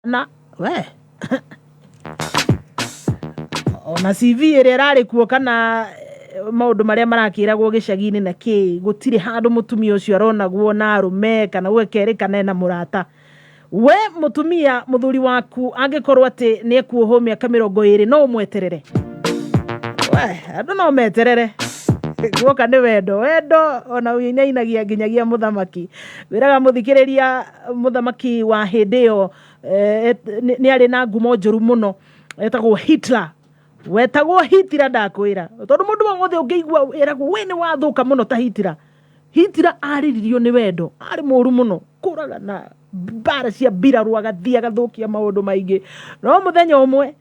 Na we ona CV ĩrĩa ĩrarĩ kuo kana maũndũ marĩa marakĩragwo gĩcagi-inĩ na kĩ, gũtirĩ handũ mũtumia ũcio aronagwo na arũme kana gũgĩkerĩkana ena mũrata. We mũtumia mũthuri waku angĩkorwo atĩ nĩ ekuohwo mĩaka 20 no ũmweterere? We andũ no meterere guoka nĩ wendo. Wendo ona ũinainagia nginyagia mũthamaki. Wĩraga mũthikĩrĩria mũthamaki wa hĩndĩ ĩyo nĩ arĩ na ngumo njũru mũno etagwo Hitler. Wetagwo Hitler ndakwĩra, tondũ mũndũ wothe ũngĩigua ĩragwo we nĩ wathũka mũno ta Hitler. Hitler arĩririo nĩ wendo, arĩ mũru mũno, kũragana mbara cia mbirarũ, agathiĩ agathũkia maũndũ maingĩ. No mũthenya ũmwe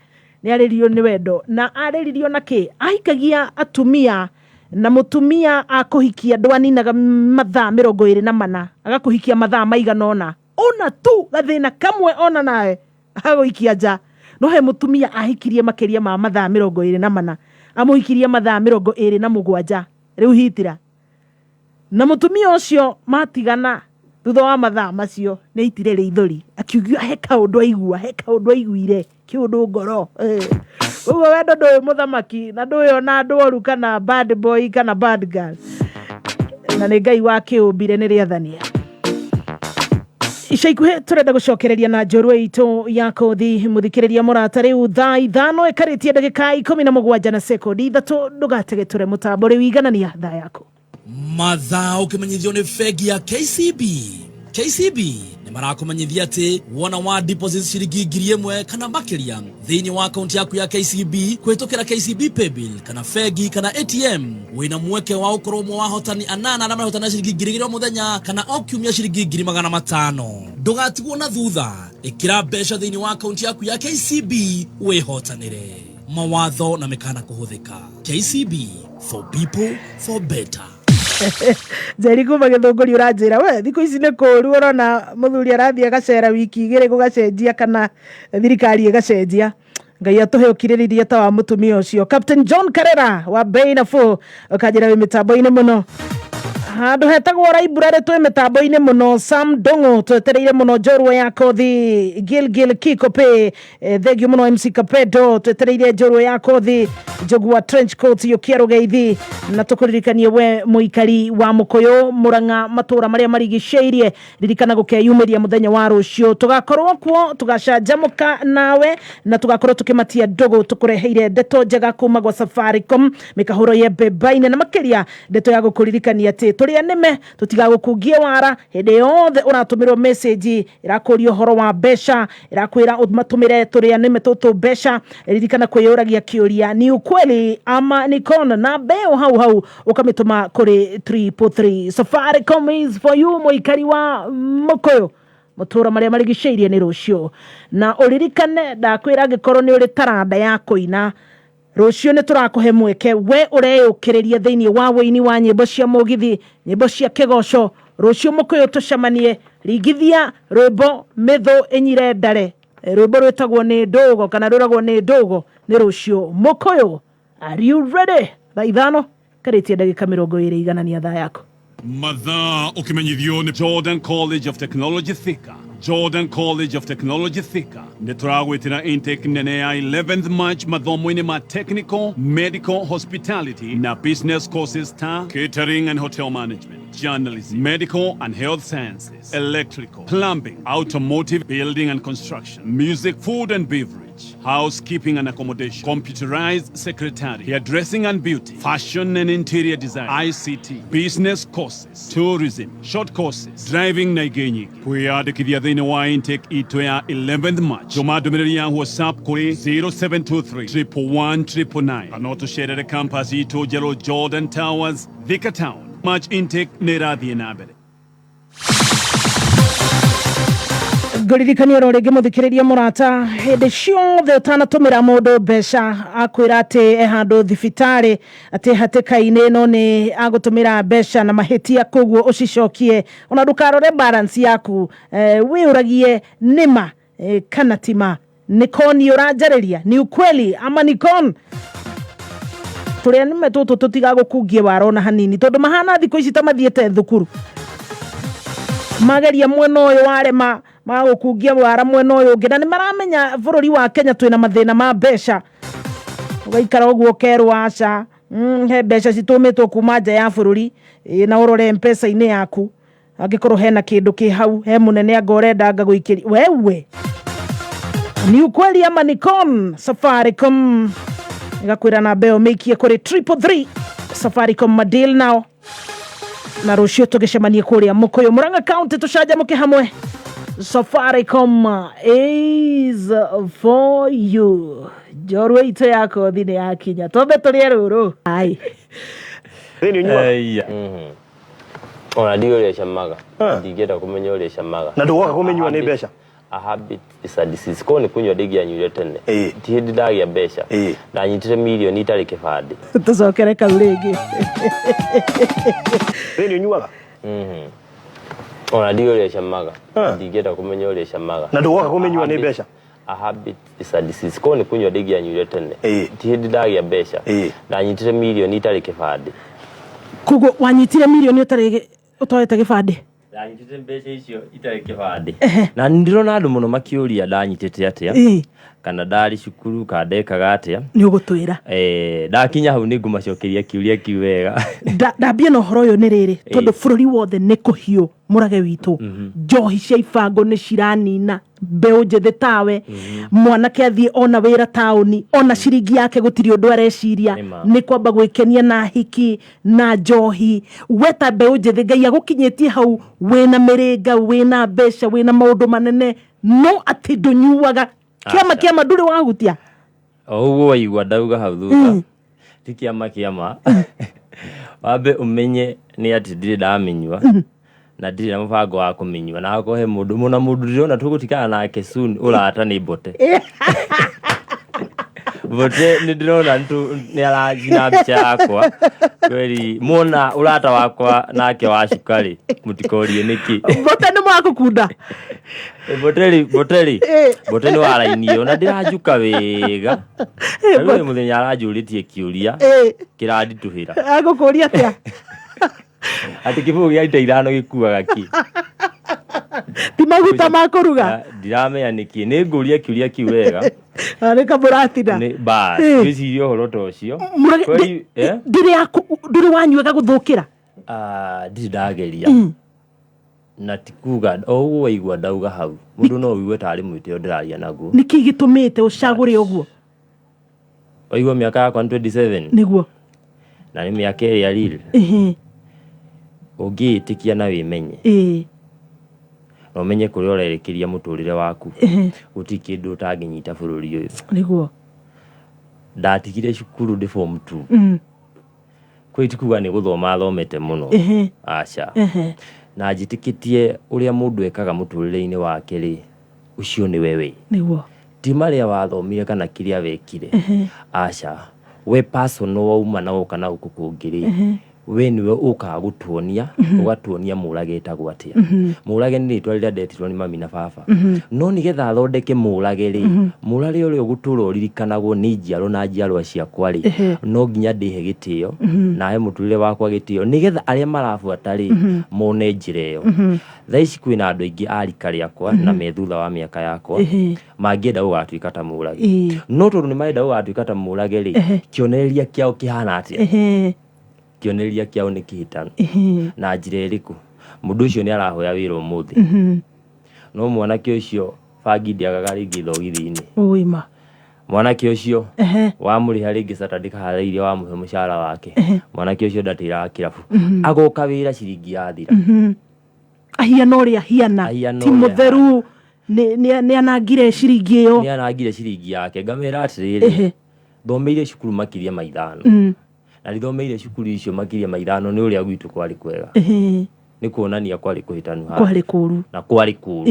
nĩ arĩririo nĩ wendo, na arĩririo na kĩ? Ahikagia atumia, na mũtumia akũhikia ndwaninaga mathaa 24, agakũhikia mathaa maigana ũna, ũna tu gathĩna kamwe ona nawe agagũikia nja. No he mũtumia ahikirie makĩria ma mathaa 24, amũhikirie mathaa 27. Rĩu Hitler na mũtumia ũcio matigana thutha wa mathaa macio nĩ aitire rĩithori akiuga he kaũndũ aigua, he kaũndũ aiguire kĩũndũ ngoro. Ũguo wendo ndũĩ mũthamaki na ndũĩ ona andũ oru kana bad boy kana bad girl, na nĩ Ngai wakĩũmbire nĩ rĩathania. Ica ikuhĩ tũrenda gũcokereria na njorua itũ ya kothi mũthikĩrĩria mũrata. Rĩu thaa 5 ĩkarĩtie ndagĩka 17 na sekondi 3, ndũgategetũre mũtambo rĩu, iganania thaa yaku. Mathaa ũkĩmenyithio nĩ bengi ya KCB. KCB nĩ marakũmenyithia atĩ wona wa deposit ciringi 1000 kana makĩria thĩinĩ wa akaunti yaku ya KCB kũhĩtũkĩra KCB Paybill kana bengi kana ATM, wĩna mweke wa gũkorwo ũmwe wa ahotani anana arĩa marahotana ciringi 2000 o mũthenya kana o kiumia ciringi 500,000. Ndũgatigwo na thutha, ĩkĩra mbeca thĩinĩ wa akaunti yaku ya KCB wĩhotanĩre. Mawatho na mĩkana kũhũthĩka. KCB for people for better. Njeri kuma Gĩthũngũri ũranjĩra we thikũ ici nĩ kũũru, ũrona mũthuri arathiĩ agacera wiki 2 gũgacenjia kana thirikari ĩgacenjia. Ngai atũhe ũkirĩrĩria ta wa mũtumia ũcio. Captain John Karera wa Bei Nafuu ũkanjĩra wĩ mĩtambo-inĩ mũno. Handũ hetagwo library twĩ mĩtambo-inĩ mũno. Sam Ndung'u twetereire mũno njorua ya kothi. Gilgil Kikope, thengio mũno. MC Kapedo twetereire njorua ya kothi. Njogu wa trench coat yũkia rũgeithi na tũkũririkanie we mũikari wa Mũkũyũ, Mũrang'a, matũra marĩa marigicĩirie, ririkana gũkeyumĩria mũthenya wa rũciũ. Tũgakorwo kuo tũgacanjamũka nawe na tũgakorwo tũkĩmatia ndũgũ tũkũreheire ndeto njega kuma gwa Safaricom, mĩkahũro ya mbembainĩ, na makĩria ndeto ya gũkũririkania atĩ tũrĩa nĩme tũtigagũkungie wara hĩndĩ yothe ũratũmĩrwo message ĩrakũria ũhoro wa mbeca, ĩrakwĩra ũmatũmĩre tũrĩa nĩme tũtũ mbeca. Ririkana kwĩyũragia kĩũria, ni ukweli ama ni con? Na mbeo hau hau ũkamĩtũma kũrĩ 333. Safaricom is for you. Mũikari wa Mũkũyũ, mũtũra marĩa marigicĩirie, nĩ rũciũ. Na ũririkane ndakwĩra, angĩkorwo nĩ ũrĩ taranda ya kũina, rũciũ nĩ tũrakũhe mweke. We ũreyũkĩrĩria thĩinĩ wa wũini wa nyĩmbo cia mũgithi, nyĩmbo cia kĩgoco, rũciũ Mũkũyũ tũcemanie. Ringithia rwĩmbo mĩthũ ĩnyire ndare, rwĩmbo rwĩtagwo nĩ ndũgo kana rwĩragwo nĩ ndũgo. Nĩ rũciũ Mũkũyũ. Are you ready? Thaa 5 karĩtie ndagĩka 20, iganania thaa yaku. Mathaa ũkĩmenyithio nĩ Jordan College of Technology Thika. Jordan College of Technology Thika nĩ tũragwĩtĩra intake nene ya 11th March mathomo-inĩ ma technical, medical, hospitality na business courses ta catering and hotel management, journalism, medical and health sciences, electrical, plumbing, automotive, building and construction, music, food and beverage, housekeeping and accommodation, computerized secretary, hairdressing and beauty, fashion and interior design, ICT, business courses, tourism, short courses, driving na ingĩ nyingĩ. Kwĩyandĩkithia thĩinĩ wa intake itũ ya 11th March, tũma ndũmĩrĩri ya WhatsApp kũrĩ 0723 111 999 kana ũtũcerere campus itũ njerũ, Jordan Towers, Thika Town. March intake nĩ ĩrathiĩ na mbere. Ngũririkania oro rĩngĩ mũthikĩrĩria mũrata, hĩndĩ ciothe ũtanatũmĩra mũndũ mbeca akwĩra atĩ e handũ thibitarĩ, atĩ hatĩka-inĩ, no nĩ agũtũmĩra mbeca na mahĩtia, koguo ũcicokie, ona ndũkarore balance yaku, wĩũragie nĩma kana tima, nĩ con ũranjarĩria, ni ukweli ama ni con? Tũrĩa nĩme tũtũ tũtigagũkungie wara ona hanini, tondũ mahana thikũ ici ta mathiĩte thukuru. Mageria mwena ũyũ warema, magagũkungia wara mwena ũyũ ũngĩ, na nĩ maramenya bũrũri wa Kenya twĩna mathĩna ma mbeca. Ũgaikara ũguo ũkerwo aca, he mbeca citũmĩtwo kuma nja ya bũrũri, ĩ na ũrore mpesa-inĩ yaku angĩkorwo hena kĩndũ kĩ hau, he mũnene anga ũrenda anga gũikĩria wewe. Ni ukweli ama ni con? Safaricom ĩgakwĩra namba ĩyo mĩikie kũrĩ 333. Safaricom madeal nao, na rũciũ tũgĩcemanie kũrĩa Mũkũyũ, Murang'a County, tũcanjamũke hamwe. Safaricom is for you. Njorua itũ ya kothi nĩ yakinya, twambe tũrĩe rũrũ. Ai. Thĩinĩ ũnyuaga? Ĩya. Ona ndiũĩ ũrĩa ĩcamaga. Ah. Ndingĩenda kũmenya ũrĩa ĩcamaga. Na ndũgoka kũmĩnyua nĩ A habit- mbeca? A habit is a disease. Korwo nĩ kũnyua ndingĩanyuire tene. Ĩĩ. Ti hĩndĩ ndagĩa mbeca. Ĩĩ. Ndanyitire mirioni itarĩ kĩbandĩ. Tũcokere kau rĩngĩ. Thĩinĩ ũnyuaga? Ona ndiũĩ ũrĩa ĩcamaga. Ah. Ndingĩenda kũmenya ũrĩa ĩcamaga. Na ndũgoka kũmĩnyua A nĩ habit- mbeca? A habit is a disease. Korwo nĩ kũnyua ndingĩanyuire tene. Ĩĩ. Ti hĩndĩ ndagĩa mbeca. Ĩĩ. Ndanyitire mirioni itarĩ kĩbandĩ. Koguo wanyitire mirioni ũtarĩ ũtoete gĩbandĩ? Ndanyitĩte mbeca icio itarĩ kĩbandĩ. Na nĩ ndĩrona andũ mũno makĩũria ndanyitĩte atĩa. Kana ndarĩ cukuru, kana ndekaga atĩa. Nĩ ũgũtwĩra. Ndakinya hau nĩ ngũmacokeria kĩũria kĩu wega. Ndambie na ũhoro ũyũ nĩ rĩrĩ, tondũ bũrũri wothe nĩ kũhiũ mũrage witũ, njohi cia ibango nĩ ciranina mbeũ njĩthĩ tawe. Mwanake athiĩ ona wĩra taũni, ona ciringi yake gũtirĩ ũndũ areciria, Nĩma. nĩ kwamba gwĩkenia na hiki na njohi. We ta mbeũ njĩthĩ, Ngai agũkinyĩtie hau, wĩna mĩrĩnga, wĩna mbeca, wĩna maũndũ manene, no atĩ ndũnyuaga kĩama? Aca. Kĩama ndũrĩ wahutia? O ũguo waigua ndauga hau thutha, ti kĩama kĩama. Wambe ũmenye nĩ atĩ ndirĩ ndamĩnyua na ndirĩ na mũbango wa kũmĩnyua, na akorwo he mũndũ mũna mũndũ ndĩrona tũgũtigana nake soon, ũrata nĩ Mbote. Mbote nĩ ndĩrona nĩ aracina mbica yakwa kweri muona ũrata wakwa nake wa cukarĩ, mũtikorie nĩkĩ. Mbote nĩ mwakũkunda? Mboteri, Mboteri, Mbote nĩ wa raini ĩyo na ndĩranjuka wega. Rĩu nĩ mũthenya aranjũrĩtie kĩũria kĩranditũhĩra. Agũkũria atĩa? Atĩ kĩbũyũ gĩa rita 5 gĩkuaga kĩ? Ti maguta ma kũruga? Ndiramenya nĩkĩ, nĩ ngũria kĩũria kĩu wega. Nĩ kamũratina. Nĩ bas ngwĩciria ũhoro ta ũcio. Mũrage- Kweri, eh? Ndũrĩ wanyua ĩgagũthũkĩra? Ah, ndirĩ ndageria, na ti kuga o ũguo waigua ndauga hau, mũndũ no ũigue tarĩ mwĩtĩo ndĩraria naguo. Nĩkĩ gĩtũmĩte ũcagũre ũguo? Waigua mĩaka yakwa nĩ 27. Na nĩ mĩaka ĩrĩa real ũngĩĩtĩkia na wĩmenye na ũmenye kũrĩa ũrerekeria mũtũrĩre waku, gũtirĩ kĩndũ ũtangĩnyita bũrũri ũyũ. Ndatigire cukuru ndĩ form 2. Kwĩ ti kuga nĩ gũthoma thomete mũno, aca. Na njĩtĩkĩtie ũrĩa mũndũ ekaga mũtũrĩre-inĩ wake rĩ, ũcio nĩwe we. Ti marĩa wathomire kana kĩrĩa wekire, aca. We personal wauma na woka na gũkũ kũngĩ rĩ, we nĩwe ũkaga gũtuonia, ũgatuonia mũrage etagwo atĩa. Mũrage nĩ rĩtwa rĩrĩa ndetirwo nĩ mami na baba, no nĩgetha thondeke mũrage rĩ, mũrage ũrĩa ũgũtũra ũririkanagwo nĩ njiaro na njiarwa ciakwa rĩ, no nginya ndĩhe gĩtĩo na he mũtũrĩre wakwa gĩtĩo, nĩgetha arĩa marabuata rĩ mone njĩra ĩyo. Thaa ici kwĩna andũ aingĩ a rika rĩakwa na me thutha wa mĩaka yakwa mangĩenda gũgatuĩka ta mũrage, no tondũ nĩ marenda gũgatuĩka ta mũrage rĩ, kĩonereria kĩao kĩhana atĩa? Kĩonereria kĩao nĩ kĩhĩtanu. Na njĩra ĩrĩkũ? Mũndũ ũcio nĩ arahoya wĩra ũmũthĩ, no mwanake ũcio bangi ndĩagaga rĩngĩ thogithi-inĩ. Ũima. Mwanake ũcio wamũrĩha rĩngĩ Saturday kaharĩirie, wamũhe mũcara wake, mwanake ũcio ndatĩraga kĩrabu, agoka wĩra ciringi yathira. Ahiana ũrĩa ahiana. Ahiana ti ũrĩa. Mũtheru nĩ anangire ciringi ĩyo. Nĩ arangire ciringi yake. Ngamĩra atĩrĩrĩ, thomeire cukuru makĩria ma 5, na ndithomeire cukuru icio makĩria ma 5 nĩ ũrĩa gwitũ kwarĩ kwega. Nĩ kuonania kwarĩ kũhĩtanu handũ. Kwarĩ kũru. Na kwarĩ kũru.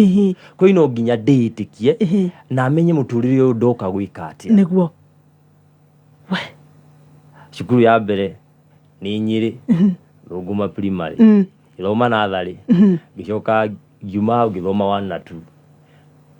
Kwĩ no nginya ndĩĩtĩkie na menye mũtũrĩre ũyũ ndoka gwĩka atĩa. We. Cukuru ya mbere nĩ Nyĩrĩ Rũngũma Primary, ngĩthoma natharĩ, ngĩcoka ngiuma hau ngĩthoma 1 na 2.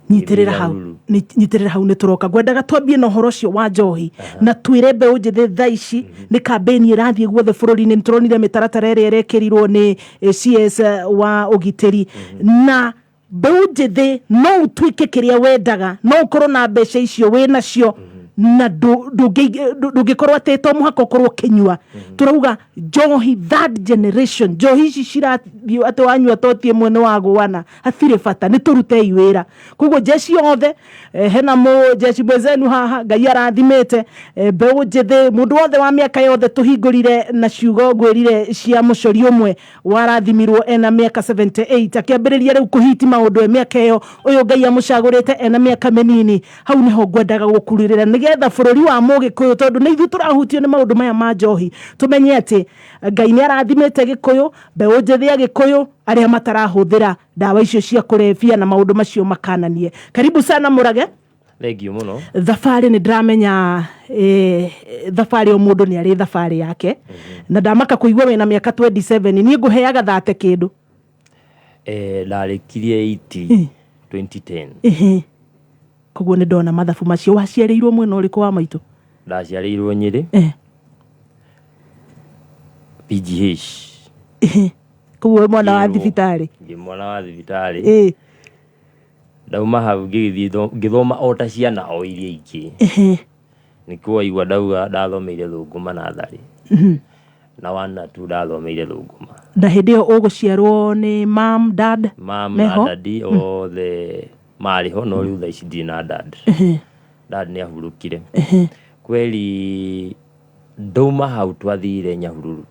Nyitĩrĩra Ngĩthiĩ hau. Nyahururu. Nyitĩrĩra hau, nĩ tũroka. Ngwendaga twambie na ũhoro ũcio wa njohi na twĩre mbeũ njĩthĩ thaa ici nĩ kambĩni ĩrathiĩ guothe bũrũri-inĩ. Nĩ tũronire mĩtaratara ĩrĩa ĩrekĩrirwo nĩ CS wa ũgitĩri, na mbeũ njĩthĩ no ũtuĩke kĩrĩa wendaga, no ũkorwo na mbeca icio wĩ nacio na ndũngĩkorwo atĩ to mũhaka ũkorwo ũkĩnyua. Tũrauga njohi, third generation njohi ici cirathiĩ atĩ wanyua toti ĩmwe nĩ wagũana, hatirĩ bata. Nĩ tũrutei wĩra. Koguo jeshi yothe, hena mũ jeshi mwenzenu haha Ngai arathimĩte, mbeũ njĩthĩ, mũndũ wothe wa mĩaka yothe. Tũhingũrire na ciugo ngwĩrire cia mũcori ũmwe warathimirwo ena mĩaka 78, akĩambĩrĩria rĩu kũhiti maũndũ e mĩaka ĩyo. Ũyũ Ngai amũcagũrĩte ena mĩaka mĩnini. Hau nĩho ngwendaga gũkurĩrĩra nĩgetha bũrũri wa Mũgĩkũyũ, tondũ nĩ ithuĩ tũrahutio nĩ maũndũ maya ma njohi, tũmenye atĩ Ngai nĩ arathimĩte Gĩkũyũ, mbeũ njĩthĩ ya Gĩkũyũ arĩa matarahũthĩra ndawa icio cia kũrebia na maũndũ macio makananie. Karibu sana, Mũrage. Thengiũ mũno. Thabarĩ nĩ ndĩramenya, thabarĩ o mũndũ nĩ arĩ thabarĩ yake, na ndamaka kũigua wĩna mĩaka 27. Niĩ ngũheaga 30 kĩndũ. Ndarĩkirie 80 2010. Koguo nĩ ndona mathabu macio. Waciarĩirwo mwena ũrĩkũ wa maitũ? Ndaciarĩirwo Nyĩrĩ. PGH. Koguo wĩ mwana wa thibitarĩ? Ndĩ mwana wa thibitarĩ. Ndauma hau ngĩgĩthiĩ ngĩthoma o ta ciana o iria ingĩ. Nĩkĩo waigua ndauga ndathomeire Thũngũma natharĩ na one na two ndathomeire Thũngũma. Na hĩndĩ ĩyo ũgũciarwo nĩ mam, dad? Mam na meho? Dadi othe marĩ ho, no rĩu thaa ici ndirĩ na dad. Dad nĩ ahurũkire. Kweli ndauma hau twathire Nyahururu.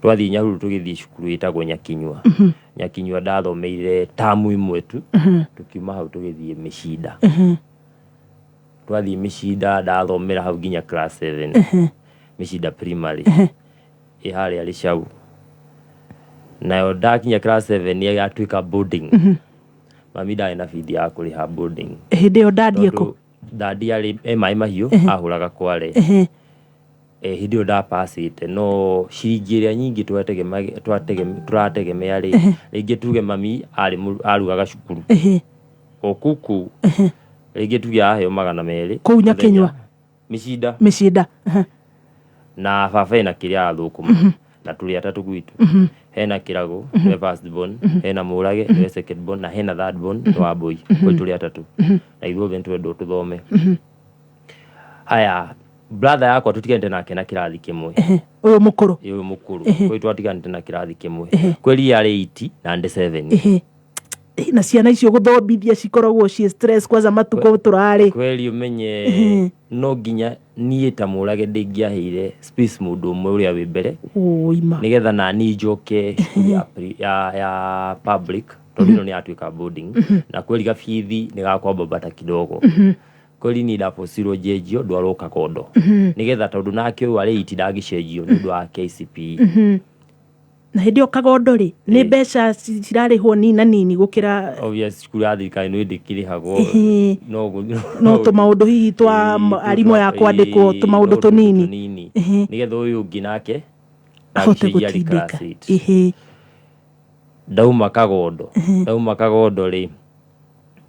Twathiĩ Nyahururu tũgĩthiĩ cukuru ĩtagwo Nyakinyua. Nyakinyua ndathomeire tamu ĩmwe tu. Tũkiuma hau tũgĩthiĩ Mĩcinda. Twathiĩ Mĩcinda ndathomera hau nginya class 7. Mĩcinda Primary ĩ harĩa Rĩcau. Nayo ndakinya class 7 yatuĩka boarding. Mami ndarĩ na bithi ya kũrĩha boarding. Hĩndĩ ĩyo dadi ekũ? Tondũ dadi arĩ e maĩ mahiũ ahũraga kware. Hĩndĩ ĩyo ndapacĩte no ciringi ĩrĩa nyingĩ tũrategemea rĩ, rĩngĩ tuge mami arĩ arugaga cukuru o kũu, rĩngĩ tuge aheo 200 Kũu Nyakinyua? Mĩcinda. Mĩcinda. Na baba ena kĩrĩa athũkũma na tũrĩ atatũ gwitũ. Hena Kĩragũ nĩwe first born, hena Mũrage nĩwe second born, na hena third born nĩ Wambũi. Kwĩ tũrĩ atatũ na ithuothe nĩtwendwo tũthome. Haya, brother yakwa tũtiganĩte nake na kĩrathi kĩmwe. Ũyũ mũkũrũ? Ũyũ mũkũrũ. Kwĩ twatiganĩte na kĩrathi kĩmwe. Kweli yarĩ 8 na ndĩ 7. Na ciana icio gũthomithia cikoragwo ciĩ stress kwanza matukũ tũrarĩ. Kweli ũmenye no nginya niĩ ta Mũrage ndĩngĩaheire space mũndũ ũmwe ũrĩa wĩ mbere ũima nĩgetha nani njoke cukuru ya public, tondũ ĩno nĩ yatuĩka boarding na kweli gabithi nĩ gakwambambata kidogo. Kweli niĩ ndabocirwo njenjio ndwarwo Kagondo nĩgetha tondũ nake ũyũ arĩ 8 ndangĩcenjio nĩ ũndũ wa KCPE. Na hĩndĩ ĩyo Kagondo rĩ, nĩ mbeca cirarĩhwo nina nini gũkĩra? Obvious cukuru ya thirikari nĩ ndĩkĩrĩhagwo. No No tũmaũndũ hihi twa arimũ ya kwandĩkwo, tũmaũndũ no tũnini. Tũnini nĩgetha ũyũ ũngĩ nake ahote ndangĩcenjia arĩ gũtindĩka. Class 8. Ndauma Kagondo rĩ,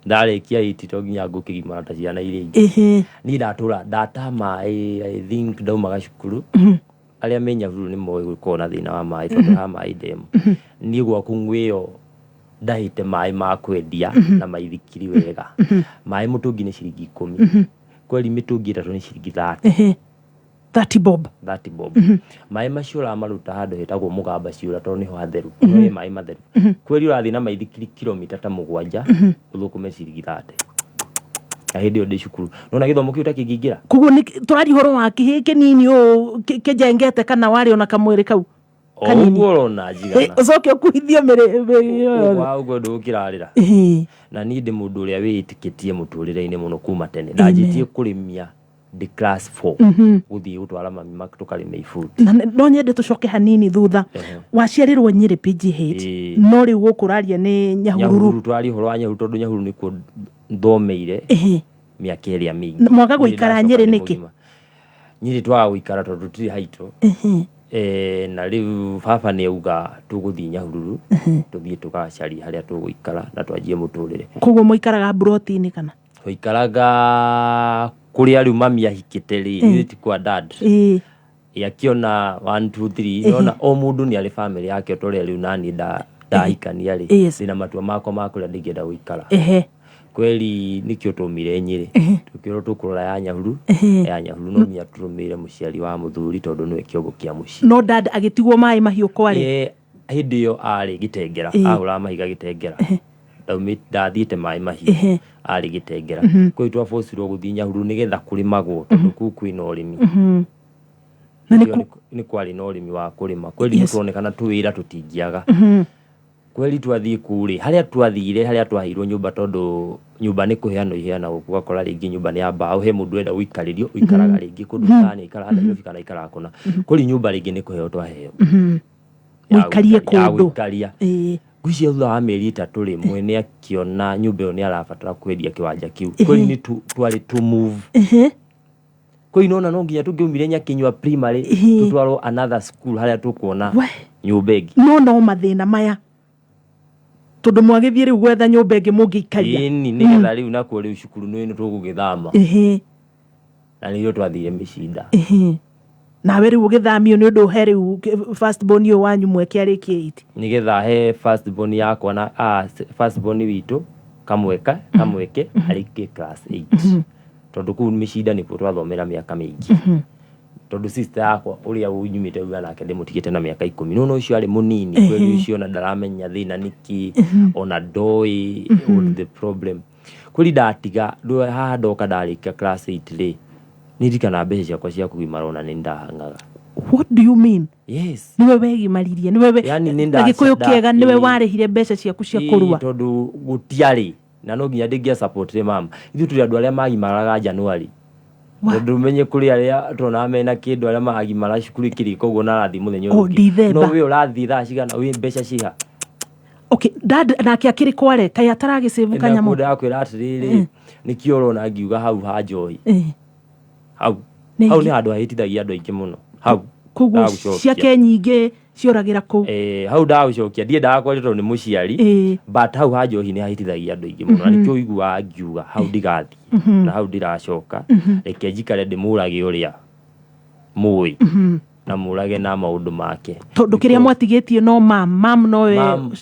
ndarĩkia 8 to nginya ngũkĩgimara ta ciana iria ingĩ. Niĩ ndatũra ndata maĩ. I think ndaumaga cukuru, arĩa me Nyahururu nĩ moĩ gũkorwo na thĩna wa maĩ tondũ ha maĩ ndemu. Niĩ gwaku ngwĩyo ndahĩte maĩ ma kwendia na maithikiri wega. Maĩ mũtũngi nĩ ciringi 10. Kweli mĩtũngi 3 nĩ ciringi 30. 30 bob. 30 bob. Maĩ macio ũramaruta handũ hetagwo Mũgamba Ciũra tondũ nĩho hatheru, nĩho he maĩ matheru. Kweli ũrathiĩ na maithikiri kilomita ta 7 ũthũkũme ciringi 30, na hĩndĩ ĩyo ndĩ cukuru nona gĩthomo kĩu takĩngĩingĩra. Koguo nĩ tũraria ũhoro wa kĩhĩ kĩnini ũũ kĩjengete kana warĩ ona kamwĩrĩ kau O kanini? Ũguo ũrona njigana. Ũcoke ũkuithie mĩrĩ yothe. Wa ũguo ndũgũkĩrarĩra. Na niĩ ndĩ mũndũ ũrĩa wĩĩtĩkĩtie mũtũrĩre-inĩ mũno kuma tene. Ndanjĩtie kũrĩmia ndĩ class 4, gũthiĩ gũtwara mami tũkarĩme ibuti. Na no nyende tũcoke hanini thutha. Waciarĩrwo Nyĩrĩ PGH? No rĩu gũkũ ũraria nĩ Nyahururu. Nyahururu. Twaria ũhoro wa Nyahururu tondũ Nyahururu nĩkuo thomeire mĩaka ĩrĩa mĩingĩ. Mwaga Niĩ gũikara ndacoka Nyĩrĩ ndĩ nĩkĩ? mũgima. Nyĩrĩ twaga gũikara tondũ tũtirĩ haitũ. Na rĩu baba nĩ auga tũgũthiĩ Nyahururu, tũthiĩ tũgacarie harĩa tũgũikara na twanjie mũtũrĩre. Koguo mũikaraga mburoti-inĩ kana? Twaikaraga kũrĩa rĩu mami ahikĩte rĩ, ithuĩ ti kwa dad. Ĩ, akĩona 1 2 3, nona o mũndũ nĩ arĩ family yake, o ta ũrĩa rĩu naniĩ ndahikania rĩ, ndĩna matua makwa ma kũrĩa ndingĩenda gũikara. Kweli nĩkĩo twaumire Nyĩrĩ, tũkĩrwo tũkũrora ya Nyahururu, ya Nyahururu no nginya tũrũmĩrĩre mũciari wa mũthuri tondũ nĩwe kĩongo kĩa mũciĩ. No dad agĩtigwo maĩ mahiũ kwarĩ? Hĩndĩ ĩyo arĩ Gĩtengera, ahũraga mahiga Gĩtengera. Ndathiĩte maĩ mahiũ, arĩ Gĩtengera. Koguo twabocirwo gũthiĩ Nyahururu nĩgetha kũrĩmagwo tondũ kũu kwĩna ũrĩmi. Na nĩ Hĩndĩ ĩyo nĩ kwarĩ na ũrĩmi wa kũrĩma. Kweli nĩ tuonekana tũwĩra tũtingĩaga. Kweli twathiĩ kũu rĩ, harĩa twathire, harĩa twaheirwo nyũmba, tondũ nyũmba nĩ kũheanwo iheanagwo, ũgakora rĩngĩ nyũmba nĩ ya mbaũ, he mũndũ ũrenda gũikarĩrio, ũikaraga rĩngĩ kũndũ fulani, aikaraga Nairobi kana aikaraga kũna. Kweli nyũmba rĩngĩ nĩ kũheo twaheo. Ya Mũikarie ya kũndũ. gũikaria. Ngwĩciria thutha wa mĩeri 3 rĩ, mwene akĩona nyũmba ĩyo nĩ arabatara kwendia kĩwanja kĩu. Kweli nĩ twarĩ to move. Kweli nona no nginya tũngĩaumire Nyakinyua Primary tũtwarwo another school harĩa tũkuona nyũmba ĩngĩ. No mathĩna maya tondũ mwagĩthiĩ rĩu gwetha nyũmba ĩngĩ mũngĩikaria. Ĩni, nĩgetha rĩu nakuo rĩu cukuru nĩ tũgũgĩthama. Na nĩrĩo twathire mĩcinda. Nawe rĩu ũgĩthamio nĩ ũndũ he rĩu first born ũyũ wanyu mweke arĩkie 8. Nĩgetha he first born yakwa na first born witũ kamweka kamweke arĩkie class 8. Tondũ kũu mĩcinda nĩkuo twathomera mĩaka mĩingĩ. Tondũ sister yakwa ũrĩa nyumĩte uga nake ndĩmũtigĩte na mĩaka 10, no ũcio arĩ mũnini, kweli ũcio ona ndaramenya thĩna nĩkĩ, ona ndoĩ what the problem. Kweli ndatiga haha ndoka ndarĩkia class 8 rĩ, nĩndirikanaga mbeca ciakwa cia kũgimara ona nĩ ndahang'aga. What do you mean? Yes. Nĩwe wegimaririe, nĩwe we Yani nĩ na Gĩkũyũ kĩega, nĩwe warĩhire mbeca ciaku cia kũrua. Tondũ gũtiarĩ na no nginya ndĩngĩa support mama. Ithuĩ tũrĩ andũ arĩa magimaraga January. Tondũ ũmenye kũrĩ arĩa tuonaga mena kĩndũ arĩa maragimara cukuru ĩkĩrĩka ũguo na arathiĩ mũthenya ũyũ Oh, ũngĩ. December. No we ũrathiĩ thaa cigana, wĩ mbeca ciha? Okay, dad nake akĩrĩ kware, kaĩ ataragĩcĩbu kanyamũ? Na ndakwĩra atĩrĩrĩ, nĩkĩo ũrona ngiuga hau ha njohi. Hau. Nĩ Hau nĩ handũ hahĩtithagia andũ aingĩ mũno. Hau. Koguo Ndagũcokia. ciake nyingĩ cioragĩra kũu. Hau ndagũcokia, ndiendaga kwaria tondũ nĩ mũciari, but hau ha njohi nĩ hahĩtithagia andũ aingĩ mũno. Na nĩkĩo ũiguaga ngiuga hau ndigathiĩ na hau ndiracoka, reke njikare ndĩmũrage ũrĩa mũĩ na mũrage na maũndũ make. Tondũ kĩrĩa mwatigĩtie no mam, mam nowe. Mam,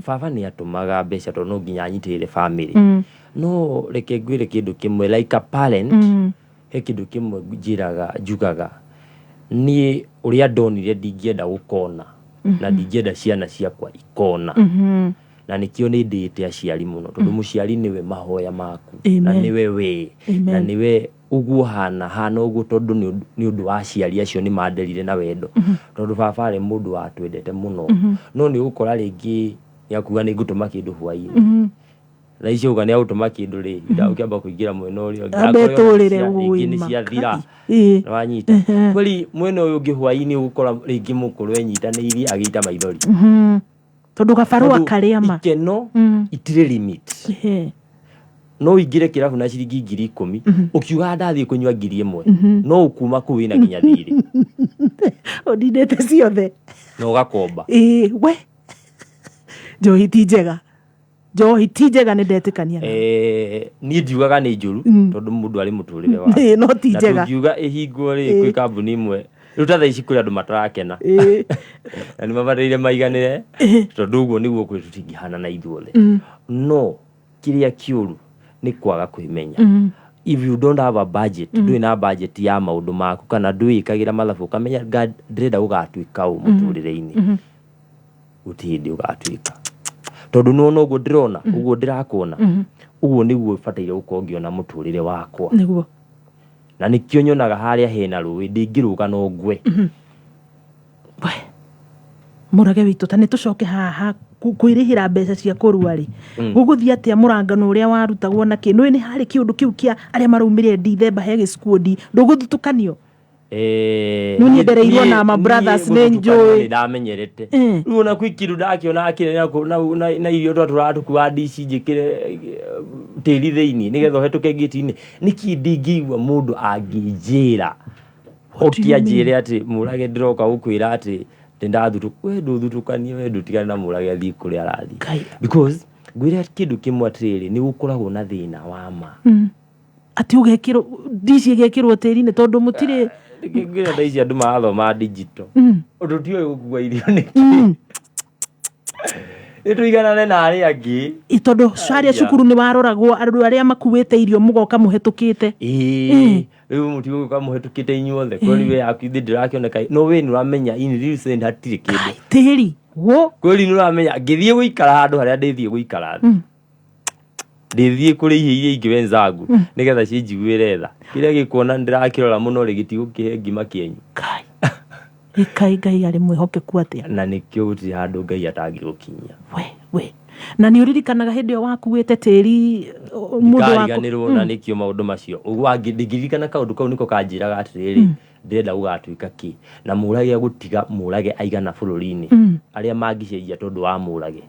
baba nĩ atũmaga mbeca tondũ no nginya anyitĩrĩre family. No reke ngwĩre kĩndũ kĩmwe, like a parent, he kĩndũ kĩmwe njĩraga, njugaga niĩ ũrĩa ndonire ndingĩenda gũkona na ndingĩenda ciana ciakwa ikona. Na nĩkĩo nĩ ndĩĩte aciari mũno, tondũ mũciari nĩwe mahoya maku na nĩwe we na nĩwe ũguo hana hana ũguo, tondũ nĩ ũndũ wa aciari acio nĩ manderire na wendo, tondũ baba arĩ mũndũ watwendete mũno. No nĩ ũgũkora rĩngĩ nĩ akuga nĩ ngũtũma kĩndũ hwaĩ-inĩ, thaa icio auga nĩ agũtũma kĩndũ rĩ, ndagũkĩamba kũingĩra mwena ũrĩa ũngĩ. Ambe Akorwo ona tũrĩre rĩngĩ nĩ ũĩ ciathira. maka. Nĩwanyita kweli mwena ũyũ ũngĩ hwaĩ-inĩ ũgũkora rĩngĩ mũkũrũ enyitanĩirie agĩita maithori. Tondũ gabarũa Tondũ karĩa ma ikeno itirĩ limit. No ũingĩre kĩrabu na ciringi 10,000 ũkiugaga ndathiĩ kũnyua 1,000, no ũkuma kũu wĩna nginya thirĩ. Ũndindĩte ciothe. Na ũgakomba. Ĩĩ, we njohi ti njega, njohi ti njega, nĩ ndetĩkania nawe. Niĩ ndiugaga nĩ njũru, tondũ mũndũ arĩ mũtũrĩre wake. Ĩĩ, no ti Na njega. tũngiuga ĩhingwo rĩ, kwĩ kambuni imwe rĩu ta thaa ici kũrĩ andũ matarakena na nĩ mabataire maiganĩre, tondũ ũguo nĩguo kwĩ tũtingĩhana na ithuothe. No kĩrĩa kĩũru nĩ kwaga kwĩmenya. If you don't have a budget, ndũrĩ na budget ya maũndũ maku kana ndwĩĩkagĩra mathabu ũkamenya ndĩrenda gũgatuĩka ũ mũtũrĩre-inĩ, gũtirĩ hĩndĩ ũgatuĩka, tondũ nĩwona ũguo ndĩrona, ũguo ndĩrakuona, ũguo nĩguo bataire gũkorwo ngĩona mũtũrĩre wakwa. Na nĩkĩo nyonaga harĩa hena rũĩ ndingĩrũga no ngwe. We mũrage witũ, ta nĩ tũcoke haha kwĩrĩhĩra mbeca cia kũrua rĩ, gũgũthiĩ atĩa? Mũrangano ũrĩa warutagwo na kĩ nĩ harĩ kĩũndũ kĩu kĩa arĩa maraumire Ndithemba he gĩcikundi, ndũgũthutũkanio? Nĩ niĩ ndereirwo na ma brothers, nĩ njũĩ. Nĩ ndamenyerete. Rĩu ona kwĩ kĩndũ ndakĩona kĩnene na irio twatũraga tũkuaga ndici njĩkĩre tĩri thĩinĩ nĩgetha ũhetũke ngĩti-inĩ, nĩkĩ ndingĩigua mũndũ angĩnjĩra What do you Ũkia njĩre atĩ Mũrage ndĩroka gũkwĩra atĩ ndĩndathutũka, we ndũthutũkanie, we ndũtigane na Mũrage athiĩ kũrĩa arathiĩ. Ngai. Because ngwĩre kĩndũ kĩmwe atĩrĩrĩ, nĩ gũkoragwo na thĩna wa ma. Atĩ ũgekĩrwo ndici ĩgekĩrwo tĩri-inĩ tondũ mũtirĩ. Ngwĩra thaa ici andũ marathoma digital, ũndũ tiũĩ gũkua irio nĩkĩ, nĩ tũiganane na arĩa angĩ. Ĩ, tondũ harĩa cukuru nĩ waroragwo andũ arĩa makuĩte irio mũgoka mũhetũkĩte. Ĩĩ, rĩu mũtigũgĩũka mũhetũkĩte inyuothe, kweri we yaku ithe ndĩrakĩoneka, no we nĩ ũramenya in real sense hatirĩ kĩndũ. Tĩri wo. Kweri nĩ ũramenya ngĩthiĩ gũikara handũ harĩa ndĩthiĩ gũikara thĩ, ndĩthiĩ kũrĩ ihe iria ingĩ wenzangu nĩgetha cinjiguĩre tha, kĩrĩa gĩkuona ndĩrakĩrora mũno rĩ, gĩtigũkĩhe ngima kĩenyu. Ngai, ĩkai, Ngai arĩ mwĩhokeku atĩa. Na nĩkĩo gũtirĩ handũ Ngai atangĩgũkinyia. We na nĩ ũririkanaga hĩndĩ ĩyo wakuĩte tĩri mũndũ waku? Ndikariganĩrwo, na nĩkĩo maũndũ macio ũguo ndingĩririkana kaũndũ kau nĩko kanjĩraga atĩrĩrĩ, ndĩrenda gũgatuĩka kĩ, na Mũrage gũtiga Mũrage aigana bũrũri-inĩ arĩa mangĩcenjia tondũ wa Mũrage.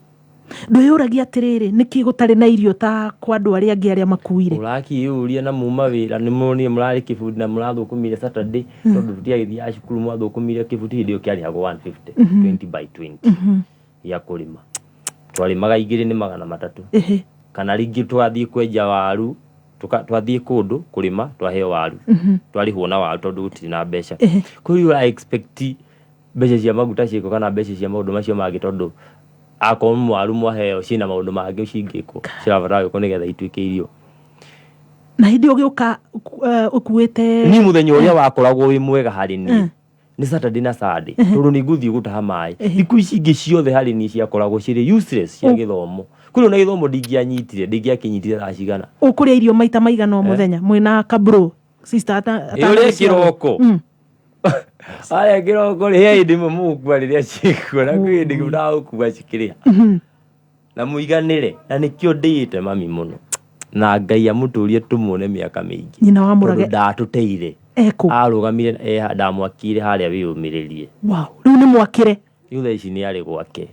Ndwĩyũragia atĩrĩrĩ, nĩkĩ gũtarĩ na irio ta kwa andũ arĩa angĩ arĩa makuire? Ũrakĩyũria na muma wĩra, nĩ muonire mũrarĩ kĩbundi na mũrathũkũmire Saturday, tondũ tũtiagĩthiaga cukuru, mwathũkũmire kĩbuti hĩndĩ ĩyo kĩarĩhagwo 150, 20 by 20 gĩa kũrĩma, twarĩmaga igĩrĩ nĩ 300. Kana rĩngĩ twathiĩ kwenja waru, twathiĩ kũndũ kũrĩma, twaheo waru, twarĩhwo na waru tondũ gũtirĩ na mbeca. Koguo ũra expect mbeca cia maguta ciĩkwo kana mbeca cia maũndũ macio mangĩ, tondũ akorwo waru mwaheo ciĩna maũndũ mangĩ cingĩkwo, cirabatara gwĩkwo nĩgetha ituĩke irio. Na hĩndĩ ĩyo ũgĩũka ũkuĩte? Niĩ mũthenya ũrĩa wakoragwo wĩ mwega harĩ niĩ nĩ Saturday na Sunday, tondũ nĩ ngũthiĩ gũtaha maĩ. Thikũ ici ingĩ ciothe harĩ niĩ ciakoragwo cirĩ useless cia gĩthomo. Kũrĩ na gĩthomo ndingĩanyitire, ndingĩakĩnyitire thaa cigana. Ũkũrĩa irio maita maigana o mũthenya mwĩna kabro sister Ĩ, ũrĩa kĩroko harĩa kĩroko rĩ, he hĩndĩ ĩmwe mũgũkua rĩrĩa ciĩkuo, na kwĩ hĩndĩ mũtagũkua cikĩrĩa na mũiganĩre. Na nĩkĩo ndĩĩte mami mũno, na Ngai amũtũrie tũmuone mĩaka mĩingĩ. Nyina wa Mũrage. Tondũ ndatũteire. Ekũ? Arũgamire ndamwakire harĩa wĩyũmĩrĩrie. Wow, rĩu nĩ mwakĩre. Rĩu thaa ici nĩ arĩ gwake.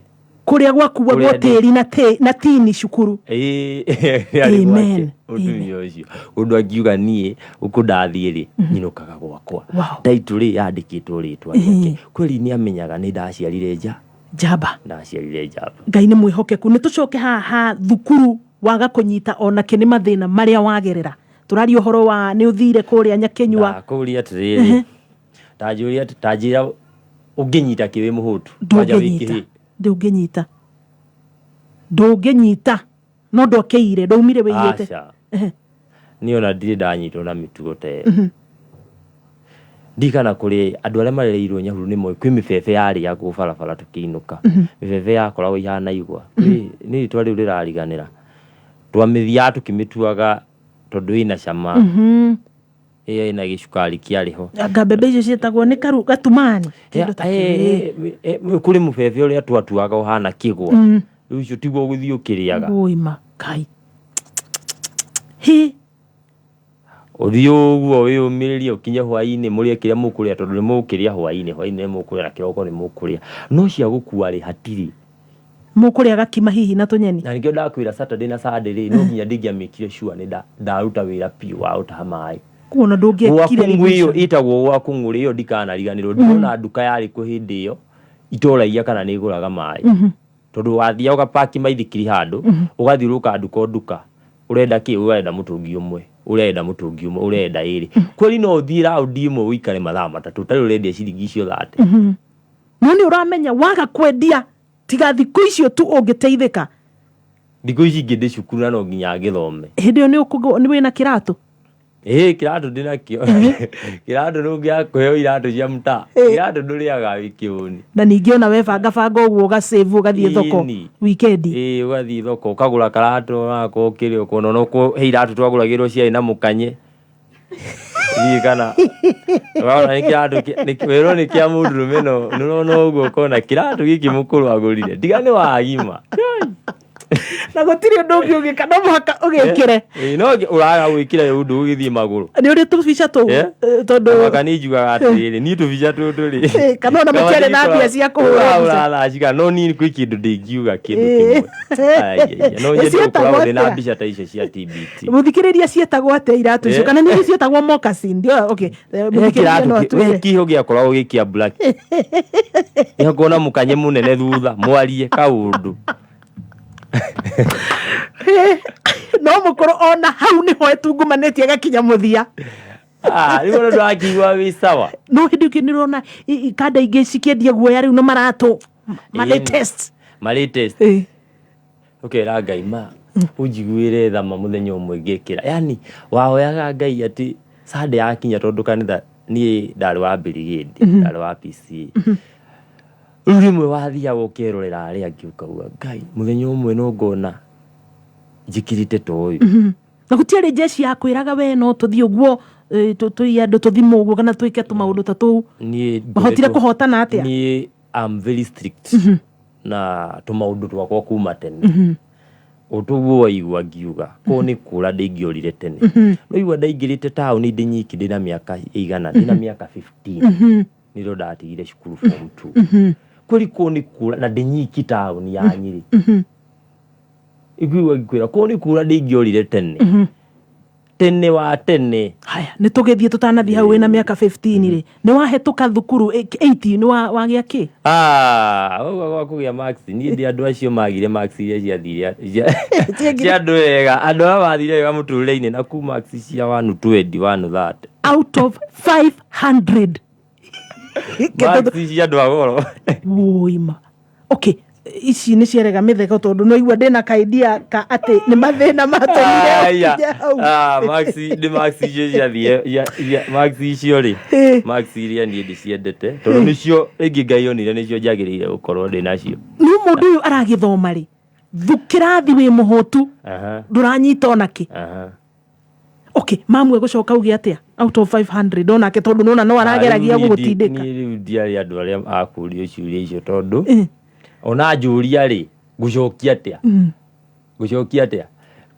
Kũrĩa gwakuagwo Kũrĩa tĩri na tini cukuru. Ĩĩ, nĩ arĩ Amen. gwake mũtumia ũcio, ũndũ angiuga niĩ gũkũ ndathiĩ rĩ, nyinũkaga gwakwa. Taitũ rĩ, yandĩkĩtwo rĩtwa rĩake, kweri nĩ amenyaga nĩ ndaciarire nja. Njamba. Ndaciarire njamba. Ngai nĩ mwĩhokeku. Nĩ tũcoke haha thukuru, waga kũnyita onakĩ nĩ mathĩna marĩa wagerera. Tũraria ũhoro wa nĩ ũthire kũrĩa Nyakĩnyua. Ndakũria atĩrĩrĩ, tanjũria, tanjĩra ũngĩnyita kĩ wĩ mũhũtu? Kwanja wĩ Ndũngĩnyita. kĩhĩĩ. Ndũngĩnyita, ndũngĩnyita, no ndwakĩire, ndaumire wĩiyĩte. Aca, niĩ ona ndirĩ ndanyitwo na mĩtugo ta ĩyo. Ndirikana kũrĩ andũ arĩa marereirwo Nyahururu nĩ moĩ kwĩ mĩbebe yarĩagwo barabara tũkĩinũka, mĩbebe yakoragwo ihana igwa. Nĩ rĩtwa rĩu rĩrariganĩra, twamĩthiaga tũkĩmĩtuaga tondũ ĩna cama, ĩyo ĩna gĩcukari kĩarĩ ho. Anga mbembe icio ciĩtagwo nĩ karu gatumani, kĩndũ ta kĩu. Kũrĩ mũbebe ũrĩa twatuaga ũhana kĩgwa, rĩu ũcio tiguo ũgũthiĩ ũkĩrĩaga. Ũima kai hi. Ũthiĩ ũguo wĩyũmĩrĩrie ũkinye hwaĩ-inĩ mũrĩe kĩrĩa mũkũrĩa, tondũ nĩ mũkũrĩa hwaĩ-inĩ, hwaĩ-inĩ nĩ mũkũrĩa na kĩroko nĩ mũkũrĩa, no cia gũkua rĩ, hatirĩ. Mũkũrĩa gakima hihi na tũnyeni. Na nĩkĩo ndakwĩra Saturday na Sunday rĩ, no nginya ndingĩamĩkire sure nĩ ndaruta wĩra biũ wa gũtaha maĩ. Kuona ndũngĩekire. Gwa kũng'ũ ĩyo ĩtagwo gwa kũng'ũ rĩ, ĩyo ndikanariganĩrwo. Ndĩrona nduka yarĩ kuo hĩndĩ ĩyo itoragia kana nĩ ĩgũraga maĩ, tondũ wathiaga ũgapaki maithikiri handũ, ũgathiũrũrũka nduka o nduka, ũrenda kĩ, ũrenda mũtũngi ũmwe, ũrenda mũtũngi ũmwe, ũrenda ĩrĩ. Kweri no ũthiĩ raundi ĩmwe ũikare mathaa 3 ũtarĩ ũrendia ciringi icio 30. No nĩ ũramenya waga kwendia tiga thikũ icio tu ũngĩteithĩka. Thikũ ici ingĩ ndĩ cukuru na no nginya ngĩthome. Hĩndĩ ĩyo nĩ wĩna kĩratũ? Ĩĩ, kĩratũ ndĩnakĩo. Kĩratũ ndũngĩaga kũheo iratũ cia mtaa, kĩratũ ndũrĩaga wĩ kĩhũni. Na ningĩ ona webangabanga ũguo ũgasave, ũgathiĩ thoko Ĩni. wikendi. Ĩĩ, ũgathiĩ thoko ũkagũra karatũ nako ũkĩrĩa ũkona ona he iratũ twagũragĩrwo ciarĩ na mũkanye. Ndiũĩ kana ũrona nĩ kĩratũ werwo nĩ kĩa mũndũrũme, no nĩũrona ũguo ũkona kĩratũ gĩkĩ mũkũrũ agũrire tiga nĩ wagima. Na gũtirĩ ũndũ ũngĩ ũngĩka, no mũhaka ũgĩkĩre. Ĩĩ, no ũraga gwĩkĩra ũndũ ũgĩthiĩ magũrũ. Nĩ ũrĩ tũbica tũu? Eh? Tondũ Maka niĩ njugaga atĩrĩrĩ, niĩ tũbica tũtũ rĩ, Kana ona mũtiarĩ na mbia cia kũhũra mbica. Ũrathaa cigana? No niĩ kwĩ kĩndũ ndĩngiuga kĩndũ kĩmwe. Ai, ai, ai. No nyende Ciĩtagwo gũkoragwo ndĩ na atĩa? mbica ta icio cia TBT. Mũthikĩrĩria, ciĩtagwo atĩa iratũ icio? Eh? Kana nĩ ciĩtagwo moccasin? Ndio, okay. Mũthikĩrĩria no we atwĩre. kĩho gĩakoragwo gĩ kĩa black, gĩakoragwo na mũkanye mũnene thutha mwarie kaũndũ. No mũkorwo ona hau nĩho ĩtungumanĩtie ĩgakinya mũthia. Ah, rĩu ona ndũrakĩigua wĩ sawa. No hĩndĩ ĩngĩ nĩũrona kanda ingĩ cikĩendia guoya rĩu na maratũ marĩ Ĩni. test. Marĩ test. Ũkera Ngai ma ũnjiguĩre tha ma mũthenya ũmwe ngĩkĩra, yani wahoyaga Ngai atĩ Sunday yakinya, tondũ kanitha niĩ ndarĩ wa brigade, ndarĩ wa PCA. Rĩu rĩmwe wathiaga ũkerorera arĩa angĩ ũkauga, Ngai, mũthenya ũmwe no ngona njĩkĩrĩte ta ũyũ. Na gũtiarĩ jeshi ya kwĩraga we no tũthiĩ ũguo, tũiye andũ tũthimũ ũguo kana twĩke tũmaũndũ ta tũu? Niĩ Mahotire ngoretwo- kũhotana atĩa? Niĩ am very strict na tũmaũndũ twakwa kuma tene. Ũtũguo waigua ngiuga kũu nĩ kũra ndĩngĩorire tene, no igua ndaingĩrĩte taũni ndĩ nyiki ndĩna mĩaka ĩigana, ndĩna mĩaka 15 nĩrĩo ndatigire cukuru form 2. Kweri kũu nĩ kũra na ndĩ nyiki taũni ya Nyĩrĩ, iguigua ngĩkwĩra kũu nĩ kũra ndĩngĩorire tene tene wa tene. Haya, nĩ tũgĩthiĩ. Tũtanathiĩ hau, wĩna mĩaka 15 rĩ, nĩ wahĩtũka thukuru 80 nĩ wagĩa kĩ? Ah, ũguo gwa kũgĩa marks, niĩ ndĩ andũ acio magire marks iria ciathire cia andũ wega, andũ arĩa mathire wega mũtũrĩre-inĩ na ku marks cia 120, 130. Out of 500? Marks cia andũ a goro. Wũima, okay, ici nĩ ciarega mĩtheko tondũ no igua ndĩna kaidia ka atĩ nĩ mathĩna matũmire Aya. ũkinye hau. Ah, marks nĩ marks icio ciathire marks icio rĩ, marks iria niĩ ndĩciendete tondũ nĩcio rĩngĩ Ngai onire nĩcio njagĩrĩire gũkorwo ndĩ nacio. Nĩ mũndũ ũyũ aragĩthoma rĩ, kĩrathi wĩ mũhũtu, ndũranyita ona kĩ? Okay, mamwe gũcoka uge atĩa out of 500 onake, tondũ nona no arageragia Ah, rĩu niĩ gũgũtindĩka? Niĩ rĩu ndiarĩ andũ arĩa akũrio ciũria icio, tondũ ona njũria rĩ, ngũcokia atĩa? Ngũcokia atĩa?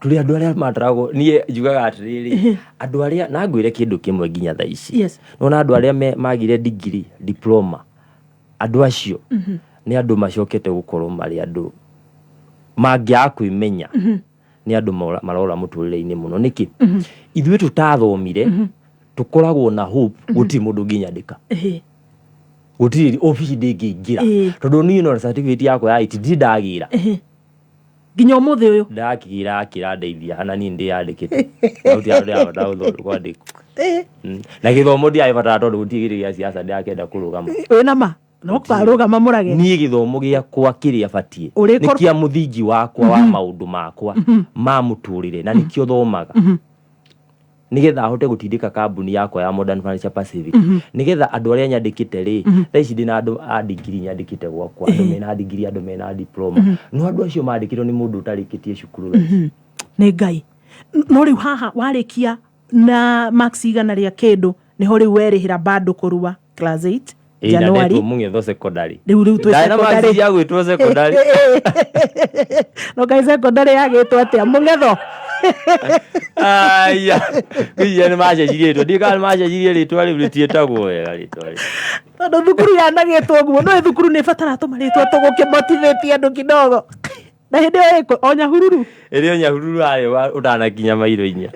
Tũrĩ andũ arĩa mataragwo. Niĩ njugaga atĩrĩrĩ, andũ arĩa, na ngwĩre kĩndũ kĩmwe nginya thaa ici, nona andũ arĩa magire degree, diploma, andũ acio nĩ andũ macokete gũkorwo marĩ andũ mangĩaga kwĩmenya, nĩ andũ marora mũtũrĩre-inĩ mũno. Nĩkĩ ithuĩ tũtathomire tũkoragwo na hope gũtirĩ mũndũ ũngĩnyandĩka, gũtirĩ obici ndĩngĩingĩra, tondũ niĩ no certificate yakwa ya IT ndirĩ ndagĩra. Nginya ũmũthĩ ũyũ? Ndakĩgĩra akĩrandeithia ana niĩ ndĩyandĩkĩte na gũtirĩ handũ ndĩrabata kwandĩkwo. Na gĩthomo ndiagĩbatara tondũ gũtirĩ gĩtĩ gĩa siasa ndĩrakĩenda kũrũgama. Wĩna ma no kwarũgama mũrage? Niĩ gĩthomo gĩakwa kĩrĩa batiĩ Ũrĩkorwo- nĩ kĩa mũthingi wakwa wa maũndũ makwa ma mũtũrĩre, na nĩkĩo thomaga nĩgetha hote gũtindĩka kambuni yakwa ya Modern Furniture Pacific, nĩgetha andũ arĩa nyandĩkĩte rĩ, thaa ici ndĩna andũ a degree nyandĩkĩte gwakwa, andũ mena degree, andũ mena diploma, no andũ acio mandĩkĩtwo nĩ mũndũ ũtarĩkĩtie cukuru thaa ici. Nĩ Ngai. No rĩu haha warĩkia na marks igana rĩa kĩndũ, nĩho rĩu werĩhĩra bado kũrua class 8? Ĩĩ, na January. ndetwo Mũng'etho secondary. Rĩu twĩ Ndarĩ na marks secondary. cia gwĩtwo secondary. No kaĩ secondary yagĩtwo atĩa, Mũng'etho? Aya, icio nĩ macenjirie rĩtwa, ndiũĩ kana nĩ macenjirie rĩtwa rĩu, rĩtiĩtagwo wega rĩtwa rĩu. Tondũ thukuru yanagĩtwo ũguo, no thukuru nĩ ĩbatara tũmarĩtwa tũgũkĩmotivate andũ kidogo, na hĩndĩ ĩyo ĩkũ o Nyahururu. Ĩrĩ o Nyahururu harĩa ũtanakinya mairo inya.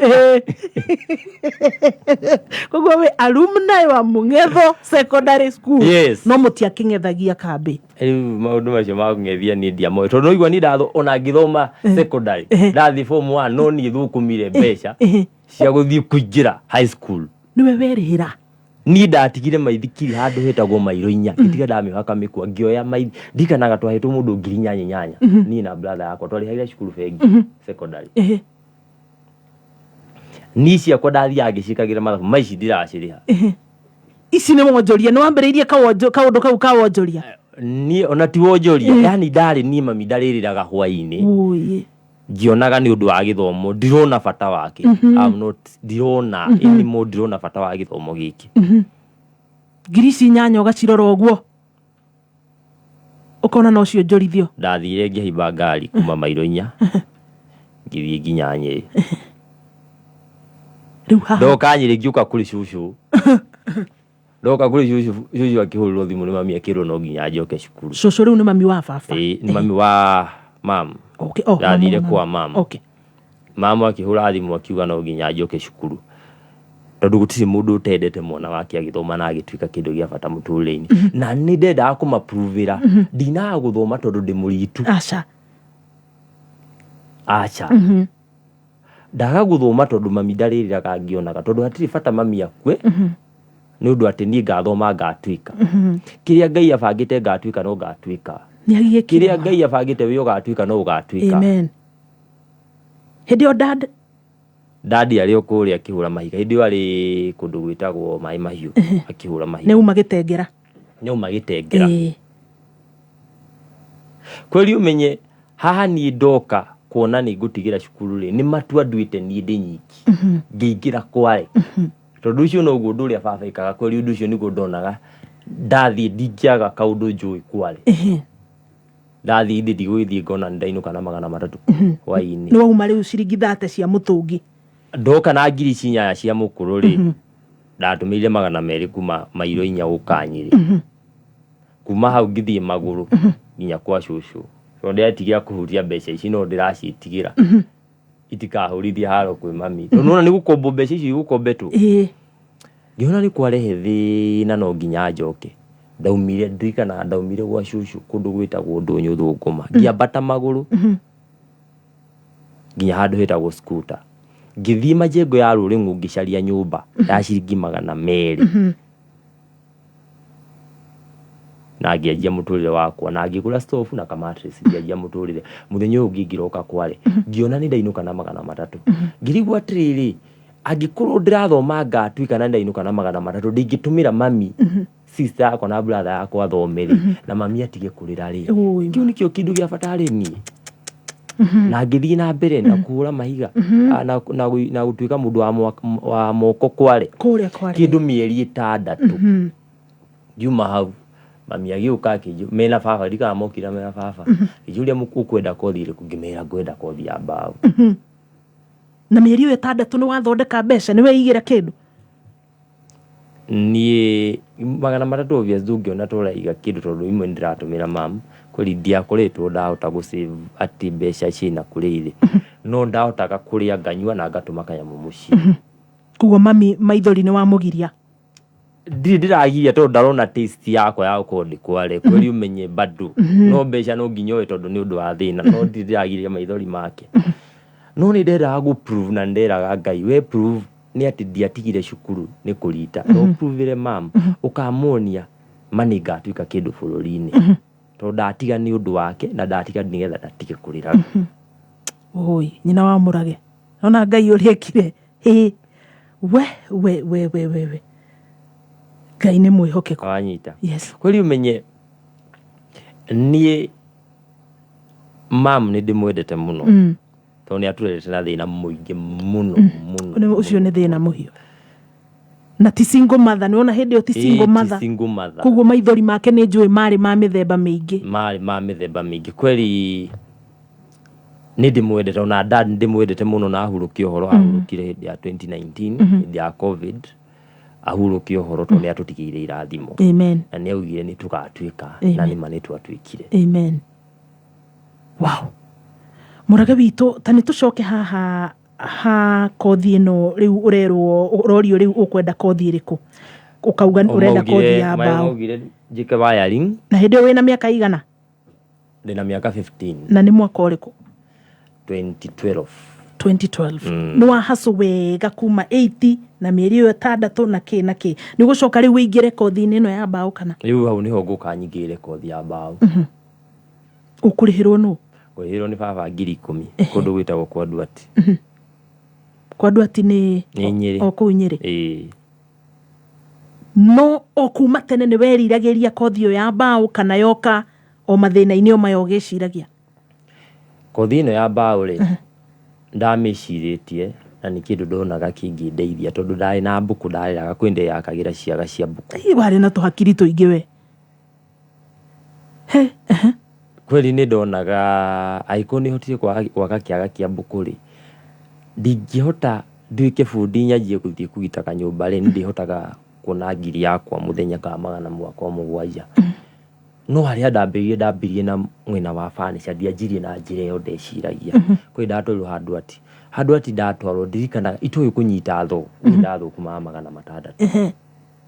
Koguo wĩ alumni wa Mũng'etho Secondary School? Yes. No mũtiakĩng'ethagia kambĩ? Rĩu maũndũ macio ma kũng'ethia niĩ ndiamoĩ, tondũ noigua niĩ ona ngĩthoma secondary, ndathiĩ form 1, no niĩ thũkũmire mbeca cia gũthiĩ kũingĩra high school. Nĩwe werĩhĩra? Niĩ ndatigire maithikiri handũ hetagwo mairo inya, ngĩtiga ndamĩoha kamĩkwa, ngĩoya maithi ndirikanaga twahetwo mũndũ 8,000 inyanya, niĩ na brother yakwa twarĩhagĩra cukuru bengi secondary. Niĩ ciakwa ndathiaga ngĩciĩkagĩra mathabu maici ndiracirĩha. Ici nĩ wonjoria, nĩ wambĩrĩirie kaũndũ kau ka wonjoria? Niĩ ona ti wonjoria, yani ndarĩ niĩ mami ndarĩrĩraga hwainĩ Ũĩ. ngĩonaga nĩ ũndũ wa gĩthomo ndirona bata wake. I'm not, ndirona anymore, ndirona bata wa gĩthomo gĩkĩ. 8,000 ũgacirora ũguo. Ũkona no cio njorithio. Ndathire ngĩhaimba ngari kuma mairo 4 ngĩthiĩ nginya Nyĩrĩ. Rĩu haha Ndoka Nyĩrĩ ngĩũka kũrĩ cũcũ. Ndoka kũrĩ cũcũ, cũcũ akĩhũrĩrwo thimũ nĩ mami akĩrwo no nginya njoke cukuru. Cũcũ rĩu nĩ mami wa baba? Ĩĩ, nĩ mami wa mam. Okay. Oh, Ndathire mamu wa kwa mami. mam. Okay. Mamu akĩhũra thimũ akiuga no nginya njoke cukuru. Tondũ gũtirĩ mũndũ ũtendete mwana wake agĩthoma na agĩtuĩka kĩndũ gĩa bata mũtũrĩre-inĩ. Na nĩ ndendaga kũmapruvĩra ndinaga gũthoma tondũ ndĩ mũritu. Aca. Aca. Ndaga gũthoma tondũ mami ndarĩrĩraga ngĩonaga, tondũ hatirĩ bata mami akue nĩ ũndũ atĩ niĩ ngathoma ngatuĩka. Kĩrĩa Ngai abangĩte ngatuĩka no ngatuĩka. Nĩ agĩkire. Kĩrĩa Ngai abangĩte wĩ ũgatuĩka no ũgatuĩka. Amen. Hĩndĩ ĩyo dad Dadi arĩ o kũrĩa akĩhũra mahiga. Hĩndĩ ĩyo arĩ kũndũ gwĩtagwo Maĩ Mahiũ akĩhũra mahiga. Nĩ uma Gĩtengera. Nĩ uma Gĩtengera. Kweri ũmenye haha niĩ ndoka kuona nĩ ngũtigĩra cukuru rĩ, nĩ matua nduĩte niĩ ndĩ nyiki. Ngĩingĩra kware. Tondũ ũcio noguo ũndũ ũrĩa baba ekaga, kweri ũndũ ũcio nĩguo ndonaga ndathiĩ ndingĩaga kaũndũ njũĩ kware. Ndathiĩ ithe ndigũgĩthiĩ ngona nĩ ndainũka na 300 hwaĩ-inĩ. Nĩ wauma rĩu ciringi 30 cia mũtũngi. Ndoka na ngiri ici 8 cia mũkũrũ rĩ, ndatũmĩire 200 kuma mairo 4 gũka Nyĩrĩ. Kuma hau ngĩthiĩ magũrũ nginya kwa cũcũ. Tondũ ndĩretigĩra kũhutia mbeca ici no ndĩraciĩtigĩra. Itikahũrithie haro kwĩ mami. Tondũ nĩwona nĩ gũkombwo mbeca icio igũkombetwo. Ngĩona nĩ kwarehe thĩna no nginya njoke. Ndaumire, ndirikanaga ndaumire gwa cũcũ kũndũ gwĩtagwo Ndũnyũ Thũkũma. Ngĩambata magũrũ nginya handũ hetagwo Scooter. Ngĩthiĩ majengo ya Rũrĩng'ũ ngĩcaria nyũmba ya ciringi 200. Na ngĩanjia mũtũrĩre wakwa na ngĩgũra stove na ka mattress ngĩanjia mũtũrĩre. Mũthenya ũyũ ũngĩ ngĩroka kware ngĩona nĩ ndainũka na 300. Ngĩrigwo atĩrĩrĩ, angĩkorwo ndĩrathoma ngatuĩka na ndainũka na 300 ndingĩtũmĩra mami sister yakwa na brother yakwa athome rĩ, na mami atige kũrĩra rĩ, kĩu nĩkĩo kĩndũ gĩa bata harĩ niĩ. Na ngĩthiĩ na mbere na kũhũra mahiga, na gũtuĩka mũndũ wa moko kware. Kũrĩa kware. Kĩndũ mĩeri 6. Ngiuma hau mami agĩũka akĩnjũ mena baba, ndikana mokire mena baba, akĩnjũria ũkwenda kothi ĩrĩkũ, ngĩmera ngwenda kothi ya mbaũ. Na mĩeri ĩyo 6 nĩ wathondeka mbeca, nĩ weigĩra kĩndũ? Niĩ 300 obvious ndũngĩona ta ũraiga kĩndũ tondũ imwe nĩ ndĩratũmĩra mam, kweli ndiakoretwo ndahota gũ save atĩ mbeca ciĩna kũrĩa irĩ, no ndahotaga kũrĩa nganyua na ngatũma kanyamũ mũciĩ. Koguo mami maithori nĩ wamũgiria? Ndirĩ ndĩragiria tondũ ndarona taste yakwa ya gũkorwo ndĩ kware, kweli ũmenye bado no mbeca no nginya oe tondũ nĩ ũndũ wa thĩna, no ndirĩ ndĩragiria maithori make. No nĩ ndendaga gũ prove na nĩ nderaga Ngai we prove nĩ atĩ ndiatigire cukuru nĩ kũrita, no prove mam ũkamuonia ma nĩ ngatuĩka kĩndũ bũrũri-inĩ, tondũ ndatiga nĩ ũndũ wake na ndatiga nĩgetha ndatige kũrĩraga. Oi, nyina wa Mũrage, ona Ngai ũrĩa ekire. Ĩ we we we we we we, Ngai nĩ mwĩhokeku. Wanyita? Yes. Kweli ũmenye niĩ mam nĩ ndĩmwendete mũno, tondũ nĩ atũrerete na thĩna mũingĩ mũno mũno. Ũcio nĩ thĩna mũhiũ. Na ti single mother, nĩ wona hĩndĩ ĩyo ti single Ĩĩ, ti mother. single mother. Koguo maithori make nĩ njũĩ marĩ ma mĩthemba mĩingĩ. Marĩ ma mĩthemba mĩingĩ kweli. Nĩ ndĩmwendete, ona dad nĩ ndĩmwendete mũno, na ahurũkia ũhoro ahurũkire hĩndĩ ya 2019, hĩndĩ ya COVID ahurũkia ũhoro, tondũ nĩ atũtigĩire irathimo. Amen. Na nĩ augire nĩ tũgatuĩka, na Amen. nĩma nĩ twatuĩkire. Amen. Wow. Mũrage witũ, ta nĩ tũcoke haha ha kothi ĩno rĩu ũrerwo, ũrorio rĩu ũkwenda kothi ĩrĩkũ, ũkauga ũrenda kothi ya mbaũ. Maugire njĩke wiring. Na hĩndĩ ĩyo wĩna mĩaka igana? Ndĩna mĩaka 15. Na nĩ mwaka ũrĩkũ? 2012. 2012. Nĩ wa hustle wega kuma 80 na mĩeri ĩyo 6 na kĩ na kĩ, nĩ ũgũcoka rĩu ũingĩre kothi-inĩ ĩno ya mbaũ kana? Rĩu hau nĩho ngũka nyingĩre kothi ya mbaũ. Ũkũrĩhĩrwo nũ? Ngũrĩhĩrwo nĩ baba 10,000 kũndũ gwĩtagwo kwa Nduati. Kwa Nduati nĩ? Nĩ Nyĩrĩ. O kũu Nyĩrĩ. Ĩĩ. No o kuma tene nĩ weriragĩria kothi ĩyo ya mbaũ kana yoka o mathĩna-inĩ o maya ũgĩciragia? Kothi ĩno ya mbaũ rĩ, ndamĩcirĩtie na nĩ kĩndũ ndonaga kĩngĩndeithia, tondũ ndarĩ na mbũkũ ndareraga, kwĩ ndeyakagĩra ciaga cia mbũkũ. Ĩ, warĩ na tũhakiri tũingĩ we. Kweli nĩ ndonaga angĩkorwo nĩ hotire gwaka kĩaga kĩa mbũkũ rĩ, ndingĩhota nduĩke bundi nyanjie gũthiĩ kũgita kanyũmba rĩ, nĩ ndĩhotaga kuona ngiri yakwa mũthenya kana magana makwa mũgwanja. No harĩa ndambĩrĩirie, ndambĩrĩirie na mwena wa furniture, ndianjirie na njĩra ĩyo ndeciragia. Kwĩ ndatwarirwo handũ ati, handũ ati ndatwarwo ndirikanaga itoĩ kũnyita thoo, niĩ ndathũkũmaga 600.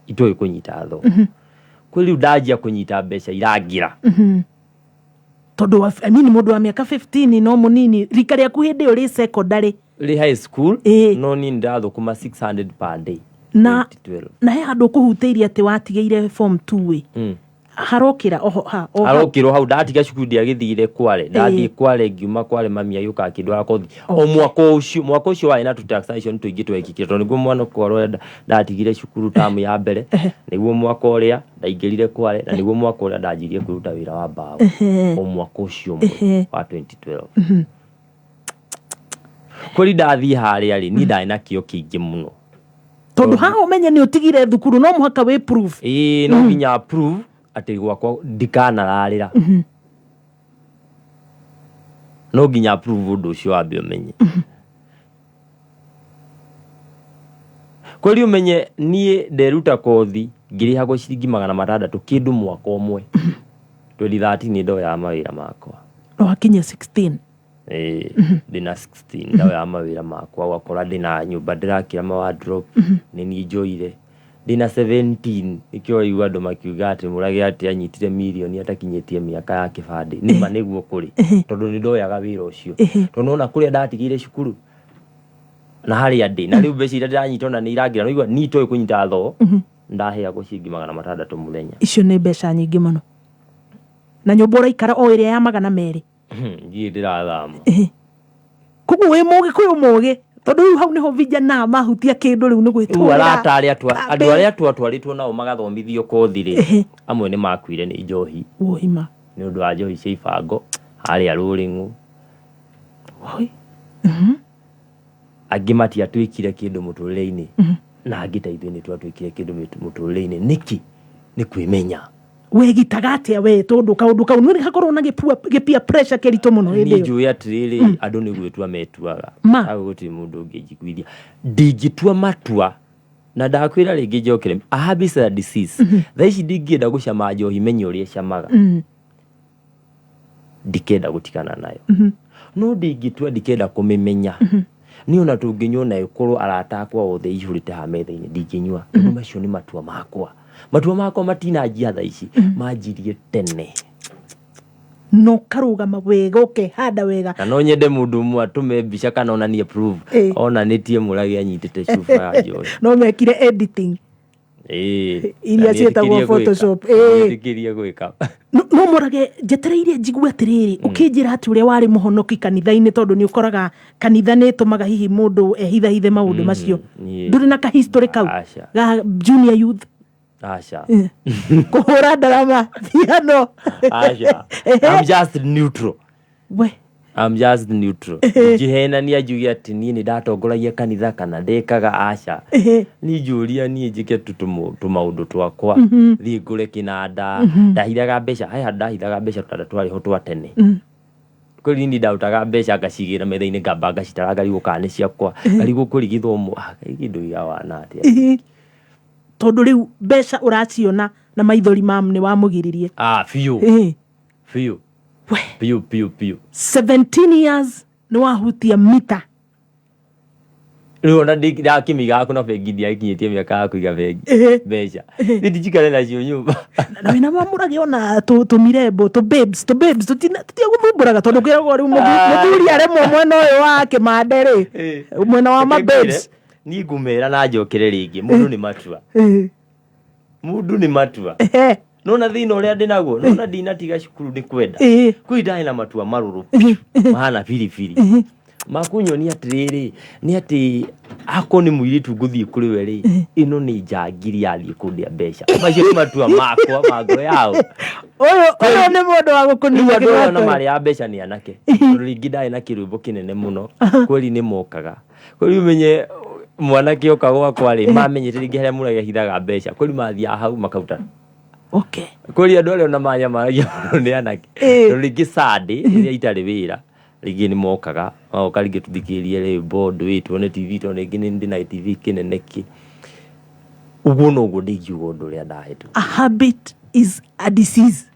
Itoĩ kũnyita thoo. Kwĩ rĩu ndanjia kũnyita mbeca irangĩra. Tondũ wa, I mean, mũndũ wa mĩaka 15 no mũnini, rika rĩaku hĩndĩ ĩyo rĩ secondary. Rĩ high school. Ĩĩ. No niĩ ndĩrathũkũma 600 per day. Na 2012. Na he handũ ũkũhutĩirie atĩ watigĩire form 2 ĩ. Harokĩra oho ha o hau. Arokĩrwo hau ndatiga cukuru, ndiagĩthire Kware, ndathiĩ Kware, ngiuma Kware mami agĩũka akĩndwara kothi o mwaka ũcio. Mwaka ũcio warĩ na tũ-taxation tũingĩ twekĩkire, tondũ nĩguo mwana ũrĩa ndatigire cukuru tamu ya mbere, nĩguo mwaka ũrĩa ndaingĩrire Kware, na nĩguo mwaka ũrĩa ndanjirie kwĩruta wĩra wa mbaũ, o mwaka ũcio ũmwe wa 2012. Kweri ndathiĩ harĩa rĩ, niĩ ndarĩ na kĩo kĩingĩ mũno. Tondũ haha ũmenye nĩ ũtigire thukuru, no mũhaka wĩ proof. Ĩĩ, no nginya prove atĩ gwakwa ndikanararĩra, no nginya prove ũndũ ũcio wambe ũmenye. Kweri ũmenye niĩ nderuta kothi ngĩrĩhagwo ciringi 600 kĩndũ mwaka ũmwe. 2013 nĩ ndoyaga mawĩra makwa. No wakinyia 16. Ĩĩ, ndĩna 16 ndoyaga mawĩra makwa, ũgakora ndĩna nyũmba ndĩrakĩra ma wardrobe, nĩ niĩ njoire. Ndĩna 17 nĩkĩo waigua andũ makiuga atĩ Mũrage atĩ anyitire mirioni atakinyĩtie mĩaka ya kĩbandĩ. Nĩma nĩguo kũrĩ, tondũ nĩ ndoyaga wĩra ũcio, tondũ nona kũrĩa ndatigĩire cukuru na harĩa ndĩ na rĩu, mbeca iria ndĩranyita ona nĩ irangĩra. Nĩigua niĩ itoĩ kũnyita thoo, ndaheagwo ciringi 600 mũthenya. Icio nĩ mbeca nyingĩ mũno, na nyũmba ũraikara o ĩrĩa ya 200. Ngiĩ ndĩrathama. Koguo wĩ mũgĩkũyũ mũgĩ, tondũ rĩu hau nĩho vijana mahutia kĩndũ rĩu nĩ rĩu gwĩtũrĩra. Arata arĩa andũ Kambĩ. Arĩa twatwarĩtwo nao magathomithio kothi rĩ, amwe nĩ makuire nĩ njohi. Ũima. Nĩ ũndũ wa njohi cia ibango harĩa Rũrĩng'ũ. Woi. Angĩ matiatuĩkire kĩndũ mũtũrĩre-inĩ, na angĩ ta ithuĩ nĩ twatuĩkire kĩndũ mũtũrĩre-inĩ. Nĩkĩ? Nĩ kwĩmenya. Wegitaga atĩa we, tondũ kaũndũ kau nĩ hakorwo na gĩpia pressure kĩritũ mũno hĩndĩ Niĩ ĩyo? Njũĩ atĩrĩrĩ, andũ nĩ gwĩtua metuaga. Ma. Hau gũtirĩ mũndũ ũngĩnjiguithia, ndingĩtua matua. Na ndakwĩra rĩngĩ njokere, a habit is a disease. Thaa ici ndingĩenda gũcama njohi, menye ũrĩa ĩcamaga, ndikenda gũtigana nayo, no ndingĩtua ndikenda kũmĩmenya. Niĩ ona tũngĩnyua na ĩkorwo arata akwa othe ihũrĩte haha metha-inĩ, ndingĩnyua, tondũ macio nĩ matua makwa. Matua makwa matinanjia thaa ici, manjirie tene. Na ũkarũgama wega, ũkehanda wega. Na no nyende mũndũ ũmwe atũme mbica kana onanie proof onanĩtie Mũrage anyitĩte cuba ya njohi. No mekire editing. Ĩĩ. Iria Na ciĩtagwo nĩetĩkĩrie gwĩka. Photoshop. Ĩĩ. Nĩetĩkĩrie gwĩka. No Mũrage, njetereire njigue atĩrĩrĩ, ũkĩnjĩra atĩ ũrĩa warĩ mũhonoki kanitha-inĩ, tondũ nĩ ũkoraga kanitha nĩ ĩtũmaga hihi mũndũ ehithahithe maũndũ macio. Ndũrĩ na kahistory kau Aca. ga junior youth? Aca. Kũhũra ndarama, piano? Aca, I'm just neutral. We. I'm just neutral. Ndingĩhenania njuge atĩ niĩ nĩ ndatongoragia kanitha kana ndĩkaga, aca. Niĩ njũria niĩ njĩke tu tũmaũndũ twakwa, thiĩ ngũre kĩnanda. Ndahithaga mbeca, he handũ ndahithaga mbeca, tũnanda twarĩ ho twa tene. Kweli niĩ ndarutaga mbeca ngacigĩra metha-inĩ, ngamba ngacitara, ngarigwo kana nĩ ciakwa, ngarigwo kweli gĩthomo, ah, kĩndũ gĩa wana atĩa. Tondũ rĩu mbeca ũraciona na maithori mam nĩ wamũgiririe. Ah, biũ. Biũ. We. Biũ biũ biũ. 17 years nĩ wahutia mita. Rĩu ona ndakĩmĩigaga kuna bengi, ndiakinyĩtie mĩaka ya kũiga bengi mbeca, nĩ ndijikare nacio nyũmba. Na wĩna mamũrage ona tũmirembo, tũ babes, tũ babes tũtiagũthumbũraga, tondũ kwĩragwo rĩu mũthuri aremwo mwena ũyũ wa kĩmande rĩ, mwena wa ma Reke ngwĩre, babes. Niĩ ngũmera na njokere rĩngĩ, mũndũ nĩ matua. Mũndũ nĩ matua. Nona thĩna ũrĩa ndĩ naguo, nona ndinatiga cukuru nĩ kwenda. Kwĩ ndarĩ na matua marũrũ biũ, mahana biribiri makunyonia atĩrĩrĩ, nĩ atĩ akorwo nĩ mũirĩtu ngũthiĩ kũrĩ we rĩ, ĩno nĩ njangiri yathiĩ kũndĩa mbeca. Macio nĩ matua makwa ma ngoro yao. Ũyũ nĩ mũndũ wa rĩu gũkũnina andũ aya ona kĩgwato. marĩ a mbeca nĩ anake, tondũ rĩngĩ ndarĩ na kĩrwĩmbo kĩnene mũno, kweli nĩ mokaga. Kweli ũmenye mwanake oka gwakwa rĩ, mamenyete rĩngĩ harĩa Mũrage ahithaga mbeca, kweli mathiaga hau makauta. Okay. Kũrĩ andũ arĩa ona manyamaragia mũno nĩ anake. Ĩĩ. Tondũ rĩngĩ Sunday rĩrĩa itarĩ wĩra, rĩngĩ nĩ mokaga, magoka rĩngĩ tũthikĩrĩrie rwĩmbo, ndũĩ tuone TV, tondũ rĩngĩ nĩ ndĩ na TV kĩnene kĩ. Ũguo noguo ndingiuga ũndũ ũrĩa ndahĩtũka. A habit is a disease.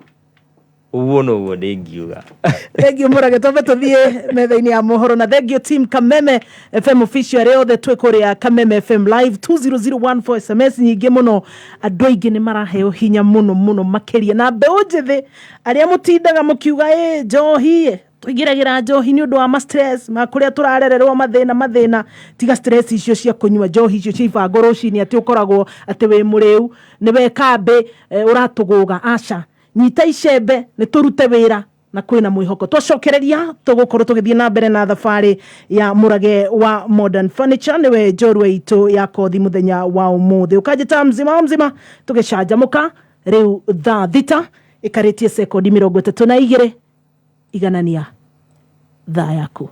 Ũguo noguo ndingiuga. Thengio Mũrage, twambe tũthiĩ metha-inĩ ya mohoro, na thengio team Kameme FM official arĩa othe twĩ kũrĩa Kameme FM live 20014. SMS nyingĩ mũno, andũ aingĩ nĩ maraheo hinya mũno mũno makĩria, na mbeũ njĩthĩ arĩa mũtindaga mũkiuga ĩ njohi ĩ, tũingĩragĩra njohi nĩ ũndũ wa ma stress ma kũrĩa tũrarererwo, mathĩna mathĩna. Tiga stress icio cia kũnyua njohi icio cia ibango rũcinĩ, atĩ ũkoragwo atĩ wĩ mũrĩu nĩwe kambĩ ũratũgũga. Aca, nyita icembe nĩ tũrute wĩra na kwĩna mwĩhoko. Twacokereria tũgũkorwo tũgĩthiĩ na mbere na thabarĩ ya Mũrage wa Modern Furniture, nĩwe njorua itũ ya kothi mũthenya wa ũmũthĩ. Ũkanjĩta mzima wa mzima, tũgĩcanjamũka. Rĩu thaa 6 ĩkarĩtie sekondi 32. Iganania thaa yaku.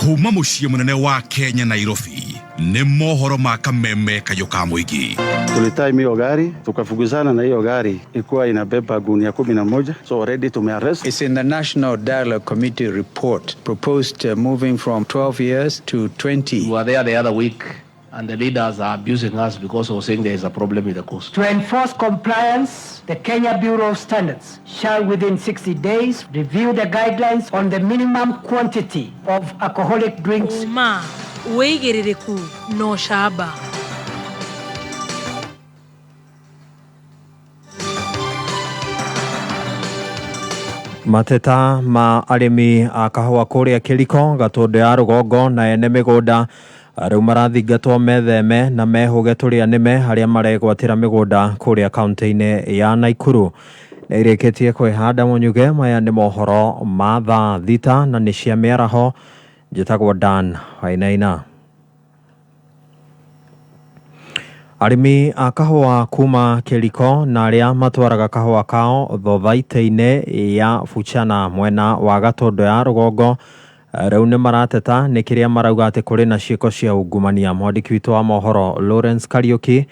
Kuma muciĩ mũnene wa Kenya, Nairobi, nĩ mohoro ma Kameme kayũ ka mũingĩ. Tulitime hiyo gari, tukafukuzana na hiyo gari ilikuwa inabeba gunia 11, so already tumearrest. It's in the National Dialogue Committee report proposed moving from 12 years to 20. We were there the other week, and the leaders are abusing us because of saying there is a problem with the coast. To enforce compliance, the Kenya Bureau of Standards shall within 60 days review the guidelines on the minimum quantity of alcoholic drinks. Ũma, wĩigĩrĩrĩku na ũcamba. Mateta ma arĩmi a kahũa kũrĩa Kĩriko, Gatũndũ ya rũgongo, na ene mĩgũnda rĩu marathingatwo metheme na mehũge tũrĩa nĩme arĩa maregwatĩra mĩgũnda kũrĩa kaunti-inĩ ya Naikuru. Nĩ irĩkĩtie kwĩhanda mũnyuge. Maya nĩ mohoro ma thaa 6 na nĩ cia mĩaraho. Njĩtagwo Dan Wainaina. Arĩmi a kahũa kuma Kĩriko na arĩa matwaraga kahũa kao thothaitĩ-inĩ ya Buchana mwena wa Gatũndũ ya rũgongo rĩu nĩ marateta nĩ kĩrĩa marauga atĩ kũrĩ na ciĩko cia ungumania. Mwandĩki witũ wa mohoro Lawrence Kariuki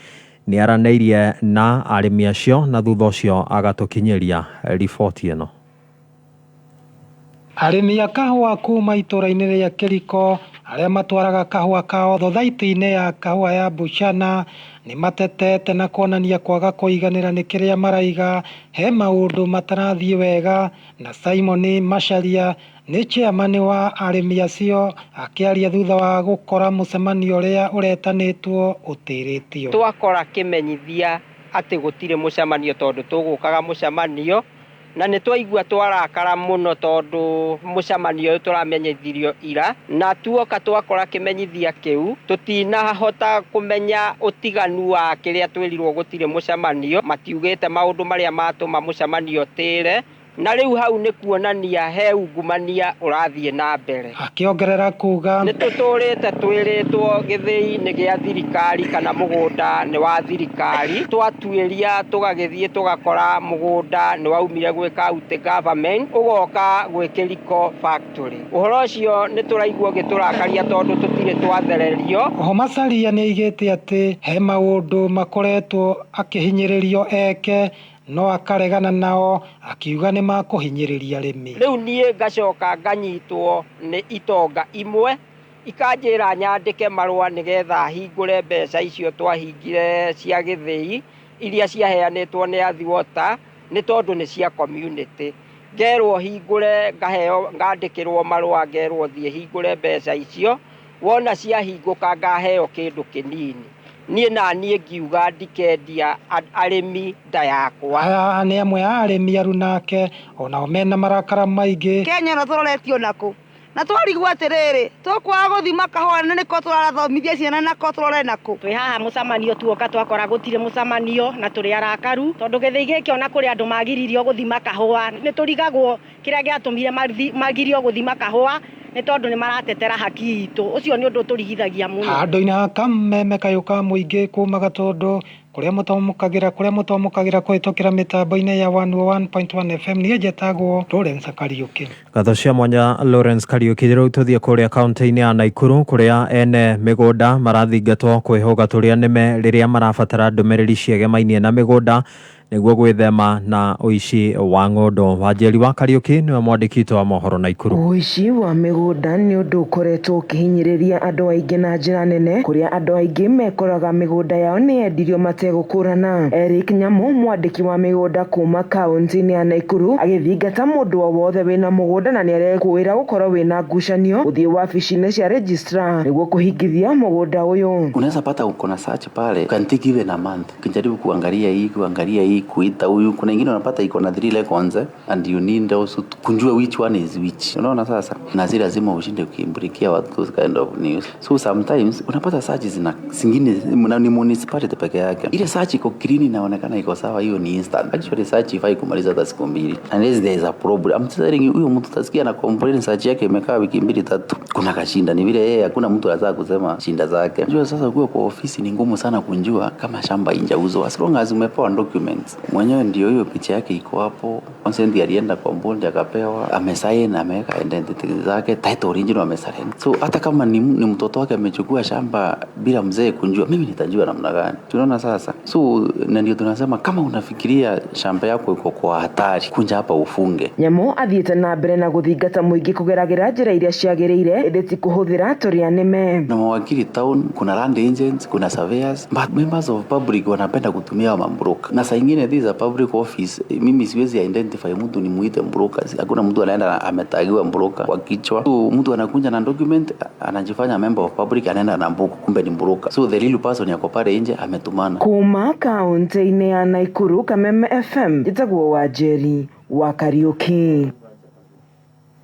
nĩ aranĩirie na arĩmi acio na thutha ũcio agatũkinyĩria riboti ĩno. Arĩmi a kahũa kuma itũra-inĩ rĩa Kĩriko arĩa matwaraga kahũa kao thothaitĩ-inĩ ya kahũa ya Buchana nĩ matetete na kuonania kwaga kũiganĩra nĩ kĩrĩa maraiga he maũndũ matarathiĩ wega. Na Simon Macharia nĩ chairman wa arĩmi acio, akĩaria thutha wa gũkora mũcemanio ũrĩa ũretanĩtwo ũtĩrĩtio. Twakora kĩmenyithia atĩ gũtirĩ mũcemanio, tondũ tũgũkaga mũcemanio na nĩ twaigua twarakara mũno, tondũ mũcemanio ũyũ tũramenyithirio ira, na tuoka twakora kĩmenyithia kĩu, tũtinahota kũmenya ũtiganu wa kĩrĩa twĩrirwo gũtirĩ mũcemanio. Matiugĩte maũndũ marĩa matũma mũcemanio ũtĩre, na rĩu hau nĩ kuonania he ungumania ũrathiĩ na mbere. Akĩongerera kuga nĩ tũtũrĩte twĩrĩtwo gĩthĩi nĩ gĩa thirikari kana mũgũnda nĩ wa thirikari. Twatuĩria tũgagĩthiĩ tũgakora mũgũnda nĩ waumire gwĩ county government ũgoka gwĩ Kĩriko factory. Ũhoro ũcio nĩ tũraigua ũgĩtũrakaria tondũ tũtirĩ twathererio. Oho Macharia nĩaigĩte atĩ he maũndũ makoretwo akĩhinyĩrĩrio eke no akaregana nao, akiuga nĩ makũhinyĩrĩria arĩmi. Rĩu niĩ ngacoka nganyitwo nĩ itonga imwe ikanjĩra nyandĩke marũa nĩgetha hingũre mbeca icio twahingire cia gĩthĩi iria ciaheanĩtwo nĩ Athi Water, nĩ tondũ nĩ cia community. Ngerwo hingũre, ngaheo, ngandĩkĩrwo marũa, ngerwo thiĩ hingũre mbeca icio, wona ciahingũka ngaheo kĩndũ kĩnini. Niĩ na niĩ ngiuga ndikendia arĩmi nda yakwa. Aya nĩ amwe a arĩmi arunake onao mena marakara maingĩ. Kenya ĩno tũroretio nakũ na twarigwo atĩrĩrĩ, tũkwaga gũthima kahũa na nĩko tũrathomithia ciana nako tũrore nakũ. Twĩ haha mũcemanio, tuoka twakora gũtirĩ mũcemanio na tũrĩ arakaru tondũ gĩthĩi gĩkĩ ona kũrĩ andũ magiririo gũthima kahũa. Nĩ tũrigagwo kĩrĩa gĩatũmire magirio gũthima kahũa. Nĩ tondũ nĩ maratetera haki itũ. Ũcio nĩ ũndũ ũtũrigithagia mũno. Handũ-inĩ ha kameme kayũ ka mũingĩ kuma Gatũndũ kũrĩa mũtamũkagĩra kũrĩa mũtamũkagĩra kũhĩtũkĩra mĩtambo-inĩ ya 101.1 FM niĩ njetagwo Lawrence Kariũki. Ngatho cia mwanya Lawrence Kariuki. Rĩu tũthiĩ kũrĩa kaunti-inĩ ya Naikuru kũrĩa ene mĩgũnda marathingatwo kwĩhũga tũrĩa nĩme rĩrĩa marabatara ndũmĩrĩri ciegemainie na mĩgũnda nĩguo gwĩthema na ũici wa ng'ũndũ. Wanjeri wa Kariuki nĩwe mwandĩki witũ wa mohoro Naikuru. Ũici wa mĩgũnda nĩ ũndũ ũkoretwo ũkĩhinyĩrĩria andũ aingĩ na njĩra nene, kũrĩa andũ aingĩ mekoraga mĩgũnda yao nĩ yendirio mategũkũrana. Eric Nyamu, mwandĩki wa mĩgũnda kuma kaunti-inĩ ya Naikuru, agĩthingata mũndũ o wothe wĩna mũgũnda na nĩarekũĩra gũkorwo wĩna ngucanio gũthiĩ wabici-inĩ cia registrar nĩguo kũhingithia mũgũnda ũyũ. Unaweza pata uko na search pale, you can take even a month ukijaribu kuangalia hii, kuangalia hii, kuita huyu. Kuna ingine unapata iko na three records, and you need also kujua which one is which. Unaona sasa, na si lazima ushinde ukimbrikia watu those kind of news. So sometimes unapata search zina zingine ni municipality peke yake, ile search iko clean, inaonekana iko sawa, hiyo ni instant. Actually search ifai kumaliza hata siku 2, unless there is a problem. I'm telling you, huyo mtu utasikia na complain search yake imekaa wiki 2 3, kuna kashinda ni vile yeye, hakuna mtu anataka kusema shinda zake. Unajua sasa ukiwa kwa ofisi ni ngumu sana kunjua kama shamba injauzwa, as long as umepewa documents mwenyewe, ndio hiyo picha yake iko hapo, consent alienda kwa bondi akapewa, amesign, ameweka identity zake, title original amesign. So hata kama ni mtoto wake amechukua shamba bila mzee kunjua, mimi nitajua namna gani? Tunaona sasa. So na ndio tunasema kama unafikiria shamba yako iko kwa hatari, kunja hapa ufunge. Nyamu athiĩte na mbere na gũthingata mũingĩ kũgeragĩra njĩra iria ciagĩrĩire ĩndĩ ti kũhũthĩra tũrĩa nĩme. Na mawakili town, kuna land agents, kuna surveyors, but members of public wanapenda kutumia mabroker. Na saa ingine this is a public office, mimi siwezi identify mtu nimuite broker. Hakuna mtu anaenda ametagiwa broker kwa kichwa. So mtu anakuja na document, anajifanya member of public, anaenda na book, kumbe ni broker. So the real person yako pale nje ametumana. Kuma kaunti-inĩ ya Naikuru, Kameme FM, njĩtagwo Wanjeri wa Kariuki.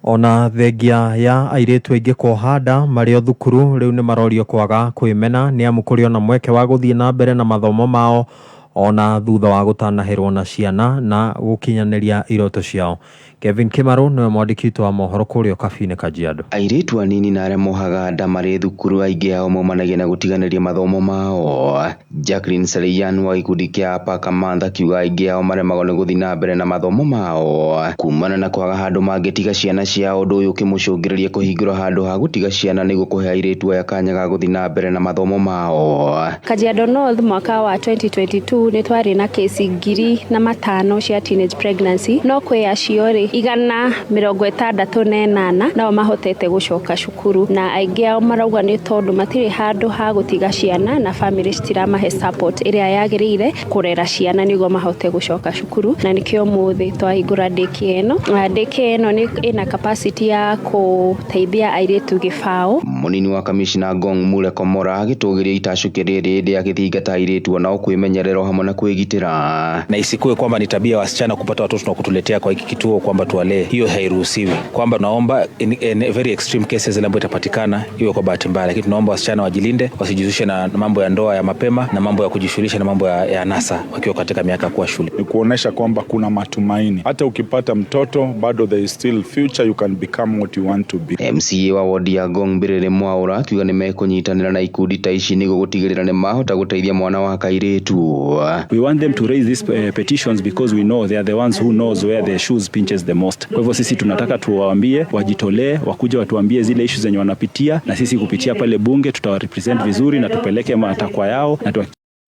Ona thengia ya airĩtu aingĩ kuoha nda marĩ o thukuru rĩu nĩ marorio kwaga kwĩmena nĩ amu kũrĩ ona mweke wa gũthiĩ na mbere na mathomo mao ona thutha wa gũtanahĩrwo na ciana na gũkinyanĩria iroto ciao. Kevin Kimaru nĩwe mwandĩki witũ wa mohoro kũrĩa Kabiinĩ Kajiado. Airĩtu anini na arĩa mohaga nda marĩ thukuru aingĩ ao maumanagia na gũtiganĩria mathomo mao. Jacqueline Seleyan wa gĩkundi kĩa Apakamantha akiuga aingĩ ao maremagwo nĩ gũthiĩ na mbere na mathomo mao kumana na kwaga handũ mangĩtiga ciana ciao, ũndũ ũyũ ũkĩmũcũngĩrĩria kũhingũra handũ ha gũtiga ciana nĩguo kũhe airĩtu aya kanya ga gũthiĩ na mbere na mathomo mao. Kajiado North mwaka wa 2022 nĩ twarĩ na kesi 5,000 cia teenage pregnancy, no kwĩ acio rĩ 168 nao mahotete gũcoka cukuru, na aingĩ ao marauga nĩ tondũ matirĩ handũ ha gũtiga ciana na family citiramahe support ĩrĩa yagĩrĩire kũrera ciana nĩguo mahote gũcoka cukuru, na nĩkĩo mũthĩ twahingũra daycare ĩno. Daycare ĩno nĩ ĩna capacity ya gũteithia airĩtu gĩbaũ. Mũnini wa kamishna Ngong Mule Komora agĩtũgĩria itacũki rĩrĩ hĩndĩ agĩthingata airĩtu onao kwĩmenyerera hamwe na kwĩgitĩra. Na isikuwe kwamba ni tabia wasichana kupata watoto na kutuletea kwa hiki kituo kwamba tuwalee, hiyo hairuhusiwi. Kwamba tunaomba in very extreme cases ile ambayo itapatikana iwe kwa bahati mbaya, lakini tunaomba wasichana wajilinde, wasijihusishe na mambo ya ndoa ya mapema na mambo ya kujishughulisha na mambo ya anasa wakiwa katika miaka kuwa shule. Ni kuonesha kwamba kuna matumaini, hata ukipata mtoto bado there is still future, you can become what you want to be. MCA wa wodi ya Ngong Mbiriri Mwaura akiuga nĩmekũnyitanĩra na ikundi ta ici nĩguo gũtigĩrĩra nĩmahota gũteithia mwana wa kairĩtu. We want them to raise these petitions because we know they are the ones who knows where the shoes pinches the most. Kwa hivyo sisi tunataka tuwaambie wajitolee, wakuje watuambie zile issues zenye wanapitia, na sisi kupitia pale bunge tutawarepresent vizuri na tupeleke matakwa yao na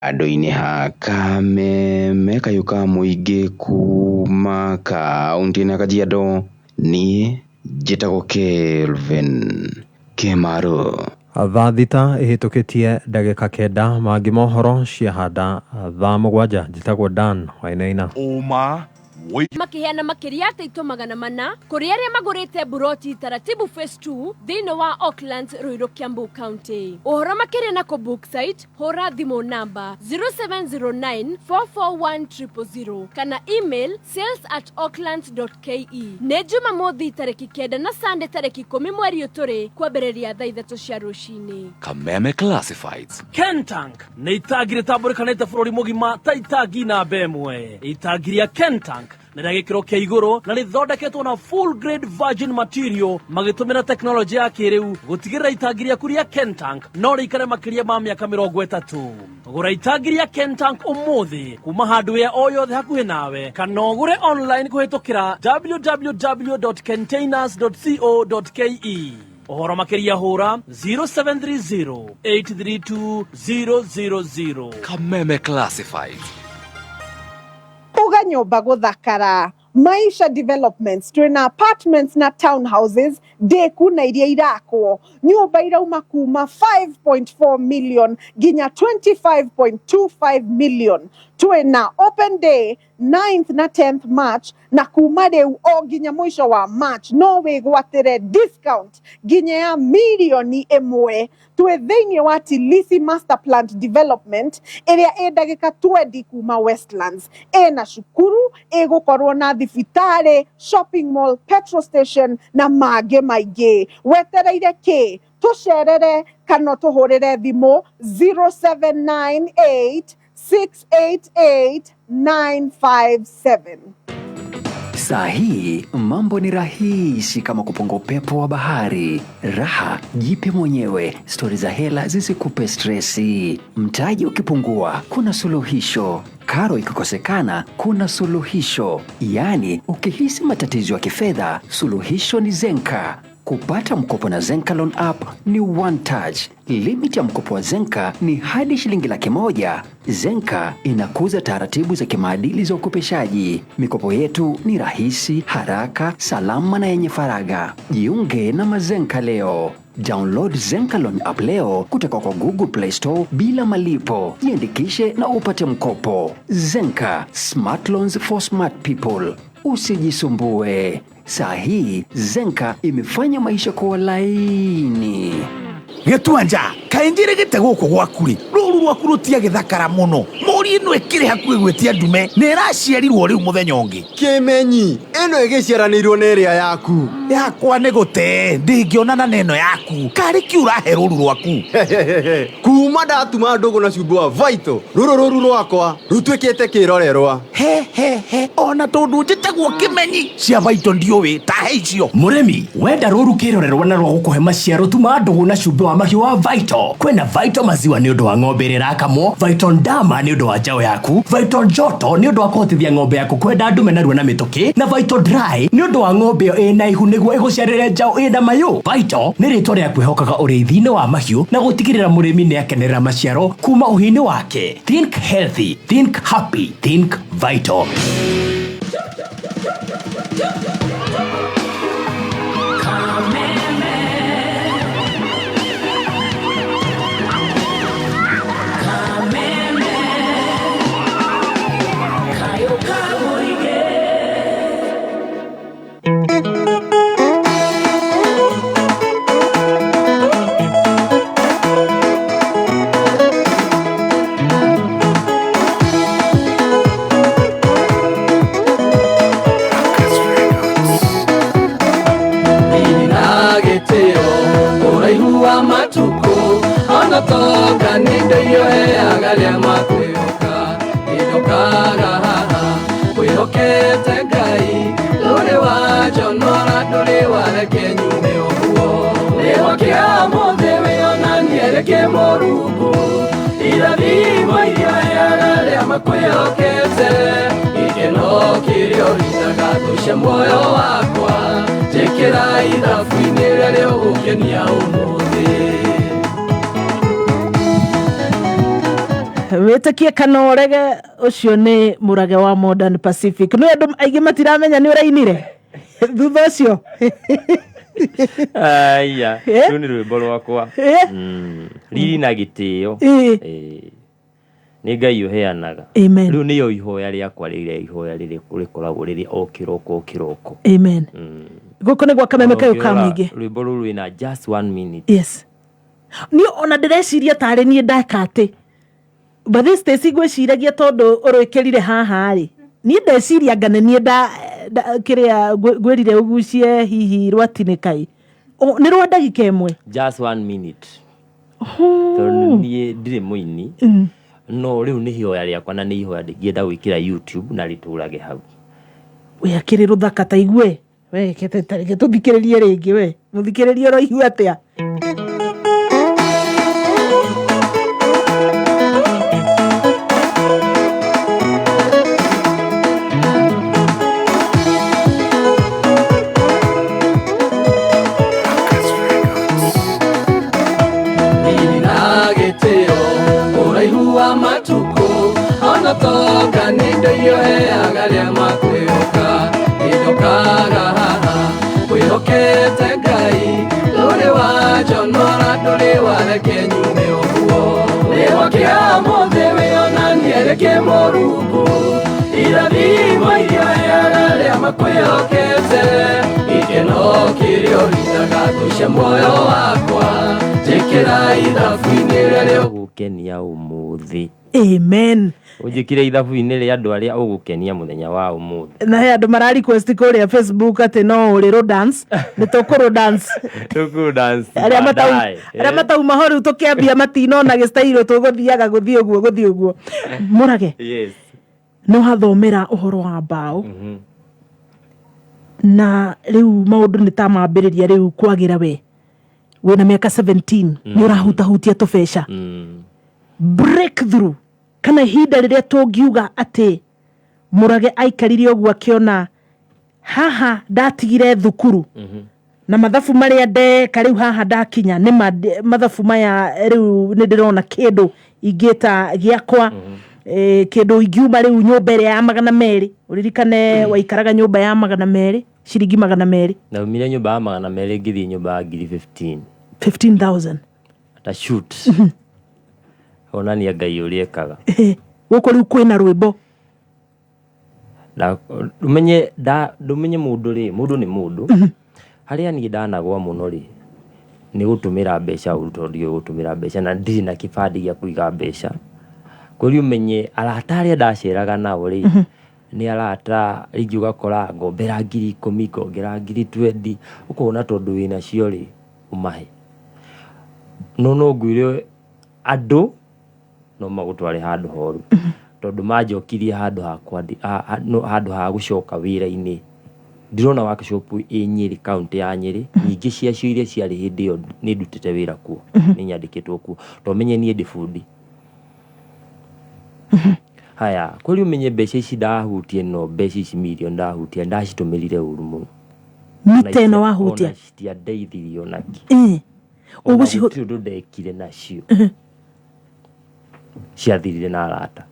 Andũ-inĩ ha Kameme kayũ ka mũingĩ kuma kaunti-inĩ ya Kajiado, niĩ njĩtagwo Kelvin Kĩmaru. Thaa 6 ĩhĩtũkĩtie ndagĩka 9, mangĩ mohoro ciahanda thaa 7. Njĩtagwo Dan Wainaina. Ũma Makiheana makĩria taito 400 kũrĩ arĩa magũrĩte buroti Taratibu Phase 2 thĩinĩ wa Auckland, Ruiru, Kiambu County. Ũhoro makĩria na kũ book site hũra thimũ namba 0709 441 000 kana email sales@auckland.ke. Nĩ Jumamothi tarĩki 9 na Sunday tarĩki 10 mweri ũyũ tũrĩ kwambĩrĩria thaa 3 cia rũcinĩ. Kameme Classifieds. Kentank nĩ itangi rĩtambũrĩkanĩte bũrũri mũgima ta itangi namba 1. Itangi rĩa Kentank Nĩ rĩa gĩkĩro kĩa igũrũ na rĩthondeketwo na full grade virgin material magĩtũmĩra tekinoronjĩ ya kĩrĩu gũtigĩrĩra itangi rĩaku rĩa Kentank no rĩikare makĩria ma mĩaka 30. Gũra itangi rĩa Kentank ũmũthĩ kuma hardware o yothe hakuhĩ nawe kana ũgũre online kũhĩtũkĩra www.containers.co.ke. Ũhoro makĩria hũra 0730 832 000. Kameme Classifieds. Uga nyũmba gũthakara Maisha Developments twĩna apartments na townhouses ndĩku na iria irakwo. Nyũmba irauma kuma 5.4 million nginya 25.25 million. Twĩna open day 9th na 10th March na kuma rĩu o nginya mũico wa March no wĩgwatĩre discount nginya ya 1 mirioni. Twĩ thĩinĩ wa Tilisi Master Plant Development ĩrĩa ĩ ndagĩka 20 kuma Westlands. Ĩna cukuru, ĩgũkorwo na thibitarĩ, shopping mall, petrol station na mangĩ maingĩ. Wetereire kĩ? Tũcerere kana tũhũrĩre thimũ 0798 688 957. Saa hii mambo ni rahisi kama kupunga upepo wa bahari. Raha jipe mwenyewe, stori za hela zisikupe stresi. Mtaji ukipungua, kuna suluhisho. Karo ikikosekana, kuna suluhisho. Yaani, ukihisi matatizo ya kifedha, suluhisho ni Zenka. Kupata mkopo na Zenka Loan App ni one touch. Limit ya mkopo wa Zenka ni hadi shilingi 100,000. Zenka inakuza taratibu za kimaadili za ukopeshaji. Mikopo yetu ni rahisi, haraka, salama na yenye faragha. Jiunge na Mazenka leo. Download Zenka Loan App leo kutoka kwa Google Play Store bila malipo. Jiandikishe na upate mkopo. Zenka, smart loans for smart people. Usijisumbue. Saa hii Zenka imefanya maisha kuwa laini. Gĩtuanja kaĩ njĩrĩgĩte gũkũ gwaku rĩ, rũru rwaku rũtiagĩthakara mũno. Mũri ĩno ĩkĩrĩ hakuhĩ gwĩtia ndume na ĩraciarirwo rĩu mũthenya ũngĩ. Kĩmenyi ĩno ĩgĩciaranĩirwo na ĩrĩa yaku. Yakwa nĩ gũte ndĩngĩonana na ĩno yaku. Karĩ kĩ ũrahe rũru rwaku? Kuma ndatuma ndũgũ na cumbĩ wa Vital, rũrũ rũru rwakwa rũtuĩkĩte kĩrorerwa. He he he, ona tondũ njĩtagwo Kĩmenyi cia Vital ndiũĩ tahe icio. Mũrĩmi wenda rũru kĩrorerwa na rwa gũkũhe maciaro, tuma ndũgũ na cumbĩ wa mahiũ wa Vital. Kwĩna Vital maziwa nĩ ũndũ wa ng'ombe ĩrĩa ĩrakamwo, Vital ndama nĩ ũndũ wa njaũ yaku, Vital njoto nĩ ũndũ wa kũhotithia ng'ombe yaku kwenda ndume narua na mĩtũkĩ, na Vital dry nĩ ũndũ wa ng'ombe ĩyo ĩna ihu nĩguo ĩgũciarĩre njaũ ĩna mayũ. Vital nĩ rĩtwa rĩa kwĩhokaga ũrĩithi-inĩ wa mahiũ na gũtigĩrĩra mũrĩmi nĩ akenerera maciaro kuma ũhiũ-inĩ wake. Think healthy, think happy, think Vital. Gĩtĩo ũraihu wa matukũ ona tonga nĩ indo iria ũheaga arĩa makwĩhoka. Nĩndokaga haha kwĩhokete Ngai, ndũrĩ wanjonora, ndũrĩ wareke nyume ũguo. Wĩhoke ũmũthĩ wĩonanie rĩngĩ Mũrungu irathimo iria ũheaga arĩa makwĩhokete. Gĩkeno kĩrĩa ũrutaga ngũcia muoyo wakwa, njĩkĩra ithabu-inĩ rĩrĩa rĩũgũkenia ũmũthĩ. Wĩtĩkie kana ũrege, ũcio nĩ mũrage wa Modern Pacific. Nĩ andũ aingĩ matiramenya nĩ ũrainire thutha ũcio. Aya. Eh? Rũu nĩ rwĩmbo rwakwa. Eh? Riri na gĩtĩo. Nĩ Ngai ũheanaga. Amen. Rĩu nĩyo ihoya rĩakwa rĩrĩa ihoya rĩrĩ rĩkoragwo rĩrĩ o kĩroko o kĩroko. Amen. Gũkũ nĩ gwa Kameme kayũ ka Ũngĩrora, mũingĩ. Rwĩmbo rũu rwĩna just one minute. Yes, niĩ ona ndĩreciria tarĩ niĩ ndeka atĩ bathi Stacy, ngwĩciragia tondũ ũrwĩkĩrire haha rĩ, niĩ ndeciria anga nĩ niĩ kĩrĩa ngwĩrire ũgucie hihi rwatinĩkai. Nĩ rwa ndagĩka 1. Just one minute tondũ niĩ ndirĩ mũini. No rĩu nĩ ihoya rĩakwa na nĩ ihoya ndingĩenda gwĩkĩra YouTube na rĩtũrage hau. We akĩrĩ rũthaka ta igue we reke tũthikĩrĩrie rĩngĩ we mũthikĩrĩrie ũraigua atĩa. Riri na gĩtĩo ũraihu wa matukũ ona tonga nĩ indo iria ũheaga arĩa makwĩhoka indokaga haha wĩhokete Ngai ndũrĩ wanjonora ndũrĩ wareke nyume ũguo nĩgũkĩa ũmũthĩ wĩonanie rĩkĩ Mũrungu irathimo iria ũheaga arĩa makwĩhokete gĩkeno kĩrĩa ũritaga ngũice muoyo wakwa njĩkĩra ithabu-inĩ rĩrĩa ũgũkenia ũmũthĩ. Amen. Ũnjĩkĩre ithabu-inĩ rĩa andũ arĩa ũgũkenia mũthenya wa ũmũthĩ. Na he andũ mara request kũrĩa Facebook atĩ no ũrĩrũ dance nĩ tũkũrũ dance. Tũkũrũ dance arĩa matau baadaye, arĩa matauma ho rĩu tũkĩambia matinona gĩstairo tũgũthiaga gũthiĩ ũguo gũthiĩ ũguo mũrage. Yes. Nĩ wathomera ũhoro wa mbaũ na rĩu maũndũ nĩ ta mambĩrĩria rĩu kwagĩra we wĩna mĩaka 17 nĩ ũrahutahutia tũbeca breakthrough kana ihinda rĩrĩa tũngiuga atĩ mũrage aikarire ũguo akĩona haha ndatigire thukuru na mathabu marĩa ndeka rĩu haha ndakinya nĩ mathabu maya rĩu nĩ ndĩrona kĩndũ ingĩta gĩakwa kĩndũ ingiuma rĩu nyũmba ĩrĩa ya 200 ũririkane waikaraga nyũmba ya 200 ciringi 200. Ndaumire nyũmba ya 200 ngĩthiĩ nyũmba ya ngiri 15. 15,000. Ata shoot onania Ngai ũrĩa ekaga. Gũkũ rĩu kwĩna rwĩmbo. Na ndũmenye ndũmenye mũndũ rĩ, mũndũ nĩ mũndũ. Harĩa niĩ ndanagwa mũno rĩ, nĩ gũtũmĩra mbeca ũru tondũ ndiũĩ gũtũmĩra mbeca na ndirĩ na kĩbandĩ gĩa kũiga mbeca. Kwĩri ũmenye arata arĩa ndaceraga nao rĩ, nĩ arata rĩngĩ ũgakora ngombera 10,000 ngongera 20,000 ũkona tondũ wĩnacio rĩ ũmahe. No no ngwĩre andũ no magũtware handũ horu tondũ manjokirie handũ ha no, handũ ha gũcoka wĩra-inĩ. Ndirona workshop ĩ Nyĩrĩ, kaũntĩ ya Nyĩrĩ, nyingĩ ciacio iria ciarĩ hĩndĩ ĩyo nĩ ndutĩte wĩra kuo, nĩ nyandĩkĩtwo kuo. To ũmenye niĩ ndĩ bundi. Haya, kwĩri ũmenye mbeca ici ndahutia ĩno, mbeca ici mirioni ndahutia, ndacitũmĩrire ũru mũno. Mita ĩno wahutia? Ona citiandeithirie ona kĩ. Ona gũtirĩ ũndũ ndekire nacio. Ciathirire na arata.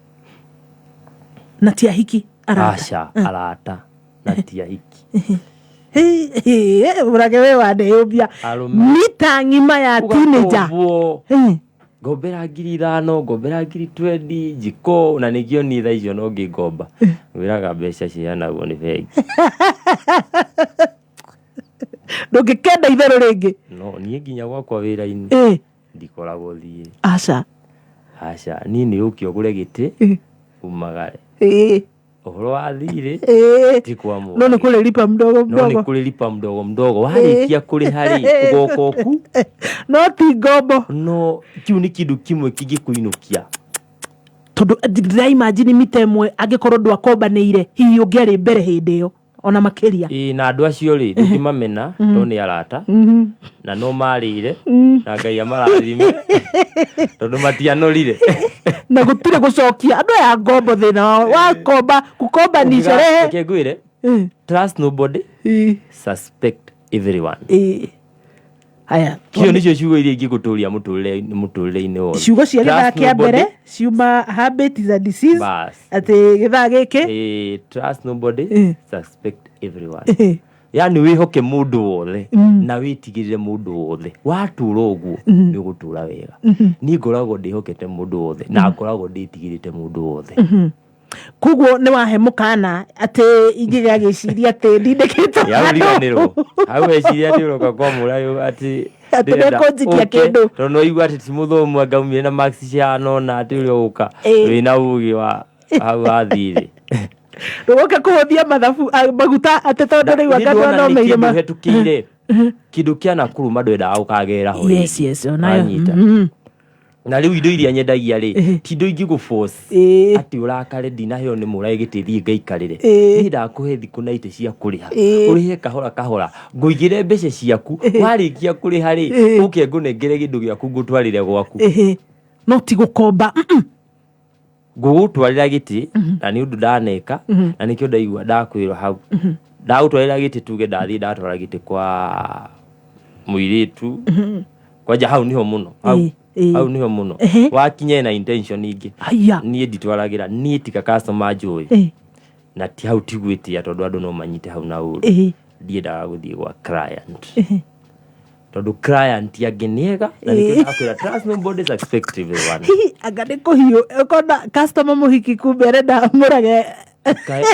Na ti ahiki arata? Aca, arata na ti ahiki. Ũrage we waneyũmbia. Arũme. Mita ng'ima ya teenager. Ũgakombwo. Ngombera 5,000, ngombera 20,000, njiko, na nĩkĩo niĩ thaa icio no ngĩngomba. Ngwĩraga mbeca ciheanagwo nĩ bengi. Ndũngĩkenda itherũ rĩngĩ. No, niĩ nginya gwakwa wĩra-inĩ. Ndikoragwo thiĩ. Aca. Aca, niĩ nĩ ũke ũgũre gĩtĩ, umagare. Ũhoro wa thirĩ, ti kwa mũndũ. No nĩ kũrĩlipa mdogo No nĩ mdogo. kũrĩlipa mdogo mdogo. Warĩkia kũrĩha rĩ, ũgoka ũku. No ti ngombo. No, kĩu nĩ kĩndũ kĩmwe kĩngĩkũinũkia. Tondũ ndĩraimagine mita ĩmwe angĩkorwo ndwakombanĩire, hihi ũngĩarĩ mbere hĩndĩ ĩyo ona makĩria. Ĩĩ, na andũ acio rĩ, ndũngĩmamena, tondũ nĩ arata. Na no marĩire, na Ngai amarathime, tondũ matianorire. Na gũtirĩ gũcokia. Andũ aya ngombo thĩna wao, wakomba, kukomba ni sherehe. Reke ngwĩre, trust nobody, suspect everyone. Haya. Icio nĩcio ciugo iria ingĩgũtũria mũtũrĩre-inĩ wothe. Ciugo cia gĩthaa Trust kĩa nobody. mbere ciuma habit is a disease. Bas. Atĩ gĩthaa gĩkĩ. Trust nobody, suspect everyone. Yaani wĩhoke mũndũ wothe na wĩtigĩrĩre mũndũ wothe. Watũra ũguo nĩ ũgũtũra wega. Niĩ ngoragwo ndĩhokete mũndũ wothe na ngoragwo ndĩtigĩrĩte mũndũ wothe. Koguo nĩ wahe mũkana atĩ ingĩgĩa gĩciria atĩ ndindĩkĩtwo Ya handũ. ũriganĩrwo. Hau weciria atĩ ũroka kwa mũrayo atĩ Atĩ ndĩrenda nĩkũnjikia ũke, kĩndũ. tondũ no igua atĩ ti mũthomu anga aumire na marks cihana ũna atĩ ũrĩa ũgũka wĩna ũgĩ wa hau wathirĩ. Ndũgoke kũhũthia mathabu maguta atĩ tondũ rĩu anga Nĩ ndona nĩ ndwathomeire kĩndũ hetũkĩire kĩndũ kĩa Nakuru ma ndwendaga gũkagerera ho Yes, rĩngĩ. yes, onayo. Wanyita. Na rĩu indo iria nyendagia rĩ, ti indo ingĩgũ force atĩ ũrakare ndinaheo nĩ mũraĩ gĩtĩ thiĩ ngaikarĩre. Niĩ ndakũhe thikũ na itĩ cia kũrĩha, ũrĩhe kahora kahora, ngũigĩre mbeca ciaku, warĩkia kũrĩha rĩ, ũke ngũnengere kĩndũ gĩaku ngũtwarĩre gwaku. No ti gũkomba. Ngũgũtwarĩra gĩtĩ na nĩ ũndũ ndaneka, na nĩkĩo ndaigua ndakwĩrwo hau. Ndagũtwarĩra gĩtĩ, tuge ndathiĩ ndatwara gĩtĩ kwa mũirĩtu, kwanja hau niho mũno hau. Hau niho mũno. Wakinya na intention ingĩ. Haya. Niĩ nditwaragĩra, niĩ tiga customer njũĩ, na ti hau ti gwĩtia tondũ andũ no manyite hau na ũru. Ndiendaga gũthiĩ gwa client tondũ client angĩ nĩ ega, na nĩkĩo ndakwĩra trust nobody, suspect everyone. Hihi anga nĩ kũhiũ ũkona customer mũhiki kumbe arenda mũrage?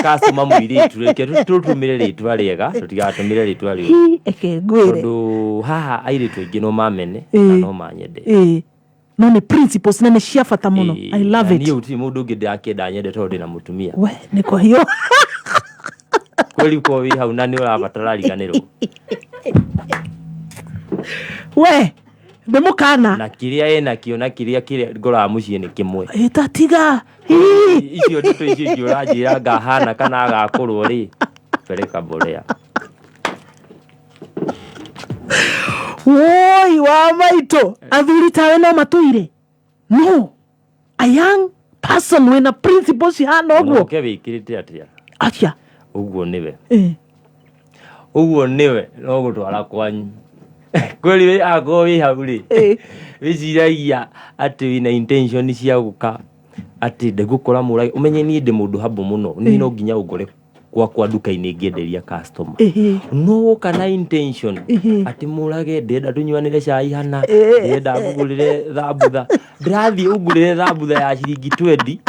Customer mũirĩtu, reke tũtũmĩre rĩtwa rĩega, tũtigatũmĩre rĩtwa rĩũru. Hi, eke ngwĩre. Tondũ haha airĩtu aingĩ no mamene na no manyende. Ĩĩ, no nĩ principles na nĩ cia bata mũno. I love Na it. Niĩ gũtirĩ mũndũ ũngĩ ndĩrakĩenda nyende tondũ ndĩna mũtumia. We nĩ kũhiũ. Kweri ko wĩ hau na nĩ ũrabatara riganĩrwo. We nĩ mũkana. Na kĩrĩa enakĩo na kĩrĩa ngoraga mũciĩ nĩ kĩmwe. Ĩtatiga. Icio ndeto icio ingĩ ũranjĩra ngahana kana agakũrwo rĩ, peleka mbolea. Woi wa maitũ, athuri tawe no matũire no a young person wĩna principles cihana ũguo. Ũke wĩkĩrĩte atĩa? Atia? Ũguo nĩwe. Ũguo nĩwe no gũtwara kwanyu kweri akorwo wĩ hau rĩ, wĩciragia atĩ wĩna intention cia gũka atĩ ndegũkora mũrage. Ũmenye niĩ ndĩ mũndũ humble mũno. Niĩ no nginya ũngore gwakwa nduka-inĩ ngĩenderia customer, no woka na intention atĩ mũrage ndĩrenda tũnyuanĩre cai hana, ndĩrenda ngũgũrĩre thambutha, ndĩrathiĩ ũngũrĩre thambutha ya ciringi 20,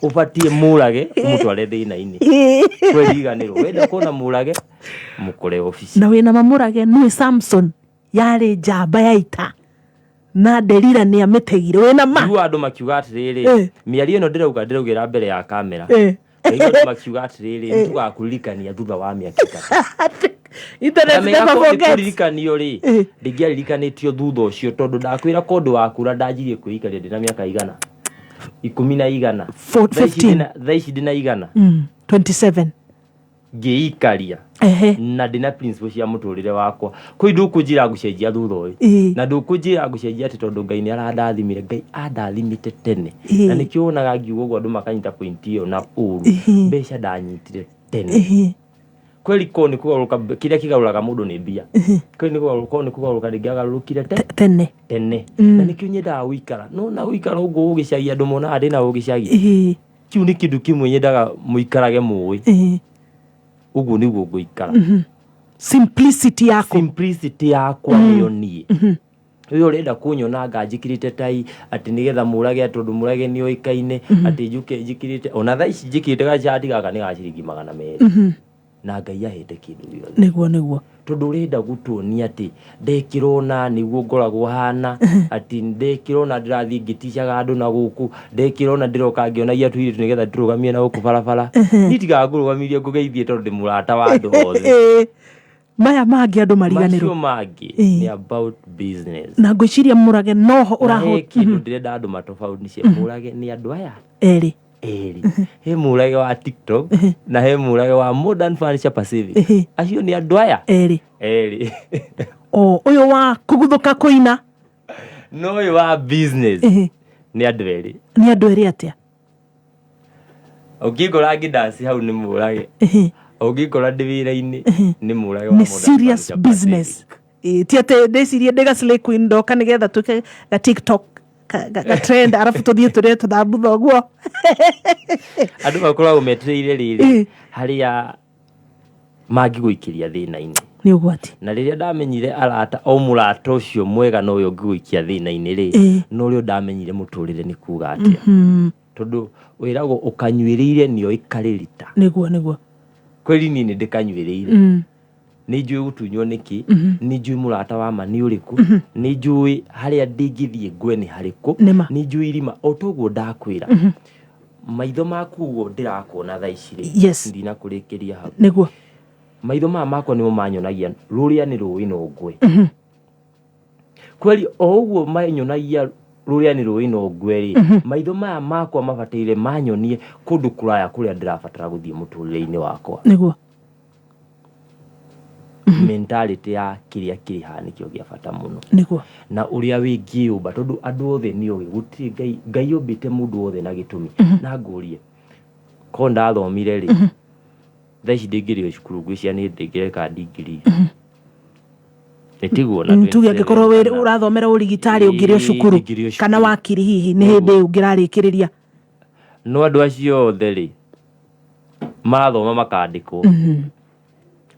ũbatiĩ mũrage ũmũtware thĩna-inĩ. Kweriganĩrwo wenda kuona mũrage, mũkore obici. Na wĩna mamũrage nĩ Samson yarĩ njamba ya ita na Delila nĩ amĩtegire, wĩna ma. Igua andũ makiuga atĩrĩrĩ, mĩario ĩno ndĩrauga ndĩraugĩra mbere ya kamera. Ndaigua andũ makiuga atĩrĩrĩ, nĩtũgakũririkania thutha wa mĩaka 3. Internet Ndamenya never korwo nĩ forgets. kũririkanio rĩ, ndingĩaririkanĩtio thutha ũcio tondũ ndakwĩra kondũ wakura ndanjirie kwĩikaria ndĩna mĩaka igana ikũmi na igana. Thaa ici 15. thaa ici ndĩna igana. 27. Ngĩikaria na ndĩna principle cia mũtũrĩre wakwa kwĩ ndũkũnjĩra ngũcenjia thutha ũyũ, na ndũkũnjĩra ngũcenjia atĩ tondũ Ngai nĩ arandathimire. Ngai andathimĩte tene, na nĩkĩo wonaga ngiuga ũguo andũ makanyita point ĩyo na ũru. Mbeca ndanyitire tene. Kweri korwo nĩ kũgarũrũka, kĩrĩa kĩgarũraga mũndũ nĩ mbia. Kweri nĩ kũgarũrũka, korwo nĩ kũgarũrũka ndingĩagarũrũkire te tene. Tene. Na nĩkĩo nyendaga gũikara no na gũikara ũguo gĩcagi, andũ monaga ndĩna ũgĩcagi. Kĩu nĩ kĩndũ kĩmwe nyendaga mũikarage mũĩ. Ũguo nĩguo ngũikara. Simplicity yaku. Simplicity yakwa nĩyo niĩ. Ũyũ ũrenda kũnyona anga njĩkĩrĩte tai atĩ nĩgetha mũrage tondũ mũrage nĩ oĩkaine, atĩ njũke njĩkĩrĩte ona thaa ici njĩkĩrĩte gacati gaka nĩ ga ciringi 200, na Ngai ahete kĩndũ gĩothe. Nĩguo. Tondũ ũrenda gũtuonia atĩ ndekĩra ũna nĩguo ngoragwo hana, atĩ ndekĩra ũna ndĩrathiĩ ngĩticaga andũ na gũkũ, ndekĩra ũna ndĩroka ngĩonagia tũirĩtu nĩgetha tũrũgamie na gũkũ barabara. Niĩ tigaga ngũrũgamirie ngũgeithie tondũ ndĩ mũrata wa andũ othe. Maya mangĩ andũ mariganĩrwo. Macio mangĩ nĩ about business. Na ngwĩciria mũrage noho Na he ũraho kĩndũ ndĩrenda andũ matofautishe. Mũrage nĩ andũ aya erĩ. Erĩ. He mũrage wa TikTok na he mũrage wa Modern Furniture Pacific. Acio nĩ andũ aya erĩ. Erĩ. O ũyũ wa kũguthũka kũina. No ũyũ wa business nĩ andũ erĩ. Nĩ andũ erĩ atĩa? Ũngĩngora ngĩndaci hau nĩ mũrage, ũngĩngora ndĩ wĩra-inĩ nĩ mũrage wa Nĩ Modern serious Furniture business. Pacific. Ĩĩ, ti atĩ ndĩcirie ndĩ ga Slay Queen ndoka nĩgetha twĩke ga TikTok ga trend arabu tũthiĩ tũrĩe tũthambutha ũguo. Andũ makoragwo metereire rĩrĩ harĩa mangĩgũikĩria thĩna-inĩ. Nĩ ũgwati. Na rĩrĩa ndamenyire arata, o mũrata ũcio mwega nowe ũngĩgũikia thĩna-inĩ rĩ, norĩo ndamenyire mũtũrĩre nĩ kuga atĩa, tondũ wĩragwo ũkanyuĩrĩire nĩo ĩkarĩrita. Nĩguo. Kweri niĩ nĩ ndĩkanyuĩrĩire. Nĩ njũĩ gũtunywo nĩkĩ, nĩ njũĩ mũrata wa ma nĩ ũrĩkũ, nĩ njũĩ harĩa ndingĩthiĩ ngwe nĩ harĩkũ. Nĩma. Nĩ njũĩ irima o toguo ndakwĩra, maitho maku ũguo ndĩrakuona thaa ici rĩ, ndinakũrĩkĩria hau. Maitho maya makwa nĩmo manyonagia rũrĩa nĩ rũĩ no ngwe. Kweri o ũguo manyonagia Rũrĩa nĩ rũĩ no ngwe rĩ, maitho maya makwa mabataire manyonie kũndũ kũraya kũrĩa ndĩrabatara gũthiĩ mũtũrĩre-inĩ wakwa. Mentality ya kĩrĩa kĩrĩ haha nĩkĩo gĩa bata mũno. Na ũrĩa wĩngĩyũmba, tondũ andũ othe nĩ ogĩ, gũtirĩ Ngai, Ngai ombĩte mũndũ wothe na gĩtũmi. Na ngũrie, korwo ndathomire rĩ, thaa ici ndĩngĩrĩ o cukuru, ngwĩciria nĩ ndĩngĩreka ndigiri. Nĩ tiguo na Tuge angĩkorwo 27 kana ũrathomera ũrigitari, ũngĩrĩ o cukuru. Ndingĩrĩ o cukuru. Kana wakiri hihi nĩ hĩndĩ ũngĩrarĩkĩrĩria. No andũ acio othe rĩ, marathoma makandĩkwo,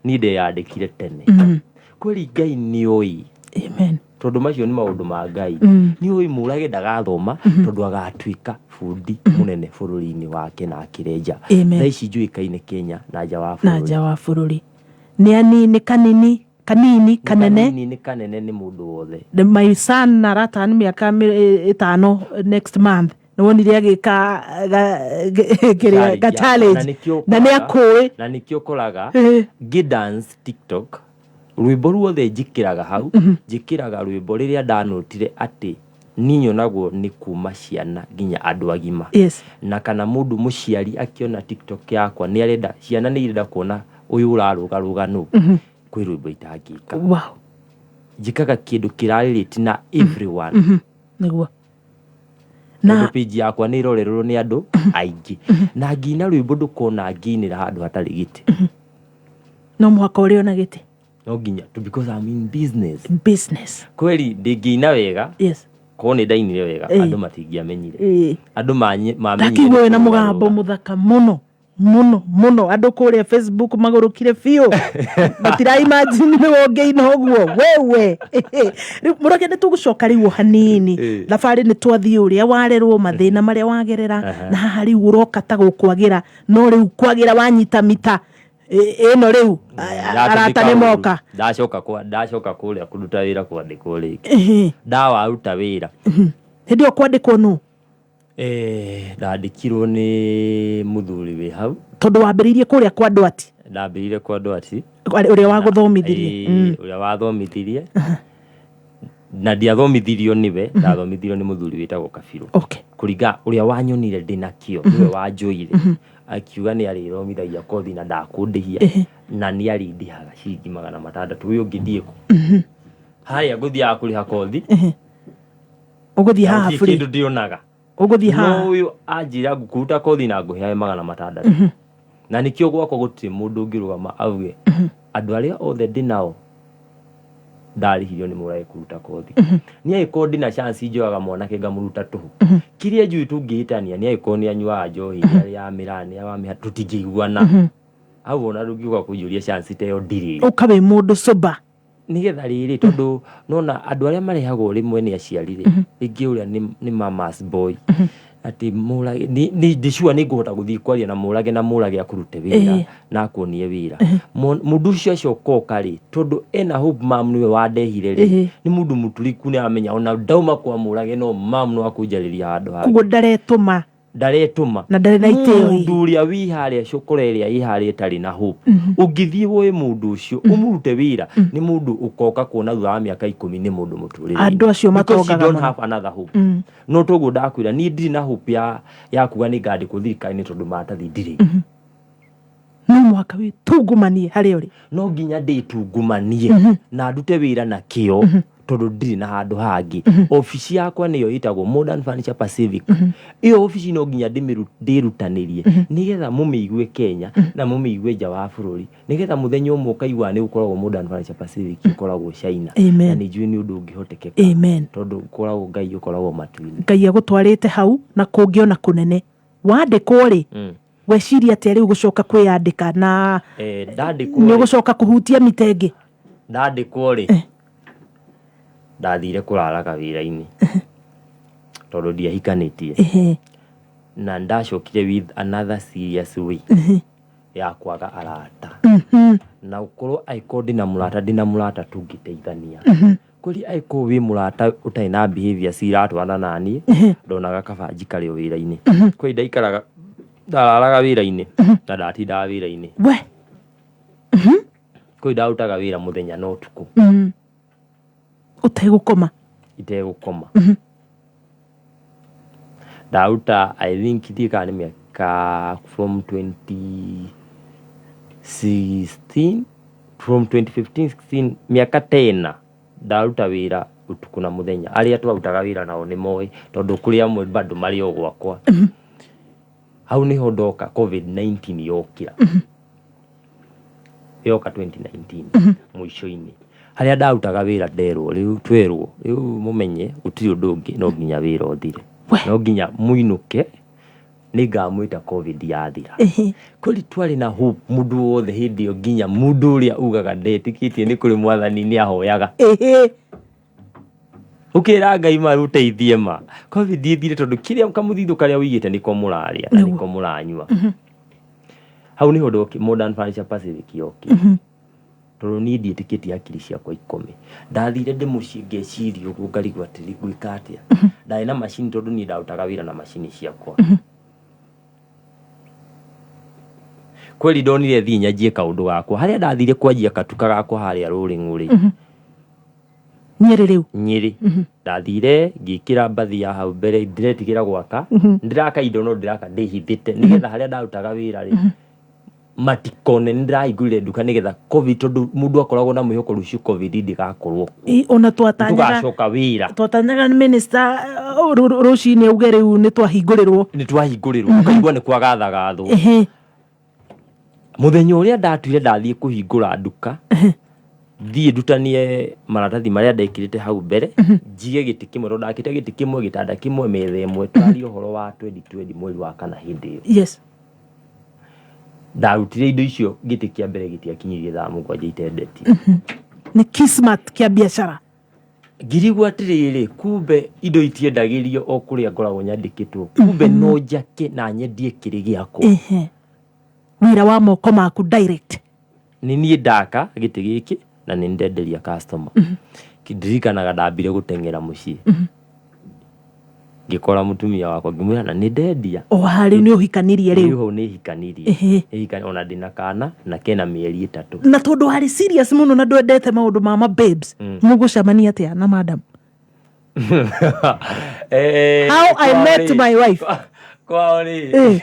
niĩ ndeyandĩkire tene. Kweri Ngai nĩ oĩ. Amen. Tondũ macio nĩ maũndũ ma Ngai. Nĩ oĩ Mũrage ndagathoma, tondũ agatuĩka bundi mũnene bũrũri-inĩ wake na akĩre nja. Amen. Thaa ici njũĩkaine Kenya na nja wa Na bũrũri. nja wa bũrũri. Nĩ ani nĩ kanini kanini kanene? Kanini nĩ kanene, nĩ mũndũ wothe. My son aratan mĩaka 5 next month, nĩ wonire agĩka kĩrĩa ga Challenge yakwa. Na challenge nĩkĩo na nĩ ũkoraga- akũĩ. Na nĩkĩo ũkoraga ngĩ-dance TikTok, rwĩmbo ruothe njĩkĩraga hau, njĩkĩraga rwĩmbo rĩrĩa ndanotire atĩ niĩ nyonagwo nĩ kuma ciana nginya andũ agima. Na kana mũndũ mũciari akĩona TikTok yakwa, nĩ arenda ciana, nĩ irenda kuona ũyũ ũrarũgarũga nũ. Kwĩ rwĩmbo itangĩka. Njĩkaga kĩndũ kĩrarelate na everyone. Nĩguo. Tondũ page yakwa nĩ ĩrorerwo nĩ andũ aingĩ, na ngĩina rwĩmbo ndũkona ngĩinĩra handũ hatarĩ gĩtĩ. No mũhaka ũrĩ ona gĩtĩ. No nginya because I'm in business. Business. Kweli ndĩngĩina wega, korwo nĩ ndainire wega, andũ matingĩamenyire. Andũ mamenyire Ndakigua wĩna nĩ mũgambo kũrũgarũga. Mũthaka mũno mũno mũno. Andũ kũrĩa Facebook magũrũkire biũ, matira imagine nĩ wongĩina ũguo wewe. Rĩu Mũrage, nĩ tũgũcoka rĩu o hanini. Thabarĩ nĩ twathiĩ ũrĩa warerwo, mathĩna marĩa wagerera, na haha rĩu ũroka ta gũkwagĩra, no rĩu kwagĩra wanyita mita ĩno rĩu arata nĩ moka. Ndacoka kwa ndacoka kũrĩa kũruta wĩra, kwandĩkwo rĩngĩ. Ndawaruta wĩra. Hĩndĩ ĩyo kwandĩkwo nũ? Ndandĩkirwo nĩ mũthuri wĩ hau. Tondũ wambĩrĩirie kũrĩa kwa Ndwati? Ndambĩrĩire kwa Ndwati. Ũrĩa wagũthomithirie. Ũrĩa wathomithirie, na ndiathomithirio nĩwe, ndathomithirio nĩ mũthuri wĩtagwo Kabirũ. Kũringa ũrĩa wanyonire ndĩna kĩo, nĩwe wanjoire, akiuga nĩ arĩthomithagia kothi na ndakũndĩhia, na nĩ arĩndĩhaga ciringi 600. Ũyũ ũngĩ thiĩ kũ harĩa ngũthiaga kũrĩha kothi? Ũgũthiĩ haha na gũtirĩ free. Kĩndũ ndĩonaga. Ũgũthiĩ haha. No ũyũ anjĩra ngũkũruta kothi na ngũheage 600. Na nĩkĩo gwakwa gũtirĩ mũndũ ũngĩrũgama auge andũ arĩa othe ndĩ nao ndarĩhirio nĩ Mũrage kũruta kothi. Niĩ angĩkorwo ndĩna chance, njoyaga mwanake ngamũruta tũhũ. Kĩrĩa njũĩ tũngĩhĩtania nĩ angĩkorwo nĩ anyuaga njohi, nĩ arĩaga mĩraa, nĩ awamĩha, tũtingĩiguana hau. Ona ndũngĩũka kũnjũria chance ta ĩyo, ndirĩ. Ũka wĩ mũndũ sober. Nĩgetha rĩrĩ, tondũ nona andũ arĩa marehagwo rĩmwe nĩ aciari rĩ, rĩngĩ ũrĩa nĩ mama's boy, atĩ Mũrage nĩ ndĩ sure nĩ ngũhota gũthiĩ kwaria na Mũrage na Mũrage akũrute wĩra na akuonie wĩra. Mũndũ ũcio acoka oka rĩ, tondũ ena hope mam nĩwe wandehire rĩ, nĩ mũndũ mũturiku, nĩ aramenya ona ndauma kwa Mũrage no mam no akũnjarĩria handũ hangĩ. Koguo ndaretũma. Ndaretũma. Na ndarĩ na itĩo hihi. Mũndũ ũrĩa wĩ harĩa cokora ĩrĩa ĩ harĩa ĩtarĩ na hope, ũngĩthiĩ woe mũndũ ũcio ũmũrute wĩra, nĩ mũndũ ũkoka kuona thutha wa mĩaka 10 nĩ mũndũ mũtũrĩre. Andũ acio Because you matongaga don't mũno. have another hope. No toguo ndakwĩra, niĩ ndirĩ na hope ya kuga nĩ ngandĩkwo thirikari-inĩ, tondũ maratathi ndirĩ. No mũhaka wĩtungumanie harĩa ũrĩ. No nginya ndĩtungumanie na ndute wĩra na kĩo, tondũ ndirĩ na handũ hangĩ. Obici yakwa nĩyo ĩtagwo Modern Furniture Pacific. Ĩyo obici no nginya ndĩrutanĩrie nĩgetha mũmĩigue Kenya na mũmĩigue nja wa bũrũri, nĩgetha mũthenya ũmwe ũkaigua nĩ gũkoragwo Modern Furniture Pacific ĩkoragwo China. Amen. Na nĩ njũĩ nĩ ũndũ ũngĩhotekeka. Amen. Tondũ ũkoragwo Ngai ũkoragwo matu-inĩ. Ngai agũtwarĩte hau na kũngĩ ona kũnene. Wandĩkwo rĩ, weciria atĩa rĩu gũcoka kwĩyandĩka na Ndandĩkwo nĩ rĩ, ũgũcoka kũhutia mita ĩngĩ? Ndandĩkwo rĩ, ndathire kũraraga wĩra-inĩ tondũ ndiahikanĩtie. Na ndacokire with another serious way ya kwaga arata na ũkorwo angĩkorwo ndĩna mũrata tũngĩteithania. Kweli angĩkorwo wĩ mũrata ũtarĩ na behavior ciratwarana naniĩ, ndonaga kaba njikare o wĩra-inĩ. Kweli ndaikaraga, ndararaga wĩra-inĩ na ndatindaga wĩra-inĩ. We. Kweli ndarutaga wĩra mũthenya na ũtukũ. Ũtegũkoma. Itegũkoma. Ndaruta I think ndiũĩ kana nĩ mĩaka from 2016, from 2015 16, mĩaka tena ndaruta wĩra ũtukũ na mũthenya. Arĩa twarutaga wĩra nao nĩ moĩ, tondũ kũrĩ amwe bado marĩ o gwakwa. Hau nĩho ndoka COVID-19 yokĩra. Yoka 2019 mũico-inĩ, harĩa ndarutaga wĩra nderwo rĩu, twerwo rĩu mũmenye gũtirĩ ũndũ ũngĩ, no nginya wĩra ũthire, no nginya mũinũke, nĩngamwĩta COVID yathira. Kweli twarĩ na hope mũndũ wothe hĩndĩ ĩyo, nginya mũndũ ũrĩa ugaga ndetĩkĩtie nĩ kũrĩ mwathani nĩ ahoyaga. Ũkĩra Ngai ma rũteithie ma COVID ĩthire, tondũ kĩrĩa kamũthithũ karĩa ũigĩte nĩko mũrarĩa na nĩko mũranyua. Hau nĩho ndoki Modern Furniture Pacific yokire, tondũ niĩ ndiĩtĩkĩtie hakiri ciakwa ikome. Ndathire ndĩ mũciĩ ngeciria ũguo, ngarigwo atĩrĩ, ngwĩka atĩa? Ndarĩ na macini, tondũ niĩ ndarutaga wĩra na macini ciakwa. Kweli ndonire thiĩ nyanjie kaũndũ gakwa harĩa ndathire kwanjia katuka gakwa harĩa Rũrĩng'ũ-rĩ. Nyĩrĩ rĩu? Nyĩrĩ. Ndathire ngĩkĩra mbathi ya hau mbere, ndiretigĩra gwaka. Ndĩraka indo, no ndĩraka ndĩhithĩte nĩgetha harĩa ndarutaga wĩra rĩ matikone nĩ ndĩrahingũrire nduka, nĩgetha COVID, tondũ mũndũ akoragwo na mwĩhoko rũciũ COVID ndĩgakorwo kuo. Ona twatanyaga tũgacoka wĩra. Twatanyaga minister rũcinĩ auge rĩu nĩ twahingũrĩrwo. Nĩ twahingũrĩrwo, ũkaigua nĩ kwagathagathwo. Mũthenya ũrĩa ndatuire ndathiĩ kũhingũra nduka, thiĩ ndutanie maratathi marĩa ndekĩrĩte hau mbere, njige gĩtĩ kĩmwe, tondũ ndakĩte gĩtĩ kĩmwe, gĩtanda kĩmwe, metha ĩmwe. Tũraria ũhoro wa 2020 mweri wa kana hĩndĩ ĩyo. Ndarutire indo icio, gĩtĩ kĩa mbere gĩtiakinyirie thaa 7 itendetie. Nĩ kismat kĩa biacara. Ngirigwo atĩrĩrĩ, kumbe indo itiendagĩrio o kũrĩa ngoragwo nyandĩkĩtwo, kumbe no njake na nyendie kĩrĩ gĩakwa. Wĩra wa moko maku direct. Nĩ niĩ ndaka gĩtĩ gĩkĩ na nĩ ndenderia customer. Ndirikanaga ndambire gũteng'era mũciĩ, ngĩkora mũtumia wakwa, ngĩmwĩra na nĩ ndendia. O haha rĩu nĩ ũhikanirie rĩu? Rĩu hau nĩ hikanirie. Ona ndĩna kana na kena mĩeri 3. Na tondũ warĩ serious mũno na ndwendete maũndũ ma ma babes, mũgũcemania atĩa na madam? How I met my wife. Kwao rĩ?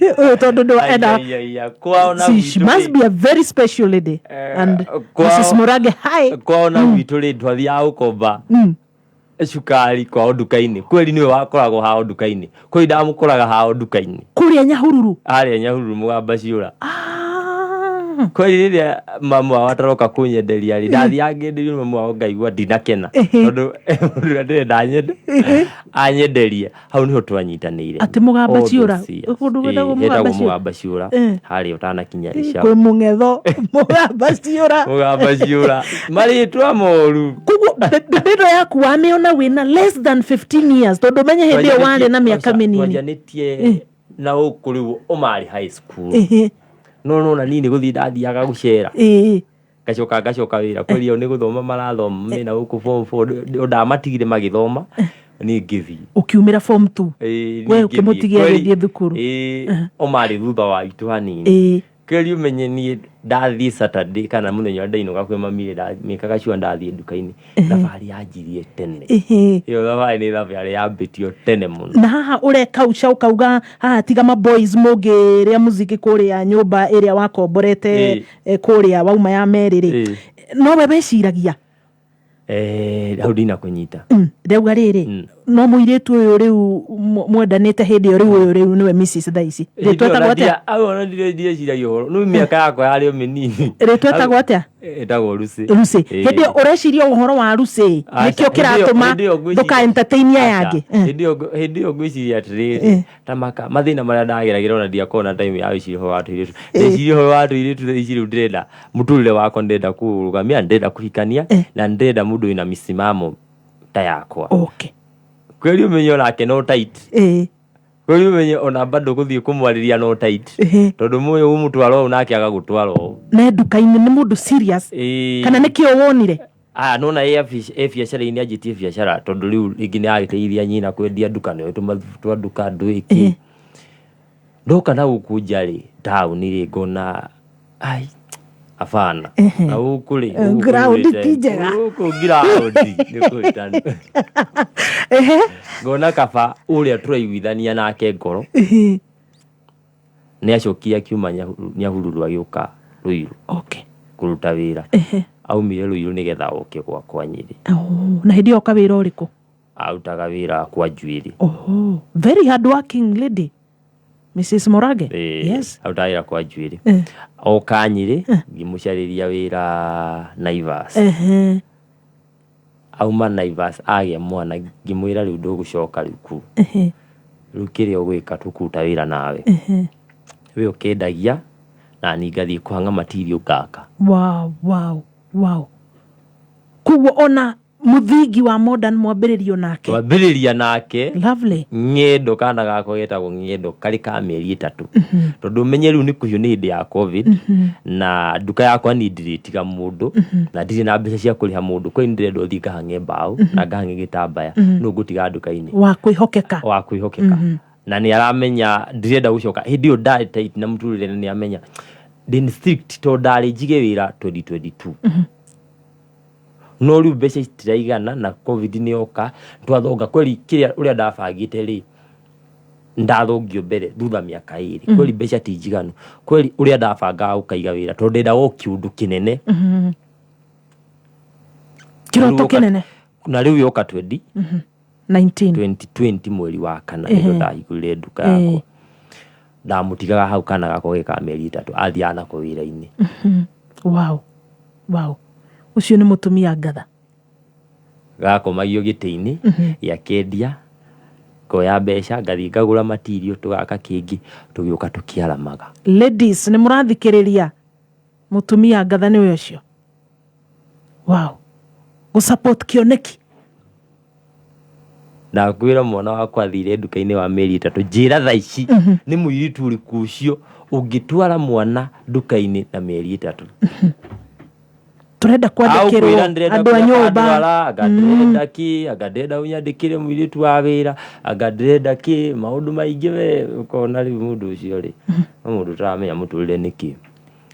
Ũyũ tondũ ndũ enda. Ai, ai, ai, kwao na She gwitũ must rĩ, be a very special lady. And Mrs. Murage, hi. Kwao na gwitũ rĩ, twathiaga gũkomba cukari kwao nduka-inĩ. Kweli nĩwe wakoragwo hao nduka-inĩ, kweli ndamũkoraga hao nduka-inĩ. Kũrĩa Nyahururu? Harĩa Nyahururu mũgamba ciũra. Kweli rĩrĩa mamu wao ataroka kũnyenderia rĩ, ndathiaga ngĩenderio nĩ mamu wao, ngaigua ndinakena, tondũ mũndũ ũrĩa ndĩrenda anyende anyenderie. Hau nĩho twanyitanĩire. Atĩ mũgamba All ciũra? those years. Kũndũ gwĩtagwo Ĩĩ, mũgamba hetagwo ciũra? mũgamba ciũra. Harĩa ũtanakinya icao. Kwĩ mũng'etho mũgamba ciũra. Mũgamba ciũra, marĩtwa moru. Koguo mbembe ĩno yaku wamĩona wĩna less than 15 years, tondũ menye hĩndĩ ĩyo warĩ na mĩaka mĩnini. Twanjanĩtie na gũkũ rĩu ũmarĩ high school. No nona niĩ nĩ gũthiĩ ndathiaga gũcera, ngacoka ngacoka wĩra. Kweli o nĩ gũthoma marathoma mena gũkũ form 4, ndamatigire magĩthoma, niĩ ngĩthiĩ. Ũkiumĩra form 2? Ĩĩ, We niĩ ngĩthiĩ. ũkĩmũtigia Kweli, agĩthiĩ thukuru? Ĩĩ, o marĩ thutha wa itũ hanini. Kweli ũmenye niĩ ndathiĩ Saturday kana mũthenya ũrĩa ndainũka kwĩ mami rĩ, mĩkaga sure ndathiĩ nduka-inĩ. Thabarĩ yanjirie tene. Ĩyo thabarĩ nĩ thabarĩ yambĩtio tene mũno. Na haha ũreka uca ũkauga haha tiga ma boys mũngĩrĩa muziki kũrĩa nyũmba ĩrĩa wakomborete kũrĩa wauma ya merĩ rĩ, nowe weciragia? Hau ndinakũnyita. Ndauga rĩrĩ, no mũirĩtu ũyũ rĩu mwendanĩte hĩndĩ ĩyo, rĩu ũyũ rĩu nĩwe Mrs. thaa ici. Rĩtwa ĩtagwo atĩa? Hau ona ndireciiragia ũhoro, nĩ mĩaka yakwa yarĩ o mĩnini. Rĩtwa ĩtagwo atĩa? Ĩtagwo Lucy. Lucy. Hĩndĩ ĩyo ũreciria ũhoro wa Lucy? Aca, Nĩkĩo kĩratũma hĩndĩ ĩyo ngwĩciria- ndũka entertain aya Aca, angĩ? Hĩndĩ ĩyo ngwĩciria atĩrĩrĩ, ta maka mathĩna marĩa ndageragĩra, ona ndiakorwo na time ya gwĩciria ũhoro wa tũirĩtu. Ndeciria ũhoro wa tũirĩtu thaa ici rĩu ndĩrenda mũtũrĩre wakwa, ndĩrenda kũrũgamia, ndĩrenda kũhikania na ndĩrenda mũndũ wĩna misimamo ta yakwa. Kweli ũmenye onake no tight. Kweli ũmenye ona bado gũthiĩ kũmwarĩria no tight, tondũ mũyũ ũmũtwara ũũ nake agagũtwara ũũ. Ne nduka-inĩ nĩ mũndũ serious? Kana nĩkĩo wonire? Aya nona ĩ biacara-inĩ, anjĩtie biacara, tondũ rĩu rĩngĩ nĩ agĩteithia nyina kwendia nduka, nĩ tũmathubu twa nduka ndwĩki. Ndoka na gũkũ nja rĩ, taũni rĩ, ngona ai Abana. Ehe. Na gũkũ rĩ, Eh, gũkũ ground kũiyũrĩte- ti njega. Gũkũ ground nĩ kũhĩtanu. Ehe. Ngona kaba ũrĩa tũraiguithania nake ngoro Ehe. nĩ acokire akiuma Nyahururu agĩũka Ruiru Okay. kũruta wĩra. Ehe. Aumire Ruiru nĩgetha oke gwakwa Nyĩrĩ. Oh, na hĩndĩ ĩyo oka wĩra ũrĩkũ? Arutaga wĩra kwa njuĩrĩ. Oh, very hard working lady. Mrs. Morage. Ĩĩ, Yes. arutaga wĩra kwa njuĩrĩ. Eh. Oka Nyĩrĩ ngĩmũcarĩria wĩra Naivas. Ehe. Auma Naivas agĩa mwana ngĩmwĩra rĩu ndũgũcoka rĩu kuu. Ehe. Rĩu kĩrĩa ũgwĩka tũkũruta wĩra nawe. Ehe. We ũkĩendagia na niĩ ngathiĩ kũhang'a material ngaka. Wow, wow, wow. Koguo ona mũthingi wa modern mwambĩrĩrio nake. Twambĩrĩria nake. Lovely. Ng'endo kana gakwa getagwo ng'endo karĩ ka mĩeri 3. Tondũ ũmenye rĩu nĩ kũhiũ nĩ hĩndĩ ya COVID na nduka yakwa niĩ ndirĩtiga mũndũ na ndirĩ na mbeca cia kũrĩha mũndũ kwani ndĩrenda ũthiĩ ngahang'e mbaũ na ngahang'e gĩtambaya nũ ngũtiga nduka-inĩ Wa kwĩhokeka. wa kwĩhokeka na nĩ aramenya ndirenda gũcoka hĩndĩ ĩyo ndarĩ tight na mũtũrĩre na nĩ amenya ndĩ strict tondũ ndarĩ njige wĩra 2022 no rĩu mbeca itiraigana na COVID nĩ yoka twathonga kweli kĩrĩa ũrĩa ndabangĩte rĩ ndathongio mbere thutha mĩaka 2 kweli mbeca ti njiganu kweli ũrĩa ndabangaga gũkaiga wĩra tondũ ndendaga o kĩũndũ kĩnene Kĩroto kĩnene. Na rĩu yoka 20 19. 2020 mweri wa kana Ehe. nĩrĩo ndahingũrire nduka yakwa ndamũtigaga hau kana gakwa ge ka mĩeri 3 athiaga nako wĩra-inĩ. Wow. Wow. Ũcio nĩ mũtumia ngatha. Gakomagio gĩtĩ-inĩ gĩakendia ngoya mbeca ngathiĩ ngagũra material tũgaka kĩngĩ tũgĩũka tũkĩaramaga. Ladies, nĩ mũrathikĩrĩria mũtumia ngatha nĩwe ũcio. Wow. Gũ support kĩoneki. Ndakwĩra mwana wakwa athire nduka-inĩ wa mĩeri 3 njĩra thaa ici nĩ mũirĩtu ũrĩkũ ũcio ũngĩtwara mwana nduka-inĩ na mĩeri 3. Tũrenda kwandĩkĩrwo Aũkwĩra ndĩrenda andũ a nyũmba. ndwara anga ndĩrenda kĩ anga ndĩrenda ũnyandĩkĩre mũirĩtu wa wĩra anga ndĩrenda kĩ maũndũ maingĩ we ũkona rĩu mũndũ ũcio rĩ no mũndũ ũtaramenya mũtũrĩre nĩ kĩ.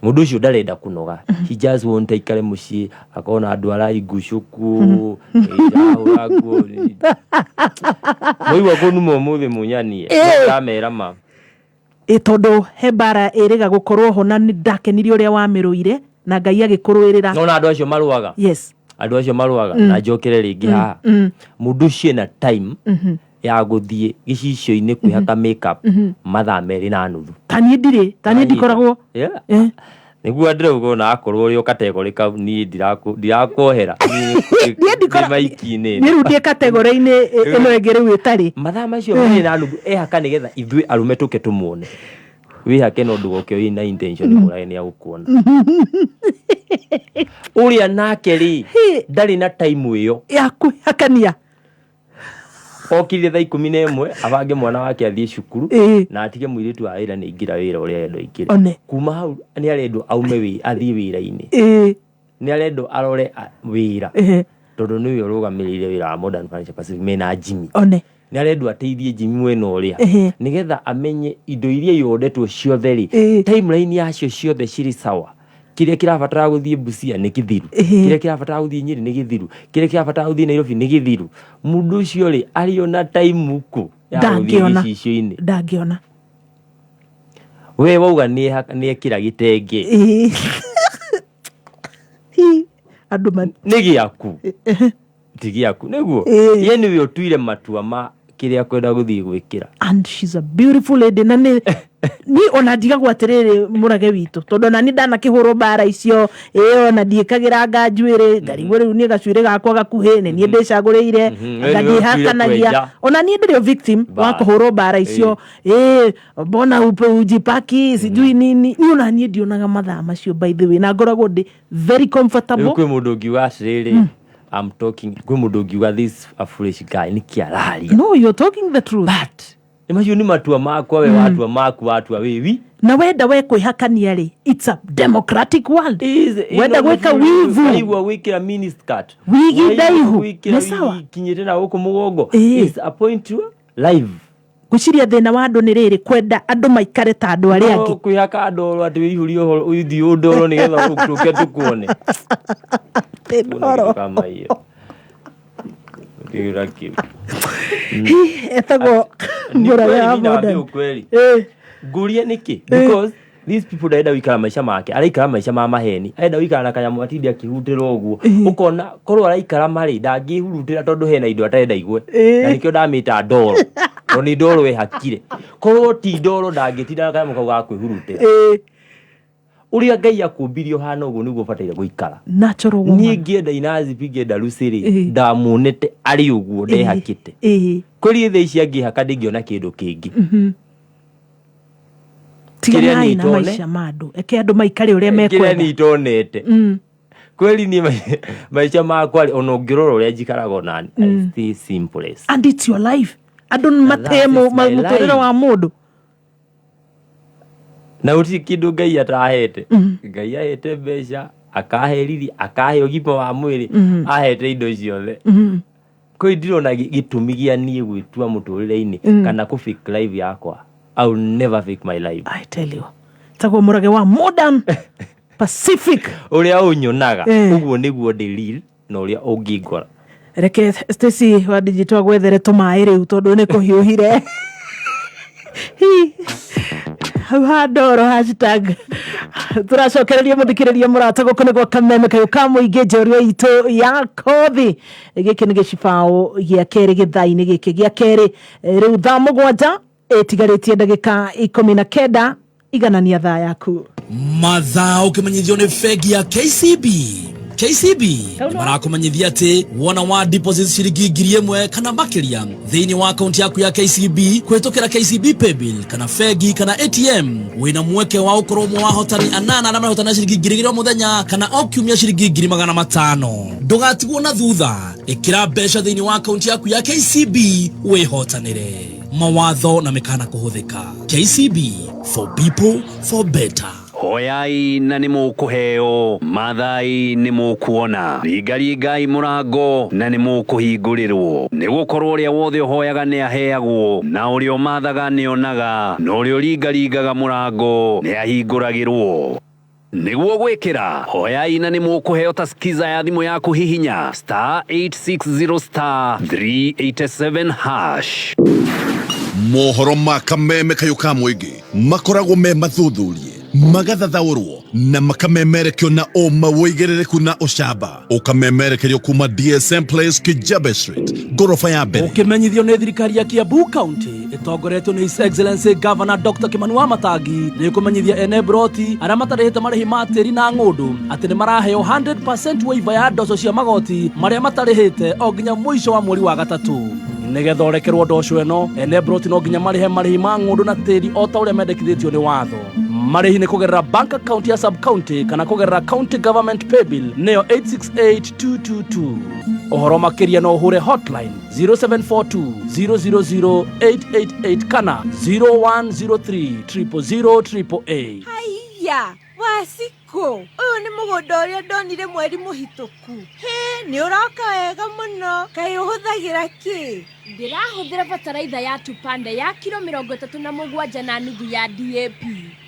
Mũndũ ũcio ndarenda kũnoga. He just want aikare mũciĩ akona andũ araigucũku ndahũra nguo. Mwaigua kũnuma ũmũthĩ mũnyanie ndamera ma. Ĩ tondũ he mbara ĩrĩga gũkorwo ho na nĩ ndakenirie ũrĩa wamĩrũire na Ngai agĩkũrũĩrĩra. Nona andũ acio marũaga. Yes. Andũ acio marũaga na njokere rĩngĩ haha. Mũndũ ũcio ena time ya gũthiĩ gĩcicio-inĩ kwĩhaka makeup mathaa 2.5. Ta niĩ ndirĩ, ta niĩ ndikoragwo. Yeah. Nĩguo ndĩrauga ona akorwo ũrĩ o kategori kau niĩ ndirakuohera. Niĩ ndikoragwo- maiki-inĩ. Niĩ rĩu ndĩ kategori-inĩ ĩno ĩngĩ rĩu ĩtarĩ. Mathaa macio 2.5 ehaka nĩgetha ithuĩ arũme tũke tũmuone. Wĩhake no ndũgoke wĩna intention mũrage nĩ agũkuona. Ũrĩa nake rĩ ndarĩ na time ĩyo ya kwĩhakania. Okire thaa 11 abange mwana wake athiĩ cukuru na atige mũirĩtu wa wĩra nĩ aingĩra wĩra ũrĩa arendwo aingĩre. One. Kuma hau nĩ arendwo aume athiĩ wĩra-inĩ. Nĩ arendwo arore wĩra. Tondũ nĩwe ũrũgamĩrĩire wĩra wa Modern Furniture Pacific mena Jimmy. One. Nĩ arendwo ateithie Jimmy mwena ũrĩa. Nĩgetha amenye indo iria iondetwo ciothe rĩ, timeline yacio ciothe cirĩ sawa. Kĩrĩa kĩrabatara gũthiĩ Busia nĩ kĩthiru. Kĩrĩa kĩrabatara gũthiĩ Nyĩrĩ nĩ gĩthiru. Kĩrĩa kĩrabatara gũthiĩ Nairobi nĩ gĩthiru. Mũndũ ũcio rĩ, arĩona time kũ ya gũthiĩ Ndangĩona. gĩcicio-inĩ? Ndangĩona. We wauga nĩ ekĩra gĩtenge. Hi, andũ ma- Nĩ gĩaku. Ti gĩaku, nĩguo? Ye nĩwe ũtuire matua ma kĩrĩa kwenda gũthiĩ gwĩkĩra. And she's a beautiful lady na nĩ ni ona ndigagwo atĩrĩrĩ mũrage witũ tondũ ona niĩ ndanakĩhũrwo mbara icio ĩ ona ndiĩkagĩra nga njuĩrĩ ngarigwo rĩu niĩ gacuĩrĩ gakwa gakuhĩ nĩ niĩ ndĩcagũrĩire We anga nĩwe ũtuire ndĩhakanagia kwenja. ona niĩ ndĩrĩ o victim wa Bas. kũhũrwo mbara icio ĩ mbona upe ujipaki sijui nini niĩ ona niĩ ndionaga mathaa macio by the way na ngoragwo ndĩ very comfortable. Rĩu kwĩ mũndũ ũngiuga atĩrĩrĩ, I'm talking, kwĩ mũndũ ũngiuga this a foolish guy nĩkĩ araria? No, you're talking the truth. But nĩ macio nĩ matua makwa we watua maku watua wĩ wi. Na wenda we kwĩhakania rĩ, it's a democratic world. Wenda gwĩka wivu. Waigua gwĩkĩra miniskirt. Wigi Waigua ndaihu. gwĩkĩra Nĩ sawa. wigi ikinyĩte na gũkũ mũgongo. It's a point to live. Ngwĩciria thĩna wa andũ nĩ rĩrĩ, kwenda andũ maikare ta andũ arĩa angĩ. Kwĩhaka ndoro atĩ wĩihũrie ũhoro, ũthiĩ ndoro nĩgetha ũke tũkuone. Ndoro. Kama hiyo kĩgĩra kĩu. Etagwo Mũrage wa Nĩ Modern. ukweli ngurie nĩkĩ, because these people ndarenda gũikara maica make, araikara maica ma maheni, arenda gũikara na kanyamũ atinde akĩhutĩra ũguo, ũkona korwo araikara marĩ ndangĩhurutĩra tondũ hena indo atarenda igwe. Na nĩkĩo ndamĩta ndoro, tondũ nĩ ndoro ĩhakire. Korwo ti ndoro, ndangĩtinda na kanyamũ kau ga kwĩhurutĩra. Ũrĩa Ngai akũmbirie ũhana ũguo nĩguo ũbataire gũikara. Natural woman. Niĩ ngĩenda Inazi, ngĩenda Lucy rĩ, ndamuonete arĩ ũguo ndehakĩte. Kwĩri thaa ici angĩhaka ndingĩona kĩndũ kĩngĩ. Kĩrĩa Tiganai niĩ na itone- maica ma andũ, eke andũ maikare ũrĩa kĩrĩa mekwenda. niĩ itonete. Kweli niĩ maica makwa rĩ, ona ũngĩrora ũrĩa njikaraga onani, I stay simplest. And it's your life, andũ matee That is my mũtũrĩre life. wa mũndũ. Na gũtirĩ kĩndũ Ngai atahete. Ngai ahete mbeca, akahe riri, akahe ũgima wa mwĩrĩ, ahete indo ciothe. Kwĩ ndirona gĩtũmi gĩa niĩ gwĩtua mũtũrĩre-inĩ kana kũ fake life yakwa. I will never fake my life. I tell you, tagwo Mũrage wa Modern Pacific. Ũrĩa ũnyonaga ũguo nĩguo ndĩ real, na ũrĩa ũngĩngora. Reke Stacy wa digital agwethere tũmaĩ rĩu tondũ nĩ kũhiũhire. Hi. Hau ha ndoro hashtag tũracokereria mũthikĩrĩria mũrata, gũkũ nĩ gwa Kameme kayũ ka mũingĩ, njorua itũ ya kothi. Gĩkĩ nĩ gĩcibaũ gĩa kerĩ gĩthaa-inĩ gĩkĩ gĩa kerĩ. Rĩu thaa 7 ĩtigarĩtie ndagĩka 19. Iganania thaa yaku. Mathaa ũkĩmenyithio nĩ bengi ya KCB. KCB nĩ marakũmenyithia atĩ wona wa deposit ciringi 1,000 kana makĩria thĩinĩ wa akaunti yaku ya KCB kũhĩtũkĩra KCB Paybill kana bengi kana ATM, wĩna mweke wa gũkorwo ũmwe wa ahotani anana arĩa marahotana ciringi 2,000 o mũthenya kana o kiumia ciringi 500,000. Ndũgatigwo na thutha, ĩkĩra mbeca thĩinĩ wa akaunti yaku ya KCB wĩhotanĩre. Mawatho na mĩkana kũhũthĩka. KCB, for people, for better. Hoyai na nĩ mũkũheo, mathai nĩ mũkuona, ringaringai mũrango na nĩ mũkũhingũrĩrwo, nĩ gũkorwo ũrĩa wothe ũhoyaga nĩ aheagwo, na ũrĩa ũmathaga nĩ onaga, na ũrĩa ũringaringaga mũrango nĩ ahingũragĩrwo. Nĩguo gwĩkĩra hoyai na nĩ mũkũheo ta skiza ya thimũ yaku, hihinya *860 *387 hash. Mohoro ma Kameme kayũ ka mũingĩ makoragwo me mathuthurie, magathathaũrwo na makamemerekio na ũma, wũigĩrĩrĩku na ũcamba, ũkamemerekerio kuma DSM Place, Kijabe Street, ngoroba ya mbere. Ũkĩmenyithio nĩ thirikari ya Kiambu County ĩtongoretio nĩ His Excellency Governor Dr. Kimani Wamatangi, nĩ kũmenyithia ene broti arĩa matarĩhĩte marĩhi ma tĩri na ng'ũndũ atĩ nĩ maraheo 100% waiver ya ndoco cia magoti marĩa matarĩhĩte o nginya mũico wa mweri wa gatatũ. Nĩgetha ũrekerwo ndoco ĩno, ene broti no nginya marĩhe marĩhi ma ng'ũndũ na tĩri o ta ũrĩa mendekithĩtio nĩ watho. Marĩhi nĩ kũgerera bank account ya sub county kana kũgerera county government paybill nĩyo 868222. Ũhoro makĩria no ũhũre hotline 0742 000 888 kana 0103 000 888. Haiya Wacikũ, ũyũ nĩ mũgũnda ũrĩa ndonire mweri mũhĩtũku. Hĩ, nĩ ũroka wega mũno. Kaĩ ũhũthagĩra kĩ? Ndĩrahũthĩra bataraitha ya Tupande ya kiro 37.5 ya DAP.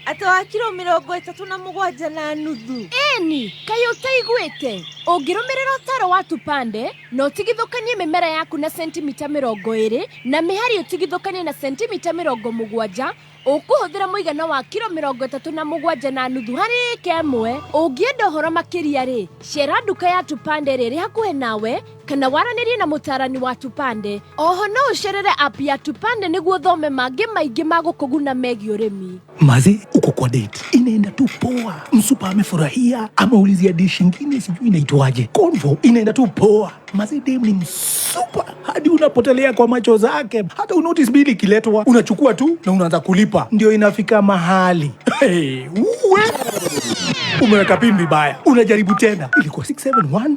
Atĩ wa kiro 37.5? Ĩni, kaĩ ũtaiguĩte? Ũngĩrũmĩrĩra ũtaro wa Tupande na ũtigithũkanie mĩmera yaku na sentimita 20 na mĩhari ũtigithũkanie na sentimita 70, ũkũhũthĩra mũigana wa kiro 37.5 harĩ ĩka ĩmwe. Ũngĩenda ũhoro makĩria rĩ, cera nduka ya Tupande ĩrĩa ĩrĩ hakuhĩ nawe kana waranĩrie na mũtaarani wa Tupande. Oho no ũcerere app ya Tupande nĩguo ũthome mangĩ maingĩ ma gũkũguna megiĩ ũrĩmi. Maze, uko kwa date, inaenda tu poa, msupa amefurahia, ameulizia dish ingine sijui inaitwaje, convo inaenda tu poa. Maze, dem ni msupa hadi unapotelea kwa macho zake, hata unotice bili ikiletwa, unachukua tu na unaanza kulipa, ndio inafika mahali hey, uwe umeweka pin vibaya, unajaribu tena, ilikuwa 671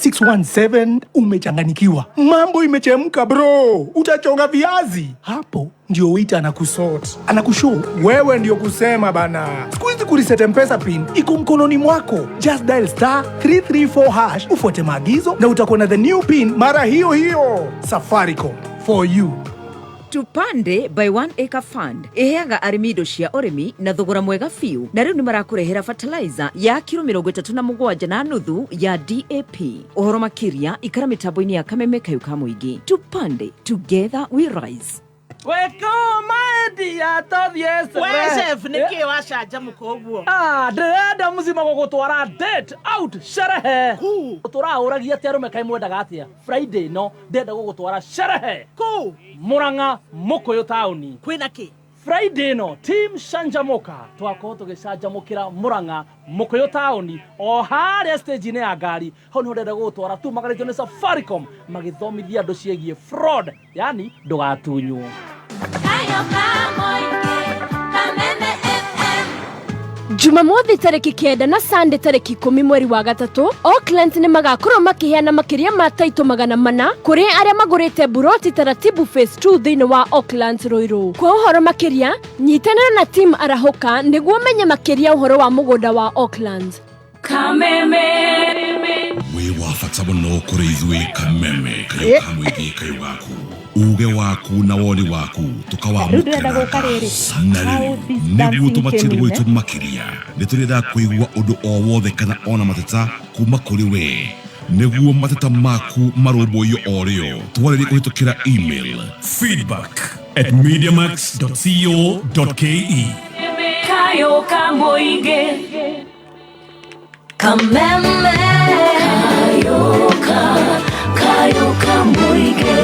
617, umechanganikiwa, mambo imechemka bro, utachonga viazi hapo. Ndio waiter anakusort, anakushow wewe ndio kusema bana. Siku hizi kureset M-Pesa pin iko mkononi mwako, just dial *334 hash, ufuate maagizo na utakuwa na the new pin mara hiyo hiyo. Safaricom for you. Tupande by One Acre Fund ĩheaga arĩmi indo cia ũrĩmi na thogora mwega biũ, na rĩu nĩ marakũrehera fertilizer ya kiro 37.5 ya DAP. Ũhoro makĩria ikara mĩtambo-inĩ ya Kameme Kayũ ka Mũingĩ. Tupande, together we rise. We chef nä kä wacanjamå ka å guo? Ah, ndĩrenda mũcima gũgũtwara date out sherehe. Tũrahũragia atĩ arũme kaĩ mwendaga atĩa Friday no ndĩrenda gũgũtwara sherehe kũ Mũrang'a Mũkũyũ taũni. Kwĩna kĩ? Friday no team Canjamuka twakorwo tũgĩcanjamũkĩra Mũrang'a Mũkũyũ taũni o harĩa stage-inĩ ya ngari. Hau nĩho ndĩrenda gũgũtwara tumagarĩtio nĩ Safaricom magĩthomithia andũ ciĩgiĩ fraud, yani ndũgatunywo. Jumamothi tarĩki 9 na Sunday tarĩki 10 mweri wa gatatũ, Auckland nĩ magakorwo makĩheana makĩria ma taito 400 kũrĩ arĩa magũrĩte buroti Taratibu Phase 2 thĩinĩ wa Auckland Ruiru. Kwa ũhoro makĩria nyitanĩra na team Arahũka nĩguo ũmenye makĩria ũhoro wa mũgũnda wa Auckland. Kameme. Wĩ wa bata mũno kũrĩ ithuĩ Kameme Kayũ ka Mũingĩ kayũ gaku uge waku na woni waku Rĩu ndĩrenda gũka rĩrĩ. Tũkawamũkĩra na How rĩu this nĩguo dancing tũmatie came in, gwitũ eh? Makĩria nĩ tũrĩendaga kũigua ũndũ o wothe kana ona mateta kuma kũrĩ we nĩguo mateta maku marũmbũiyo o rĩo twarĩrie kũhĩtũkĩra email feedback@mediamax.co.ke. Kayo ka Mũingĩ. Kameme. Kayo ka, kayo ka Mũingĩ.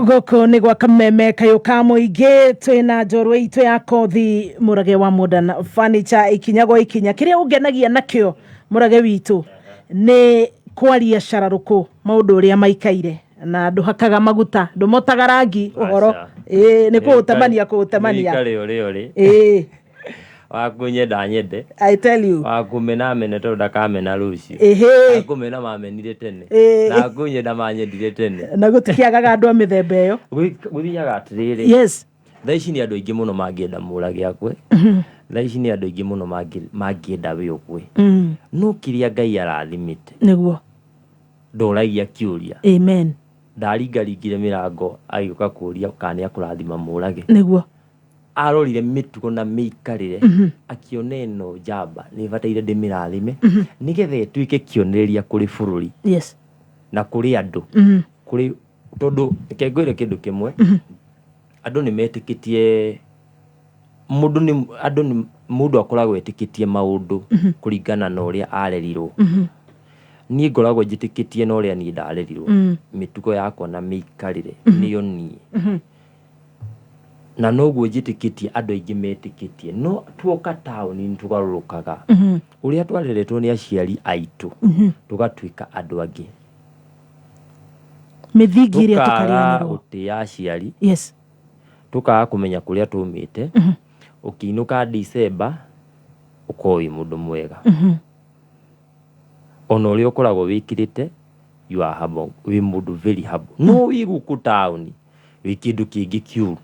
Gũkũ nĩ gwa Kameme Kayũ ka Mũingĩ, twĩna njorua itũ ya kothi Mũrage wa Modern Furniture ikinya gwa ikinya. Kĩrĩa ũngenagia nakĩo Mũrage witũ nĩ kwaria cararũkũ maũndũ ũrĩa maikaire na ndũhakaga maguta, ndũmotaga rangi ũhoro. Aca. Ĩĩ, nĩ kũũtemania kũũtemania. Nĩ ũrĩa ũrĩ. Ĩĩ. Wakunyenda nyende. I tell you. Wakumena mene tondũ ndakamena rũciũ. Ĩhĩ. Akumena mamenire tene. Ĩĩ. Na akunyenda manyendire tene. Na gũtikĩagaga andũ a mĩthemba ĩyo. Gũthiaga atĩrĩrĩ. Yes. Thaa ici nĩ andũ aingĩ mũno mangĩenda Mũrage akue. Thaa ici nĩ andũ aingĩ mũno mangĩenda we ũkue. No kĩrĩa Ngai arathimĩte Nĩguo. Ndoragia kĩũria. Amen. Ndaringaringire mĩrango agĩũka kũria kana nĩ akũrathima Mũrage. Nĩguo. Arorire mĩtugo na mĩikarĩre, akĩona ĩno njamba nĩ bataire ndĩmĩrathime nĩgetha ĩtuĩke kĩonereria kũrĩ bũrũri na kũrĩ andũ, kũrĩ tondũ reke ngwĩre kĩndũ kĩmwe, andũ nĩ metĩkĩtie mũndũ nĩ andũ nĩ mũndũ akoragwo etĩkĩtie maũndũ kũringana na ũrĩa arerirwo. Niĩ ngoragwo njĩtĩkĩtie na ũrĩa niĩ ndarerirwo, mĩtugo yakwa na mĩikarĩre nĩyo niĩ, na noguo njĩtĩkĩtie andũ aingĩ metĩkĩtie, no tuoka taũni nĩ tũgarũrũkaga ũrĩa twareretwo nĩ aciari aitũ, tũgatuĩka andũ angĩ. Mĩthingi ĩrĩa Tũkaga tũkariganĩrwo. gũtĩa aciari, tũkaga kũmenya kũrĩa tumĩte. Ũkĩinũka December ũkorwo wĩ mũndũ mwega, ona ũrĩa ũkoragwo wĩkĩrĩte, you are humble, wĩ mũndũ very humble, no wĩ gũkũ taũni wĩ kĩndũ kĩngĩ kĩũru.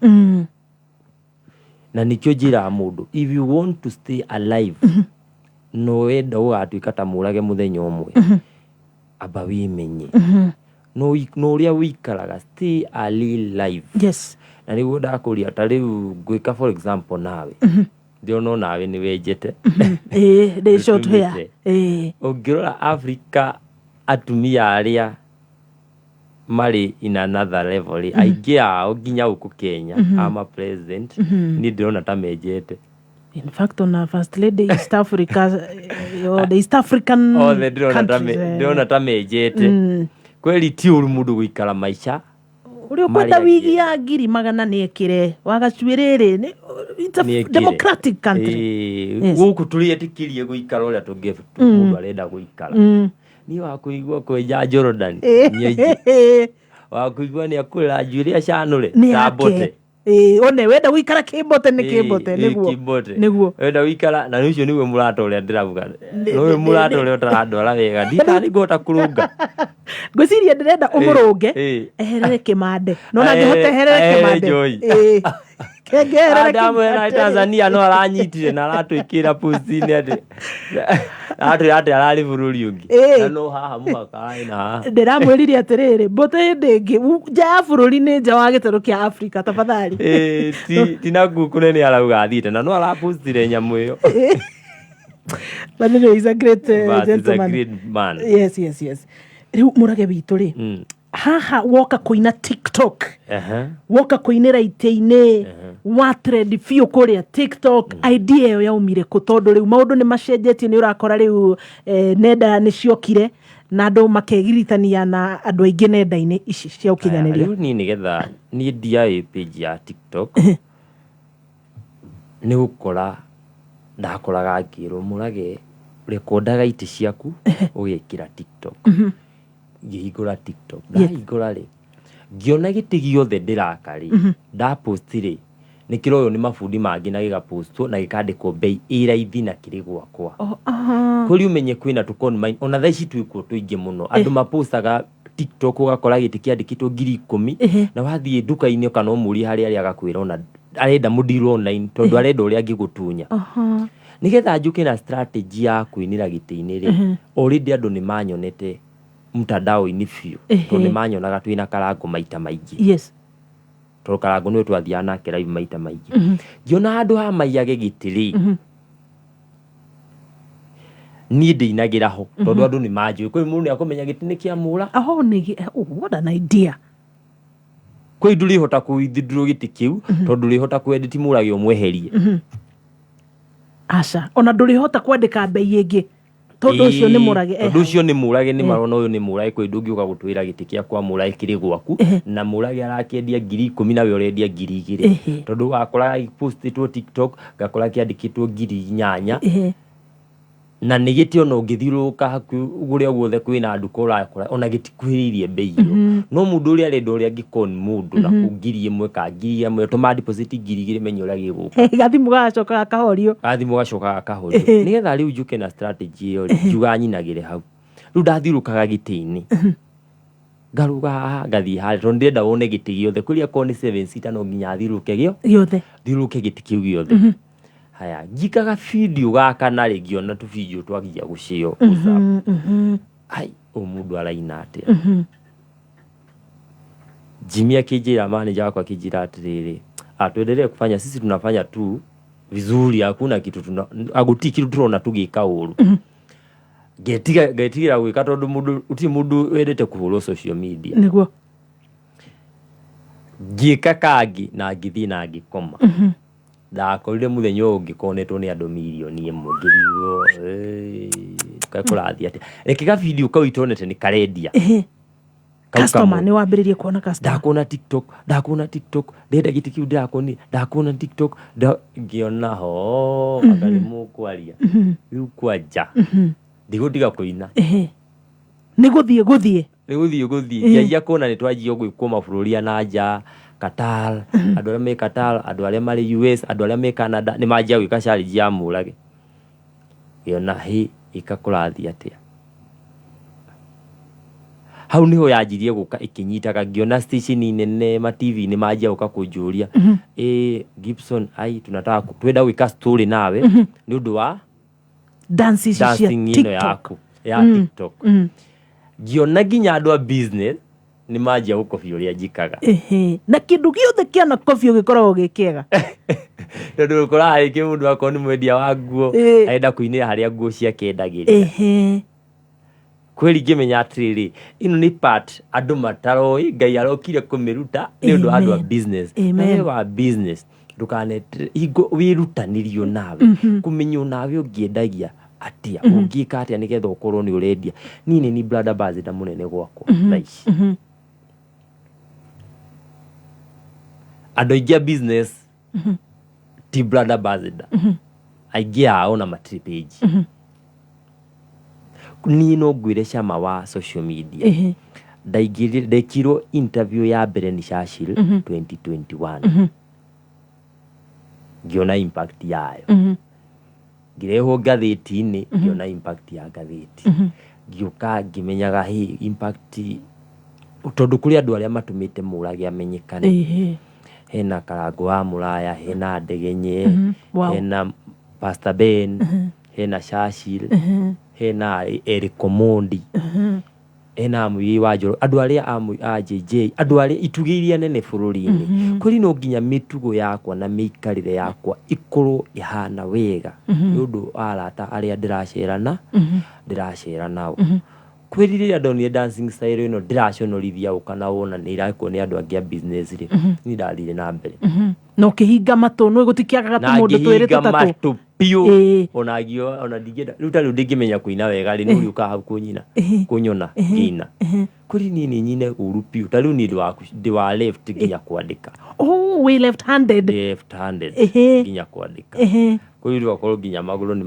Na nĩkĩo njĩraga mũndũ, if you want to stay alive, no wenda ũgatuĩka ta Mũrage mũthenya ũmwe, amba wĩmenye no no ũrĩa wĩikaraga, stay a real life. Na nĩguo ndakũria ta rĩu ngwĩka, for example, nawe ndĩrona nawe nĩ wenjete. Ĩĩ, ndĩ short hair. Ndũtumĩte. Ĩĩ. Ũngĩrora Africa, atumia arĩa marĩ in another level rĩ, aingĩ ao nginya gũkũ Kenya, ama president, niĩ ndĩrona ta menjete. In fact, ona first lady East Africa, or the East African othe ndĩrona ta countries, ndĩrona ta menjete. Kweli ti ũru mũndũ gũikara maica ũrĩa ũkwenda. marĩa Wigi ya ngiri magana nĩ ekĩre wagacuĩrĩ rĩ, it's a nĩ ekĩre. democratic country. Ĩĩ, Yes. gũkũ tũrĩetĩkĩrie gũikara ũrĩa tũngĩ mũndũ arenda gũikara. Niĩ wakũigua kwenja Jordan nyenje, wakũigua nĩ akũrĩra njuĩrĩ acanũre Nĩ ta yake. mbote. Ĩĩ, one wenda gũikara kĩmbote nĩ kĩmbote. Nĩguo. Kĩmbote. Nĩguo. Wenda gũikara na ũcio nĩguo mũrata ũrĩa ndĩrauga, Nĩ- nĩwe nĩ- mũrata ũrĩa ũtarandwara wega, ndikana nĩngũhota kũrũnga. Ngwĩciria ndĩrenda ũmũrũnge Ĩĩ. eherere kĩmande, nona ngĩhota eherere ehere kĩmande. Joy. Ĩĩ. Kengerere Ndamwĩra kĩnyatĩrĩ. Tanzania no aranyitire na aratwĩkĩra post-inĩ atĩ aratwĩra atĩ ararĩ bũrũri ũngĩ Ĩĩ. na no haha mũhaka arĩ na haha. Ndĩramwĩrire atĩrĩrĩ, mbũtĩ hĩndĩ ĩngĩ nja ya bũrũri nĩ nja wa gĩtarũ kĩa Afrika tafadhali. Ĩĩ, ti na kũnene arauga athiĩte na no arapostire nyamũ ĩyo. But anyway, he's a great But he's a gentleman. great man. Yes. Rĩu mũrage witũ rĩ, haha woka kũina TikTok, woka kũinĩra itĩ-inĩ, wa trend biũ kũrĩa TikTok. Idea ĩyo yaumire kũ? Tondũ rĩu maũndũ nĩ macenjetie, nĩ ũrakora rĩu nenda nĩ ciokire na andũ makegiritania na andũ aingĩ nenda-inĩ ici cia ũkinyanĩria. Rĩu niĩ nĩgetha niĩ ndiaĩ page ya TikTok, nĩ gũkora ndakoraga ngĩrwo, "Mũrage, rekondaga itĩ ciaku ũgekĩra TikTok." Ngĩhingũra TikTok. Ndahingũra rĩ, ngĩona gĩtĩ gĩothe ndĩraka rĩ, ndapost rĩ, nĩ kĩroywo nĩ mabundi mangĩ na gĩgapostwo na gĩkandĩkwo bei ĩ raithi na kĩrĩ gwakwa. Oh, aha. Kũrĩ ũmenye kwĩna tũ con mine ona thaa ici twĩkuo tũingĩ mũno, andũ mapostaga TikTok ũgakora gĩtĩ kĩandĩkĩtwo 10,000, na wathiĩ nduka-inĩ kana ũmũrie harĩa arĩ agakwĩra ona arenda mũdeal online tondũ arenda ũrĩa angĩgũtunya. Nĩgetha njũke na strategy ya kũinĩra gĩtĩ-inĩ rĩ, already andũ nĩ manyonete mtandao-inĩ biũ, tondũ nĩ manyonaga twĩna Karango maita maingĩ, tondũ Karango nĩwe twathiaga nake live maita maingĩ. Ngĩona handũ ha maiyage gĩtĩ rĩ, niĩ ndĩinagĩra ho tondũ andũ nĩ manjũĩ, kwĩ mũndũ nĩ akũmenya gĩtĩ nĩ kĩa mũra. Oh, nĩ, oh, what an idea. Kwĩ ndũrĩhota kũwithdraw gĩtĩ kĩu tondũ ndũrĩhota kwenditi mũrage ũmweherie. Aca, ona ndũrĩhota kwandĩka mbei ĩngĩ tondũ ũcio nĩ mũrage Tondũ ũcio nĩ mũrage, nĩ marona ũyũ nĩ mũrage, kwĩ ndũngĩũka gũtwĩra gĩtĩ kĩa kwa mũrage kĩrĩ gwaku na mũrage arakĩendia 10,000 na we ũrendia 2,000. Tondũ wakora postĩtwo TikTok, ngakora kĩandĩkĩtwo 8,000, na nĩ gĩtĩ ona ũngĩthiũrũrũka hakuhĩ kũrĩa guothe kwĩna nduka ũrakora ona gĩtikuhĩrĩirie mbei ĩyo. No mũndũ ũrĩa arenda ũrĩa angĩkon mũndũ na kũu 1,000 ka 1,000 tũma deposit 2,000, menya ũrĩa gĩgũka. Gathimũ gagacoka gakahorio. Gathimũ gacoka gakahorio. Nĩgetha rĩu njũke na strategy ĩyo rĩ, ngiuga nyinagĩre hau. Rĩu ndathiũrũkaga gĩtĩ-inĩ, ngaruga haha, ngathiĩ harĩa, tondũ ndĩrenda wone gĩtĩ gĩothe. Kũrĩa akorwo nĩ seven seater, no nginya thiũrũke gĩo gĩothe. Thiũrũke gĩtĩ kĩu gĩothe. Haya, njikaga video gaka na rĩ, ngĩona tũ video twagia gũcĩo WhatsApp. Ai, ũyũ mũndũ araina atĩa? Jimmy akĩnjĩra, manager wakwa akĩnjĩra atĩrĩrĩ, "Ah, tuendelee kufanya, sisi tunafanya tu vizuri, hakuna kitu tuna aguti kitu turona tugĩka ũru." Ngetiga ngetigĩra gwĩka tondũ mũndũ gũtirĩ mũndũ wendete kũhũrwo social media. Ngĩka kangĩ na ngĩthiĩ na ngĩkoma. Ndakorire mũthenya ũyũ ũngĩ konetwo nĩ andũ 1,000,000. Ngĩrigwo, "Kaĩ kũrathiĩ atĩa? Reke ga video kau itonete nĩ karendia." Kau Customer. kamwe. Nĩ wambĩrĩrie kuona customer. Ndakuona TikTok, ndakuona TikTok, ndĩrenda gĩtĩ kĩu ndĩrakuonire, ndakuona TikTok, ngĩona ho anga nĩ mũkwaria rĩu kwanja ndigũtiga kũina. Nĩ gũthiĩ gũthiĩ. Nĩ gũthiĩ gũthiĩ. Ngĩanjia kuona nĩ twanjia gwĩkwo mabũrũri ya na nja, Qatar, andũ arĩa me Qatar, andũ arĩa marĩ US, andũ arĩa me Canada nĩ manjia gwĩka challenge ya mũrage. Ngĩona hĩ, ĩka kũrathiĩ atĩa? Hau niho yanjirie gũka ĩkĩnyitaga, ngĩona station nene ma TV nĩ manjia gũka kũnjũria, "Gibson, ai tunataka twenda gwĩka story nawe nĩ ũndũ wa dance ici cia dancing ĩno TikTok." yaku ya TikTok." Ngĩona nginya andũ a business nĩ manjia gũkobia ũrĩa njikaga. Na kĩndũ gĩothe kĩana kobio gĩkoragwo gĩ kĩega. Tondũ ũkoraga rĩngĩ mũndũ akorwo nĩ mwendia wa nguo, arenda kũinĩra harĩa nguo ciake endagĩria. Kweri ngĩmenya atĩrĩrĩ, ĩno nĩ part andũ mataroĩ Ngai arokire kũmĩruta nĩ ũndũ wa andũ a Amen. business. Na Amen. we wa business ndũkaneterere hingo wĩrutanĩrio nawe kũmenya onawe ũngĩendagia atĩa, ũngĩka atĩa nĩgetha ũkorwo nĩ ũrendia. Niĩ nĩ ni brand ambassador mũnene gwakwa thaa ici. Andũ aingĩ a business ti brand ambassador, aingĩ ao na matirĩ page. Niĩ no ngwĩre cama wa social media. Ndaingĩrire, ndekirwo interview ya mbere nĩ Churchill 2021, ngĩona impact yayo. Ngĩrehwo ngathĩti-inĩ, ngĩona impact ya ngathĩti. Ngĩũka ngĩmenyaga hĩ impact, tondũ kũrĩ andũ arĩa matũmĩte mũrage amenyekane. Hena Karangũ wa Mũraya, hena Ndegenye, Wow. hena Pastor Ben, hena Churchill, hena Eric Omondi, hena Mũigai wa Njoro, andũ arĩa a JJ, andũ arĩa itugĩ iria nene bũrũri-inĩ. Kweli no nginya mĩtugo yakwa na mĩikarĩre yakwa ĩkorwo ĩhana wega nĩ ũndũ wa arata arĩa ndĩracerana ndĩracera nao. Kweli rĩrĩa ndonire dancing style ĩno ndĩraconorithia ũka na wona nĩ irekwo nĩ andũ angĩ a business rĩ, niĩ ndathire na mbere. Na ũkĩhinga matũ nĩ gũtikĩagaga Na tũmũndũ twĩrĩ ngĩhinga tũtatũ. matũ biũ. Ona ona ndingĩenda rĩu ta rĩu ndingĩmenya kũina wega rĩ, nĩ ũrĩũkaga hau kũnyina kũnyona ngĩina. Kweli niĩ nĩ nyine ũru biũ, ta rĩu niĩ ndĩ wa left nginya kwandĩka. Oh, wĩ left handed. Left handed nginya kwandĩka. Kweli rĩu akorwo nginya magũrũ nĩ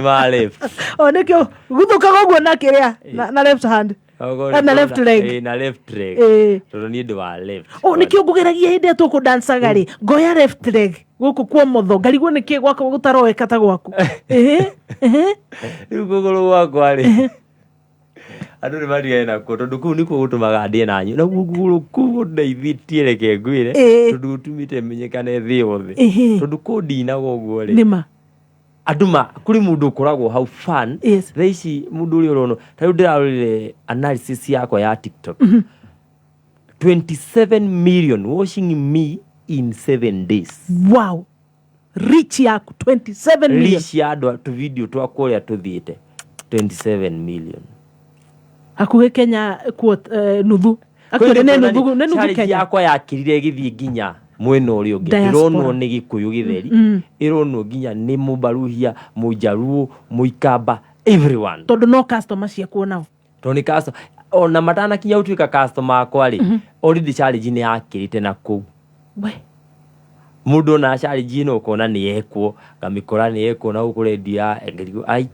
ma left. O nĩkĩo guthũkaga ũguo na kĩrĩa na left hand. Okorwo Na left leg. Na left leg. Tondũ niĩ ndĩ wa left. O nĩkĩo ngũgeragia hĩndĩ ĩrĩa tũkũdancaga rĩ, ngoya left leg gũkũ kwa motho, ngarigwo nĩkĩ gwakwa gũtaroeka ta gwaku. Ehe, ehe. Rĩu kũgũrũ gwakwa rĩ, andũ nĩ matigane nakuo tondũ kũu nĩkuo gũtũmaga ndĩe na nyũ, naguo kũgũrũ kũu gũndeithĩtie, reke ngwĩre, tondũ gũtũmĩte menyekane thĩ yothe. Tondũ kũu ndinaga ũguo rĩ, Nĩma. Andũ ma kũrĩ mũndũ ũkoragwo hau fan. Thaa ici mũndũ ũrĩa ũrona ta rĩu ndĩrarorire analysis yakwa ya TikTok, 27 million watching me in 7 days. Wow, reach yaku 27 million. Reach ya andũ tu video twakwa ũrĩa tũthiĩte, 27 million. Hakuhĩ Kenya nuthu. Actually, nĩ nuthu, nĩ nuthu Challenge Kenya. Yakwa yakĩrire ĩgĩthiĩ nginya mwena ũrĩa ũngĩ. Diaspora. Ndĩronwo nĩ Gĩkũyũ gĩtheri, ĩronwo nginya nĩ Mũbaruhia, Mũjaruo, Mũikamba, everyone. Tondũ no customer ciakuo nao. Tondũ nĩ customer, ona matanakinya gũtuĩka customer akwa rĩ, already challenge nĩ yakĩrĩte na kũu. We. Mũndũ ona challenge ĩno ũkona nĩ yekwo, ngamĩkora nĩ yekwo na gũkũ redio ya ngarigwo ai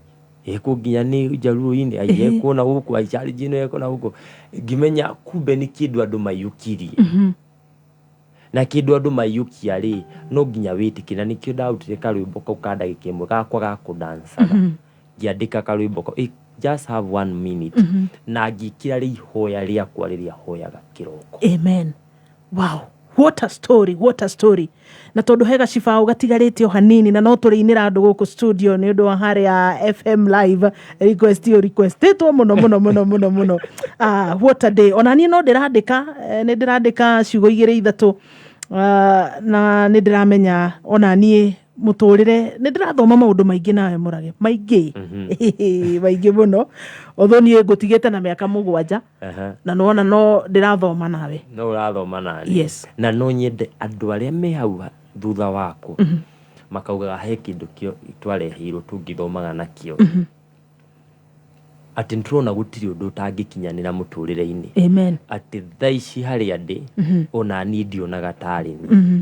yekwo nginya nĩ Jaluo-inĩ, ai yekwo na gũkũ, ai challenge ĩno yekwo na gũkũ, ngĩmenya kumbe nĩ kĩndũ andũ maiyũkirie. Na kĩndũ andũ maiyũkia rĩ, no nginya wĩtĩkĩre, na nĩkĩo ndarutire karwĩmbo kau ka ndagĩka ĩmwe gakwa ga kũdancaga. Ngĩandĩka karwĩmbo kau, just have one minute, na ngĩkĩra rĩ ihoya rĩakwa rĩrĩa hoyaga kĩroko. Amen. Wow, what a story, what a story. Na tondũ he gacibaũ gatigarĩte o hanini na no tũrĩinĩra andũ gũkũ studio nĩ ũndũ wa harĩa FM live request ĩyo requestĩtwo mũno mũno mũno mũno mũno. Ah, what a day. Ona niĩ no ndĩrandĩka, nĩ ndĩrandĩka ciugo igĩrĩ ithatũ. Ah, na nĩ ndĩramenya ona niĩ mũtũrĩre nĩ ndĩrathoma maũndũ maingĩ nawe Mũrage, maingĩ maingĩ mũno, although niĩ ngũtigĩte na mĩaka 7. Na nĩwona no ndĩrathoma nawe. No ũrathoma nani. Na no nyende andũ arĩa me hau thutha wakwa makaugaga he kĩndũ kĩo twareheirwo tũngĩthomaga nakĩo, atĩ nĩtũrona gũtirĩ ũndũ ũtangĩkinyanĩra mũtũrĩre-inĩ. Amen. Atĩ thaa ici harĩa ndĩ, ona niĩ ndionaga tarĩ niĩ,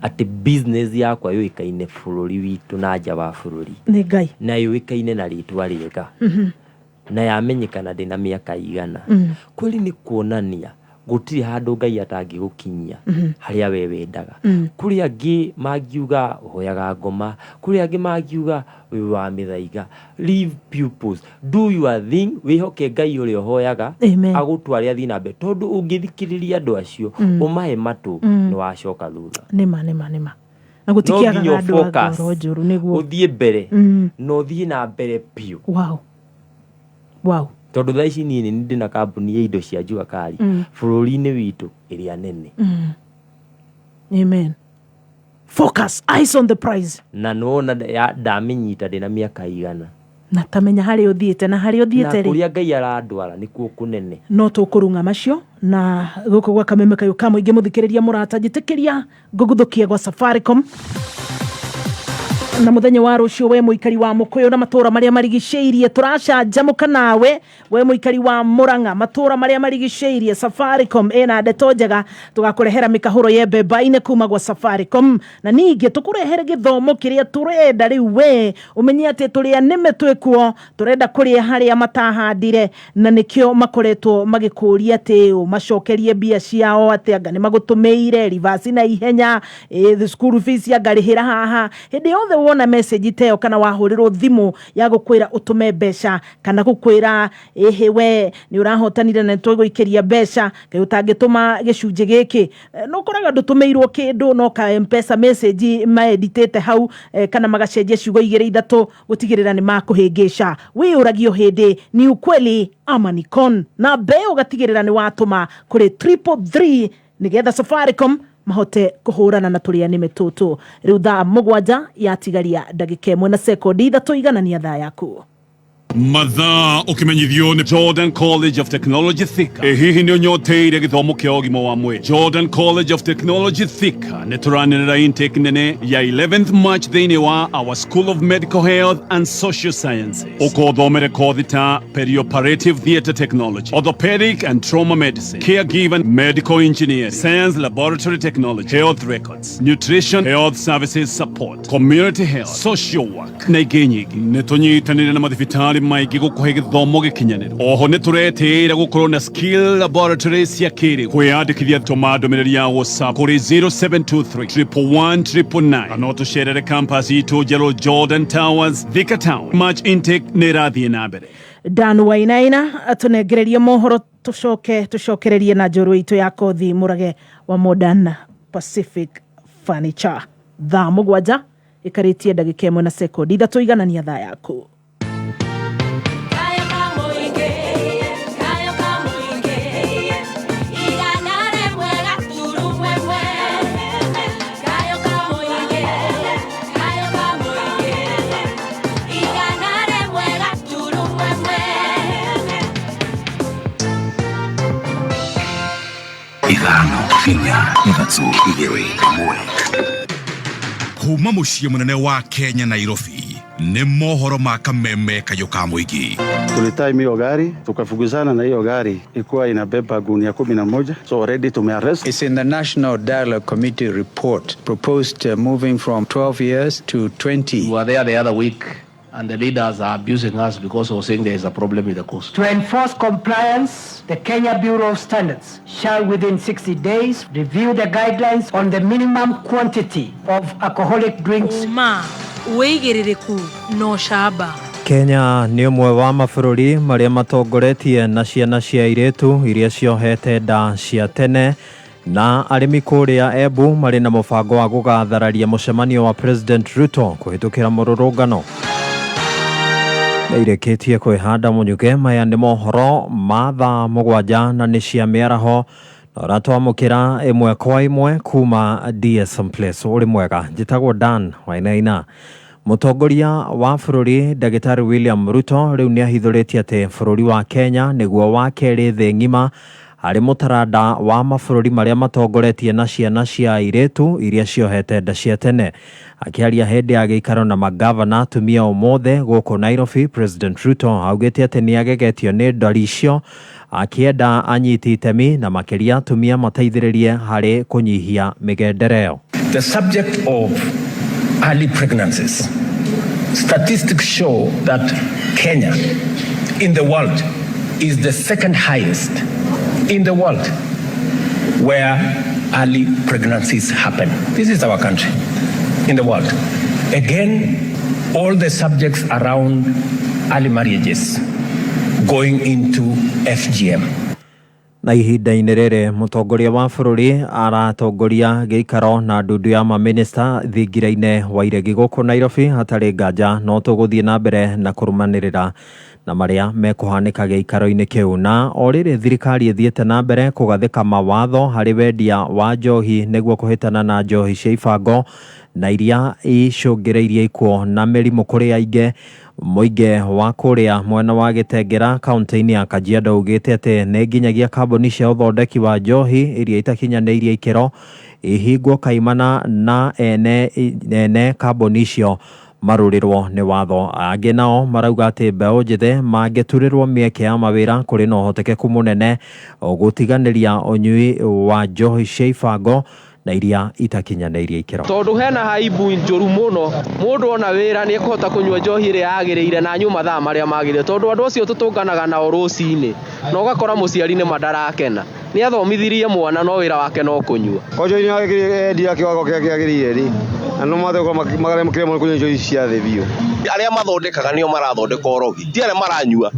atĩ business yakwa yũĩkaine bũrũri witũ na nja wa bũrũri. Nĩ Ngai. Na yũĩkaine na rĩtwa rĩega, na yamenyekana ndĩna mĩaka igana. Kweli nĩ kuonania gũtirĩ handũ Ngai atangĩgũkinyia harĩa we wendaga. Kũrĩ angĩ mangiuga ũhoyaga ngoma, kũrĩ angĩ mangiuga wĩ wa mĩthaiga. Leave pupils, do your thing, wĩhoke Ngai ũrĩa ũhoyaga. Amen. Agũtware athiĩ na mbere, tondũ ũngĩthikĩrĩria andũ acio, ũmahe matũ, nĩ wacoka thutha. Nĩma, nĩma, nĩma, na No gũtikĩagaga nginya andũ a focus, ngoro njũru nĩguo ũthiĩ mbere na ũthiĩ na mbere biũ. Wow. Tondũ thaa ici niĩ nĩ ndĩ na kambuni ya indo cia jua kali bũrũri-inĩ witũ ĩrĩa nene. Amen. Focus, eyes on the prize. Na nĩwona ndamĩnyita ndĩna mĩaka igana. Na tamenya harĩa ũthiĩte na harĩa Na ũthiĩte rĩ. Kũrĩa Ngai arandwara nĩkuo kũnene. No tũkũrung'a macio na gũkũ gwa Kameme Kayũ ka Mũingĩ. Mũthikĩrĩria mũrata, njĩtĩkĩria ngũguthũkie gwa Safaricom na mũthenya wa rũciũ, we mũikari wa Mũkũyũ na matũũra marĩa marigicĩirie, tũracanjamũka nawe. We mũikari wa Mũrang'a, matũũra marĩa marigicĩirie, Safaricom ĩna ndeto njega. Tũgakũrehera mĩkahũro ya mbemba-inĩ kuma gwa Safaricom, na ningĩ tũkũrehere gĩthomo kĩrĩa tũrenda. Rĩu we ũmenye atĩ tũrĩ anĩme twĩkuo, tũrenda kũrĩa harĩa matahandire, na nĩkĩo makoretwo magĩkũria atĩ ũmacokerie mbia ciao, atĩ anga nĩ magũtũmĩire reverse na ihenya, school fees anga rĩhĩra haha hĩndĩ yothe. Wona message ta ĩyo kana wahũrĩrwo thimũ ya gũkwĩra ũtũme mbeca kana gũkwĩra ĩhĩ we nĩ ũrahotanire na nĩtũgũikĩria mbeca, kaĩ ũtangĩtũma gĩcunjĩ gĩkĩ. Nĩ ũkoraga ndũtũmĩirwo kĩndũ no ka Mpesa message maeditĩte hau kana magacenjia ciugo igĩrĩ ithatũ gũtigĩrĩra nĩ makũhĩngĩca. Wĩyũragie o hĩndĩ ni ukweli ama ni con? Namba ĩyo ũgatigĩrĩra nĩ watũma kũrĩ 333 nĩgetha Safaricom mahote kũhũrana na tũrĩa nĩme tũtũ. Rĩu thaa 7 yatigaria ndagĩka 1 na sekondi 3 iganania thaa yaku. Mathaa ũkĩmenyithio nĩ Jordan College of Technology Thika. Ĩ hihi nĩ ũnyoteire gĩthomo kĩa ũgima wa mwĩrĩ? Jordan College of Technology Thika nĩ tũranĩrĩra intake nene ya 11th March thĩinĩ wa our School of Medical Health and Social Sciences. Ũkothomere kothi ta perioperative theatre technology, orthopedic and trauma medicine, caregiver, medical engineering, science laboratory technology, health records, nutrition, health services support, community health, social work na ingĩ nyingĩ. Nĩ tũnyitanĩire na mathibitarĩ maingĩ gũkũhe gĩthomo gĩkinyanĩru. Oho nĩ tũretĩĩra gũkorwo na skill laboratory cia kĩrĩu. Kwĩyandĩkithia tũma ndũmĩrĩri ya WhatsApp kũrĩ 0723 111 999 kana ũtũcerere campus itũ njerũ Jordan Towers, Thika Town. March intake nĩ ĩrathiĩ na mbere. Dan Wainaina atũnengererie mohoro tũcoke tũcokererie na njorua itũ ya kothi Mũrage wa Modern Pacific Furniture. Thaa 7 ĩkarĩtie ndagĩka 1 na sekondi 3 iganania thaa yaku. 5 4 3 2 1. Kuma mũciĩ mũnene wa Kenya Nairobi nĩ mohoro ma kameme kayũ ka mũingĩ. Tulitime hiyo gari tukafukuzana na hiyo gari ilikuwa inabeba gunia 11, so already tumearrest. It's in the National Dialogue Committee report proposed moving from 12 years to 20. We were there the other week and the leaders are abusing us because of saying there is a problem with the coast. To enforce compliance, the Kenya Bureau of Standards shall within 60 days review the guidelines on the minimum quantity of alcoholic drinks. Ũma, wĩigĩrĩrĩku na ũcamba. Kenya nĩ ũmwe wa mabũrũri marĩa matongoretie na ciana cia airĩtu iria ciohete nda cia tene, na arĩmi kũrĩa Embu marĩ na mũbango wa gũgathararia mũcemanio wa President Ruto kũhĩtũkĩra mũrũrũngano. Nĩirĩkĩtie kwĩhanda mũnyuke. Maya nĩ mohoro ma thaa 7 na nĩ cia mĩaraho na ũratwamũkĩra ĩmwe kwa ĩmwe kuma DSM Place. Ũrĩ mwega, njĩtagwo Dan Wainaina. Mũtongoria wa bũrũri Ndagĩtarĩ William Ruto rĩu nĩ ahithũrĩtie atĩ bũrũri wa Kenya nĩguo wa kerĩ thĩ ng'ima harĩ mũtaranda wa mabũrũri marĩa matongoretie na ciana cia airĩtu iria ciohete nda cia tene. Akĩaria hĩndĩ ya gĩikaro na magavana atumia ũmũthĩ gũkũ Nairobi, President Ruto augĩte atĩ nĩ agegetio nĩ ndari icio, akĩenda anyiti itemi na makĩria atumia mateithĩrĩrie harĩ kũnyihia mĩgendere ĩyo. The subject of early pregnancies, statistics show that Kenya in the world is the second highest in the world where early pregnancies happen. This is our country in the world. Again, all the subjects around early marriages going into FGM. Na ihinda-inĩ rĩrĩ mũtongoria wa bũrũri aratongoria gĩikaro na ndundu ya mamĩnĩsta thingira-inĩ wa iregi gũkũ Nairobi. Hatarĩ nganja no tũgũthiĩ na mbere na kũrũmanĩrĩra na marĩa mekũhanĩka gĩikaro-inĩ kĩu. Na o rĩrĩ thirikari ĩthiĩte na mbere kũgathĩka mawatho harĩ wendia wa njohi nĩguo kũhĩtana na njohi cia ibango na iria icũngĩrĩirie ikuũ na mĩrimũ kũrĩ aingĩ. Mũingĩ wa kũrĩa mwena wa Gĩtengera kaunti-inĩ ya Kajiado ugĩte atĩ nĩ nginyagia kambuni cia ũthondeki wa njohi iria itakinyanĩirie ikĩro ihingwo kaimana na ene kambuni icio marũrĩrwo nĩ watho. Angĩ nao marauga atĩ mbeũ njĩthĩ mangĩturĩrwo mĩeke ya mawĩra kũrĩ na ũhotekeku mũnene gũtiganĩria ũnyui wa njohi cia ibango na iria itakinyanĩirie ikĩro. Tondũ hena haibu njũru mũno, mũndũ ona wĩra nĩ ekũhota kũnyua njohi ĩrĩa yagĩrĩire na anyue mathaa marĩa magĩrĩire, tondũ andũ acio tũtũnganaga nao rũcinĩ na ũgakora mũciari nĩ ma ndarakena. Nĩ athomithirie mwana no wĩra wake no kũnyua. Ko njohi nĩ endia kĩwango kĩrĩa kĩagĩrĩire rĩ, na no mahote gũkorwo makaremwo nĩ kũnyua njohi cia thĩ biũ. Arĩa mathondekaga nĩo marathondeka ũrogi, ti arĩa maranyua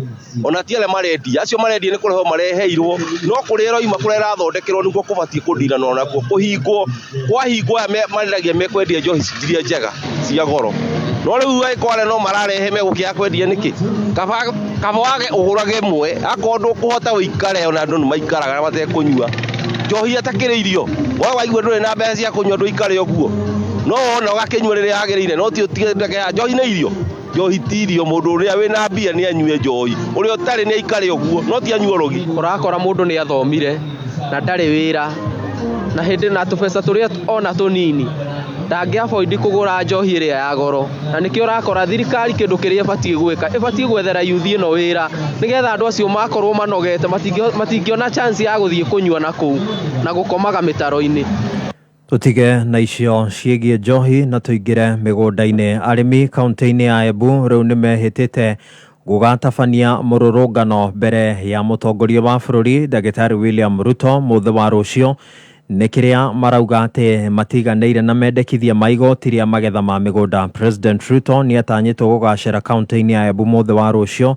ona ti arĩa marendia. Acio marendia nĩ kũrehwo mareheirwo, no kũrĩa ĩroima kũrĩa ĩrathondekerwo nĩguo kũbatiĩ kũndiranwo nakuo kũhingwo. Kwahingwo aya marendagia mekwendia njohi iria njega cia goro, no rĩu angĩkorwo arĩa no mararehe megũkĩaga kwendia nĩkĩ? Kaba kaba wage ũgũrage ĩmwe, akorwo ndũkũhota ũikare, ona andũ nĩ maikaraga matekũnyua njohi atakĩrĩ irio. We waigua ndũrĩ na mbeca cia kũnyua ndũikare ũguo, no wona ũgakĩnyua rĩrĩa yagĩrĩire, no ti ũtige njohi nĩ irio. Njohi ti irio, mũndũ ũrĩa wĩna mbia nĩ anyue njohi, ũrĩa ũtarĩ nĩ aikare ũguo, no ti anyue ũrogi. Ũrakora mũndũ nĩ athomire na ndarĩ wĩra, na hĩndĩ na tũbeca tũrĩa ona tũnini ndangĩ afford kũgũra njohi ĩrĩa ya goro, na nĩkĩo ũrakora thirikari kĩndũ kĩrĩa ĩbatiĩ gwĩka ĩbatiĩ gwethera youth ĩno wĩra, nĩgetha andũ acio makorwo manogete matingĩona chance ya gũthiĩ kũnyua na kũu na gũkomaga mĩtaro-inĩ. Tũtige na icio ciĩgiĩ njohi na tũingĩre mĩgũnda-inĩ. Arĩmi kaunti-inĩ ya Embu rĩu nĩ mehĩtĩte gũgatabania mũrũrũngano mbere ya mũtongoria wa bũrũri Ndagĩtarĩ William Ruto mũthĩ wa rũciũ, nĩ kĩrĩa marauga atĩ matiganĩire na mendekithia ma igoti rĩa magetha ma mĩgũnda. President Ruto nĩ atanyĩtwo gũgacera kaunti-inĩ ya Embu mũthĩ wa rũciũ,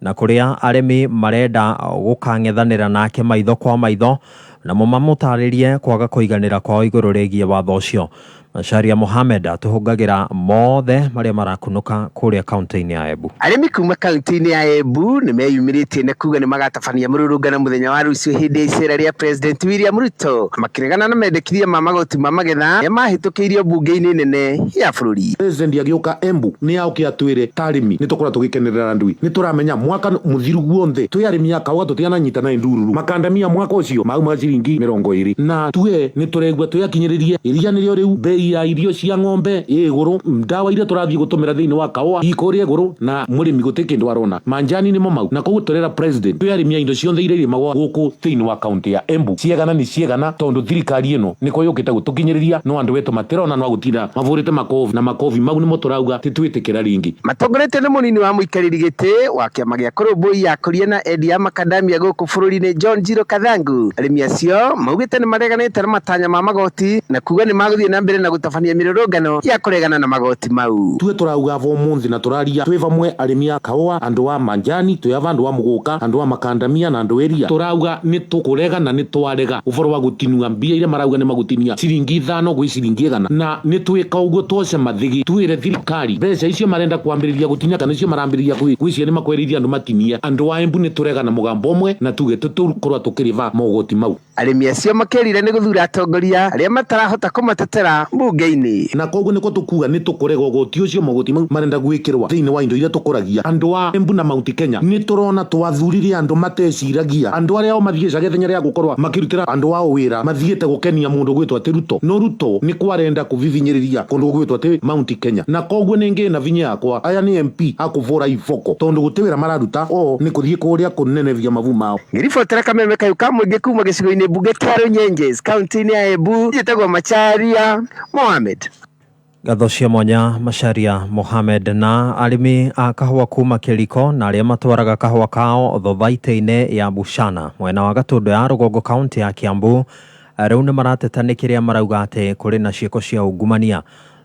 na kũrĩa arĩmi marenda gũkang'ethanĩra nake maitho kwa maitho, namo mamũtarĩrie kwaga kũiganĩra kwao igũrũ rĩgiĩ watho ũcio. Macharia Mohamed atũhũngagĩra mothe marĩa marakunũka kũrĩa kaunti-inĩ ya Embu. Arĩmi kuma kaunti-inĩ ya Embu nĩ meyumĩrĩtie na kuga nĩ magatabania mũrũrũngano mũthenya wa rũciũ hĩndĩ ya icera rĩa President William Ruto, makĩregana na mendekithia ma magoti ma magetha arĩa mahĩtũkĩirio mbunge-inĩ nene ya bũrũri. President agĩũka Embu nĩ aoke atwĩre ta arĩmi nĩ tũkorwo tũgĩkenerera ndui, nĩ tũramenya mwaka mũthiru guonthe twĩ arĩmi a kahũa tũtiananyita na ndururu makandamia mwaka ũcio mauma ciringi 20, na tuge nĩ tũregua twĩakinyĩrĩrie iria nĩrĩo rĩu bei ya irio cia ng'ombe ĩ igũrũ, ndawa iria tũrathiĩ gũtũmĩra thĩinĩ wa kahũa ikũrĩa igũrũ, na mũrĩmi gũtirĩ kĩndũ arona, manjani nĩmo mau. Na koguo tũrera president twĩ arĩmi a indo ciothe iria irĩmagwo gũkũ thĩinĩ wa kaunti ya Embu ciegana nĩ ciegana, tondũ thirikari ĩno nĩko yũkĩte gũtũkinyĩrĩria, no andũ etũ matirona no gũtinda mabũrĩte makobi, na makobi mau nĩmo tũrauga titwĩtĩkĩra rĩngĩ. Matongoretio nĩ mũnini wa mũikarĩri gĩtĩ wa kĩama gĩa kũrũmbũiya akũria na endia a makadamia gũkũ bũrũri-inĩ John Njiro Kathangu, arĩmi acio maugĩte nĩ mareganĩte na matanya ma magoti na kuga nĩ magũthiĩ na mbere na gũtabania mĩrũrũngano ya kũregana na magoti mau. Tuge tũrauga ava ũmũthĩ na tũraria twĩ vamwe arĩmi a kahũa, andũ a manjani, twĩ ava andũ a mũgũka, andũ a makandamia na andũ ĩria, tũrauga nĩ tũkũrega na nĩ twarega ũboro wa gũtinua mbia iria marauga nĩ magũtinia ciringi 5 gwĩ ciringi 100, na nĩ twĩka ũguo twoce mathigi twĩre thirikari mbeca icio marenda kwambĩrĩria gũtinia kana icio marambĩrĩria gwĩciria nĩ makwerithia andũ matinie. Andũ a Embu nĩ tũrega na mũgambo ũmwe na tuge tũtũkorwo tũkĩrĩba mogoti mau. Arĩmi acio makĩrire nĩ gũthura atongoria arĩa matarahota kũmatetera mbunge-inĩ. Na koguo nĩko tũkuga nĩ tũkũrega ũgoti ũcio, mogoti mau marenda gwĩkĩrwa thĩinĩ wa indo iria tũkũragia. Andũ a Embu na Mount Kenya nĩ tũrona twathurire andũ mateciragia, andũ arĩa o mathiĩcaga ithenya rĩa gũkorwa makĩrutĩra andũ ao wĩra mathiĩte gũkenia mũndũ gwĩtwo atĩ Ruto, no Ruto nĩ kwarenda kũbibinyĩrĩria kũndũ gwĩtwo atĩ Mount Kenya. Na koguo nĩ ngĩ na vinya yakwa aya nĩ MP akũbũra iboko tondũ gũtirĩ wĩra mararuta o nĩ kũthiĩ kũrĩa kũnenevia mabu mao. Ngĩribotera kameme kayũ ka mũingĩ kuma gĩcigo-inĩ mbunge kĩa Runyenjes kaunti-inĩ ya Embu, njĩtagwo Macharia Mohamed. Ngatho cia mwanya Macharia Mohamed. Na arĩmi a kahũa kuma Kĩriko na arĩa matwaraga kahũa kao thothaitĩ-inĩ ya Buchana mwena wa Gatũndũ ya rũgongo kaunti ya Kiambu rĩu nĩ marateta nĩ kĩrĩa marauga atĩ kũrĩ na ciĩko cia ungumania.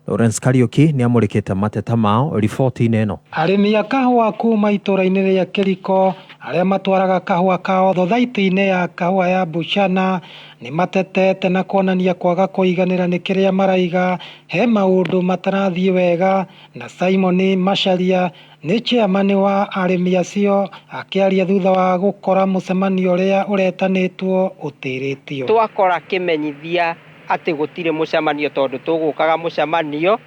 Lawrence Kariuki nĩ amũrĩkĩte mateta mao riboti-inĩ ĩno. Arĩmi a kahũa kuma itũũra-inĩ rĩa Kĩriko arĩa matwaraga kahũa kao thothaitĩ-inĩ ya kahũa ya Buchana nĩ matetete na kuonania kwaga kũiganĩra nĩ kĩrĩa maraiga he maũndũ matarathiĩ wega, na Simon Macharia nĩ chairman wa arĩmi acio akĩaria thutha wa gũkora mũcemanio ũrĩa ũretanĩtwo ũtĩrĩtio. Twakora kĩmenyithia atĩ gũtirĩ mũcemanio tondũ tũgũkaga mũcemanio,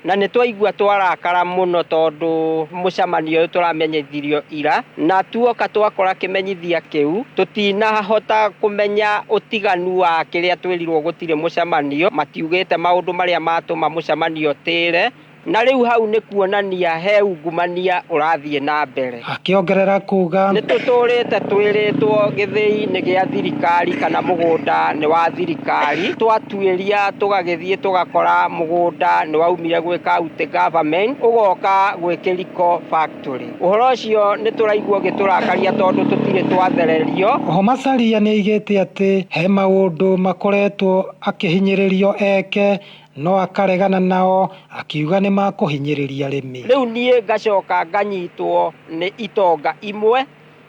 na nĩ twaigua twarakara mũno tondũ mũcemanio ũyũ tũramenyithirio ira, na tuoka twakora kĩmenyithia kĩu tũtinahota kũmenya ũtiganu wa kĩrĩa twĩrirwo gũtirĩ mũcemanio. Matiugĩte maũndũ marĩa matũma mũcemanio ũtĩre, Na rĩu hau nĩ kuonania he ungumania ũrathiĩ na mbere. Akĩongerera kuga Nĩ tũtũrĩte twĩrĩtwo gĩthĩi nĩ gĩa thirikari kana mũgũnda nĩ wa thirikari. Twatuĩria tũgagĩthiĩ tũgakora mũgũnda nĩ waumire gwĩ county government ũgoka gwĩ Kĩriko factory. Ũhoro ũcio nĩ tũraigua ũgĩtũrakaria tondũ tũtirĩ twathererio. Oho Macharia nĩaigĩte atĩ he maũndũ makoretwo akĩhinyĩrĩrio eke no akaregana nao akiuga nĩ makũhinyĩrĩria arĩmi. Rĩu niĩ ngacoka nganyitwo nĩ itonga imwe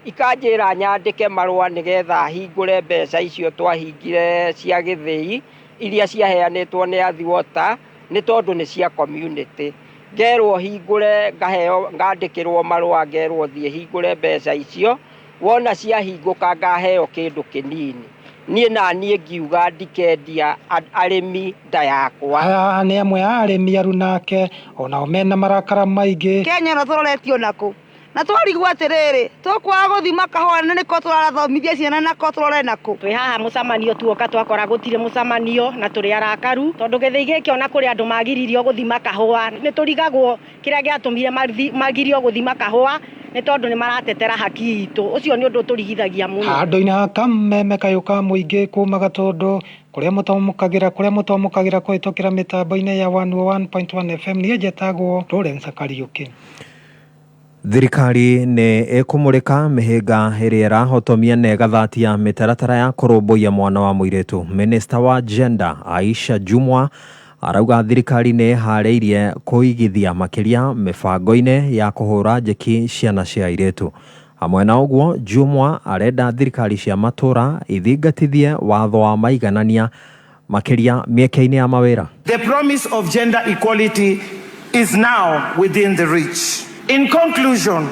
ikanjĩra nyandĩke marũa nĩgetha hingũre mbeca icio twahingire cia gĩthĩi iria ciaheanĩtwo nĩ Athi Water nĩ tondũ nĩ cia community. Ngerwo hingũre, ngaheo, ngandĩkĩrwo marũa ngerwo thiĩ hingũre mbeca icio, wona ciahingũka ngaheo kĩndũ kĩnini. Niĩ na niĩ ngiuga ndikendia arĩmi nda yakwa. Aya nĩ amwe a arĩmi arunake onao mena marakara maingĩ. Kenya ĩno tũroretio nakũ? Na twarigwo atĩrĩrĩ, tũkwaga gũthima kahũa na nĩko tũrathomithia ciana nako tũrore nakũ? Twĩ haha mũcemanio tuoka twakora gũtirĩ mũcemanio na tũrĩ arakaru tondũ gĩthĩi gĩkĩ ona kũrĩ andũ magiririo gũthima kahũa. Nĩ tũrigagwo kĩrĩa gĩatũmire magirio gũthima kahũa nĩ tondũ nĩ maratetera haki itũ. Ũcio nĩ ũndũ ũtũrigithagia mũno. Handũ-inĩ ha kameme kayũ ka mũingĩ kuma Gatũndũ kũrĩa mũtamũkagĩra kũrĩa mũtamũkagĩra kũhĩtũkĩra mĩtambo-inĩ ya 101.1 FM niĩ njetagwo Lawrence Kariũki. Thirikari nĩ ĩkũmũrĩka mĩhĩnga ĩrĩa ĩrahotomia na ĩgathatia mĩtaratara ya kũrũmbũiya mwana wa mũirĩtu. Minista wa Gender Aisha Jumwa arauga thirikari nĩ ĩharĩirie kũigithia makĩria mĩbango-inĩ ya kũhũra njeki ciana cia airĩtu. Hamwe na ũguo, Jumwa arenda thirikari cia matũra ithingatithie watho wa maiganania makĩria mĩeke-inĩ ya mawĩra. The promise of gender equality is now within the reach. In conclusion,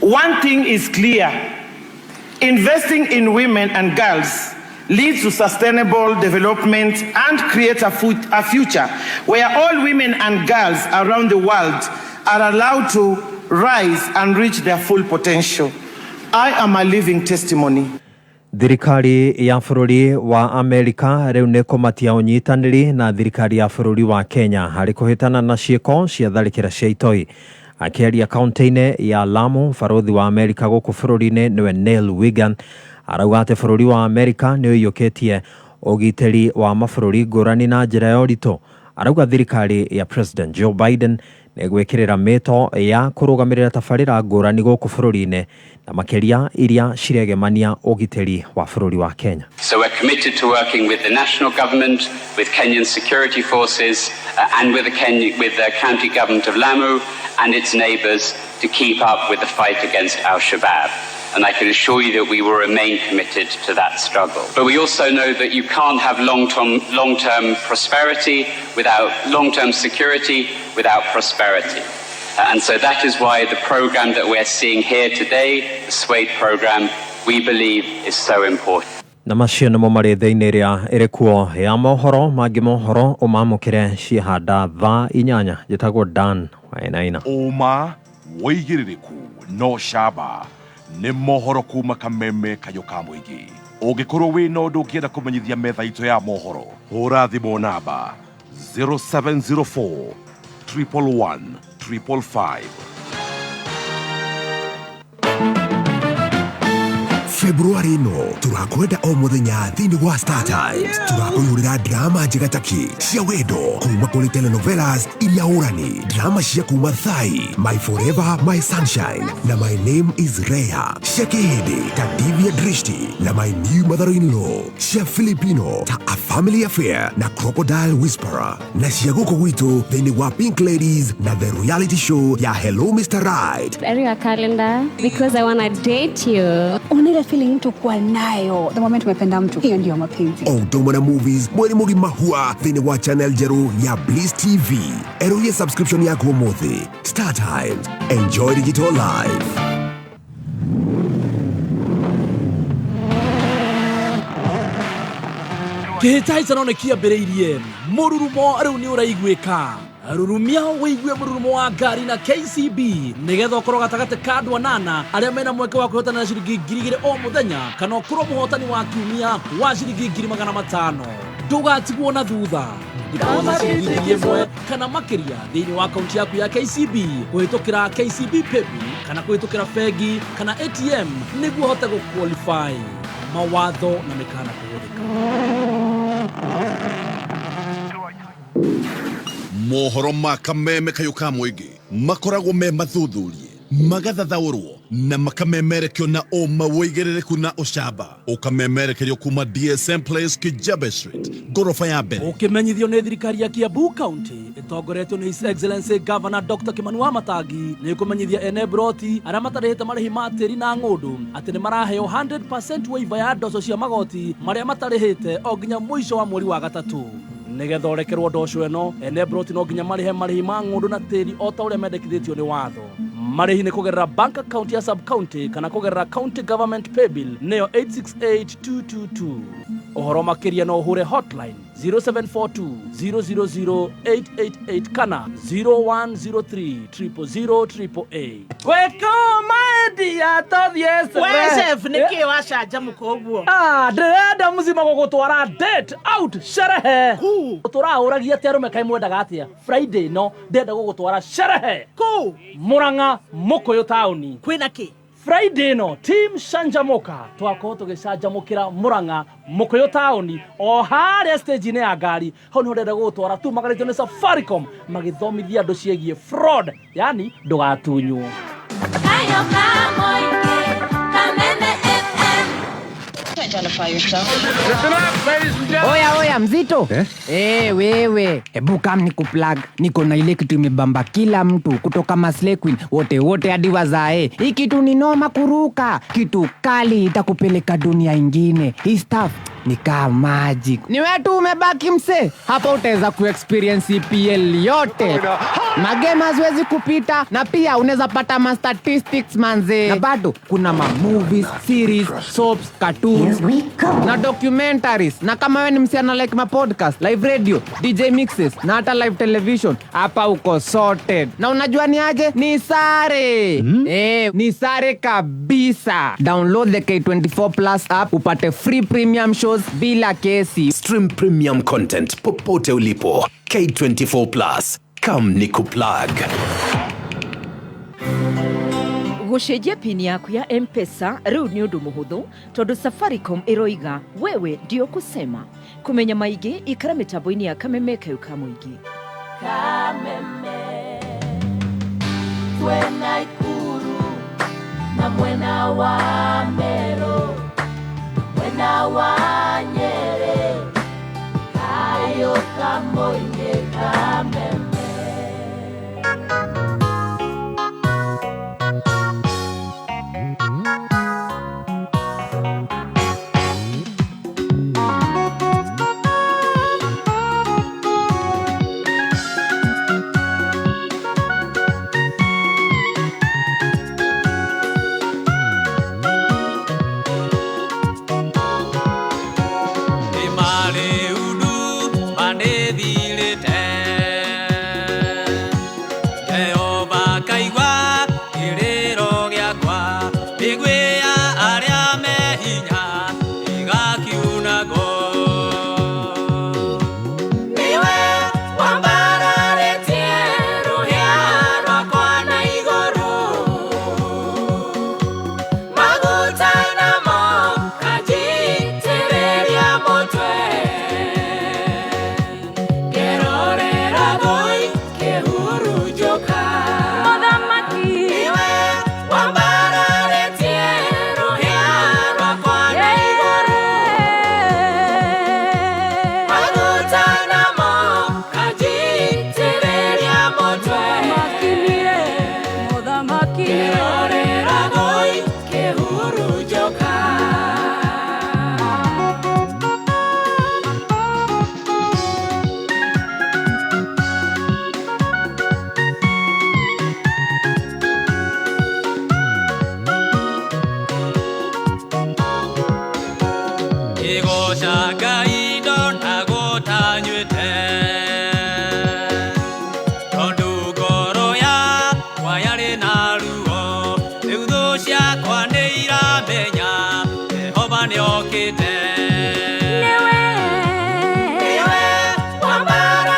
one thing is clear. Investing in women and girls leads to sustainable development and creates a future where all women and girls around the world are allowed to rise and reach their full potential. I am a living testimony. Thirikari ya bũrũri wa Amerika rĩu nĩ kũmatia ũnyitanĩri na thirikari ya bũrũri wa Kenya harĩ kũhĩtana na ciĩko cia tharĩkĩra cia itoi. Akĩaria kaunti-inĩ ya Lamu, barũthi wa Amerika gũkũ bũrũri-inĩ nĩwe Neil Wigan arauga atĩ bũrũri wa Amerika nĩ ũiyũkĩtie ũgitĩri wa mabũrũri ngũrani na njĩra ya ũritũ. Arauga thirikari ya President Joe Biden nĩ ĩgwĩkĩrĩra mĩto ya kũrũgamĩrĩra tabarĩra ngũrani gũkũ bũrũri-inĩ na makĩria iria ciregemania ũgitĩri wa bũrũri wa Kenya. So we're committed to working with the national government, with Kenyan security forces, and with the county government of Lamu and its neighbours to keep up with the fight against Al-Shabaab. And I can assure you that we will remain committed to that struggle. But we also know that you can't have long-term prosperity without long-term security, without prosperity. And so that is why the program that we're seeing here today, the SWADE program, we believe is so important. Na macio nĩmo marĩ thĩinĩ ĩrĩa ĩrĩ kuo ya mohoro mangĩ mohoro ũmamũkĩre ciehanda thaa 8. Njĩtagwo Dan Wainaina. Ũma wĩigĩrĩrĩku no camba nĩ mohoro kuma kameme kayũ ka mũingĩ. Ũngĩkorwo wĩna ũndũ ũngĩenda kũmenyithia metha itũ ya mohoro, hũra thimũ namba 0704 111 555. Februari ĩno tũrakwenda o mũthenya thĩinĩ wa Star Times. Tũrakũihũrĩra drama njega taki cia wendo kuma kũrĩ telenovelas iria ũrani, drama cia kuma Thai, My Forever My Sunshine na My Name is Rhea, cia Kĩhĩndĩ ta Divya Drishti na My New Mother-in-Law, cia Filipino ta A Family Affair na Crocodile Whisperer, na cia gũkũ gwitũ thĩinĩ wa Pink Ladies na the reality show ya Hello Mr. Right. Area calendar because I wanna date you. Una feeling mtu kuwa nayo the moment umependa mtu, hiyo ndio mapenzi. O ũndũ na movies mweri mũgima hua thĩinĩ wa channel njerũ ya Bliss TV. Erũhia subscription yaku ũmũthĩ. Star Times, enjoy digital life. Kĩhĩtahĩtano nĩ kĩambĩrĩirie, mũrurumo rĩu nĩ ũraiguĩka. Rurumia wĩigue mũrurumo wa ngari na KCB nĩgetha ũkorwo gatagatĩ ka andũ anana arĩa mena mweke wa kwĩhotana na ciringi 2,000 o mũthenya kana ũkorwo mũhotani wa kiumia wa ciringi 500,000. Ndũgatigwo na thutha. Deposit ciringi 1000 kana makĩria thĩinĩ wa akaunti yaku ya KCB kũhĩtũkĩra KCB Paybill kana kũhĩtũkĩra bengi kana ATM nĩguo ũhote gũ-qualify. Mawatho na mĩkana kũhũthĩka. Mohoro ma kameme kayũ ka mũingĩ makoragwo me mathuthurie, magathathaũrwo na makamemerekio na ũma wĩigĩrĩrĩku na ũcamba, ũkamemerekerio kuma DSM Place, Kijabe Street, ngoroba ya mbere. Ũkĩmenyithio nĩ thirikari ya Kiambu County ĩtongoretio nĩ His Excellency Governor Dr. Kimani Wamatangi nĩ kũmenyithia ene broti arĩa matarĩhĩte marĩhi ma tĩri na ng'ũndũ atĩ nĩ maraheo 100% waiver ya ndoco cia magoti marĩa matarĩhĩte o nginya mũico wa mweri wa gatatũ. Nĩgetha ũrekerwo ndoco ĩno, ene broti no nginya marĩhe marĩhi ma ng'ũndũ na tĩri o ta ũrĩa mendekithĩtio nĩ watho. Marĩhi nĩ kũgerera bank account ya sub county kana kũgerera county government paybill nĩyo 868222. Ũhoro makĩria no ũhũre hotline 0742 000 888 kana 0103 000 888. Gwĩkũmaendia tũthiĩ. We chef, nĩkĩ wacanjamũka ũguo? Ah, ndĩrenda mũcima gũgũtwara date out sherehe. Tũrahũragia atĩ arũme kaĩ mwendaga atĩa Friday no ndĩrenda gũgũtwara sherehe kũ Murang'a Mũkũyũ taũni. Kwĩna kĩ? Friday no team Canjamuka twakorwo tũgĩcanjamũkĩra Murang'a Mũkũyũ taũni o harĩa stage-inĩ ya ngari. Hau nĩho ndĩrenda gũgũtwara tumagarĩtio nĩ Safaricom magĩthomithia andũ ciĩgiĩ fraud, yani ndũgatunywo. Identify yourself. Oya oya mzito eh? Eh, wewe ebu kam nikuplug, niko na ile kitu imebamba kila mtu kutoka Maslay Queen wote wote hadi wazae. Hii kitu ni noma kuruka, kitu kali itakupeleka dunia ingine. Hii stuff ni kama magic. Ni wewe tu umebaki mse, hapa utaweza kuexperience EPL yote. Magame haziwezi kupita na pia unaweza pata ma statistics manze. Na bado kuna ma movies, series, soaps, cartoons na documentaries. Na kama wewe ni msichana like ma podcast, live radio, DJ mixes na hata live television, hapa uko sorted. Na unajua ni aje? Ni sare. Eh, ni sare kabisa. Download the K24 Plus app upate free premium shows bila kesi. Stream premium content popote ulipo. K24 Plus. Come nikuplug. Gũcenjia pin yaku ya M-Pesa rĩu nĩ ũndũ mũhũthũ tondũ Safaricom ĩroiga wewe ndio kusema. Kũmenya maingĩ ikara mĩtambo-inĩ ya Kameme kayũ ka mũingĩ. Kameme twena Ikuru na mwena wa Meru, mwena wa Nyeri, kayo ka mũingĩ Kameme. Niwe, niwe, wambara.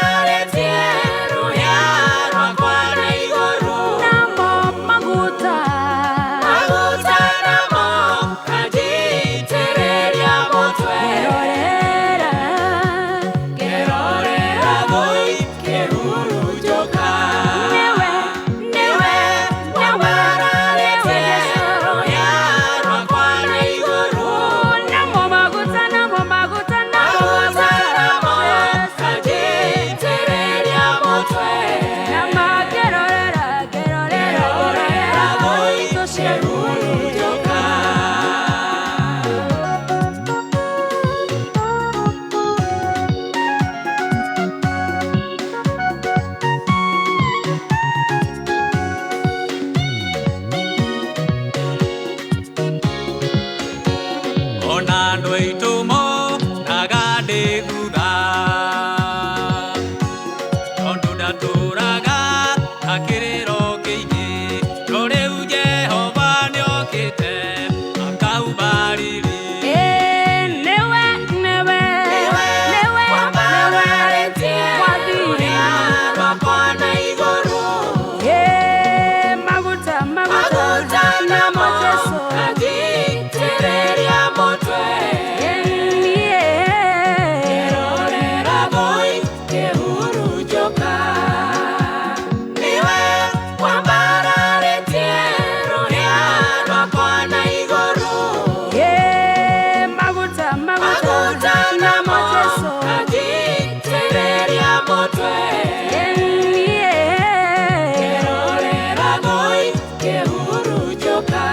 Kĩhurunjũka. Ona andũ aitũ monaga ndĩ thutha, tondũ ndatũraga na kĩrĩro kĩingĩ, no rĩu Jehova nĩokĩte akauba riri. Nĩwe, nĩwe, nĩwe wambararĩtie rũhĩa rwakwa na igũrũ. Maguta, maguta namo ngajitĩrĩria mũtwe. Ngĩrorera ngũi ngĩhurunjũka. Nĩwe wambararĩtie rũhĩa rwakwa na igũrũ. Maguta, maguta namo ngajitĩrĩria mũtwe. Ngĩrorera ngũi ngĩhurunjũka.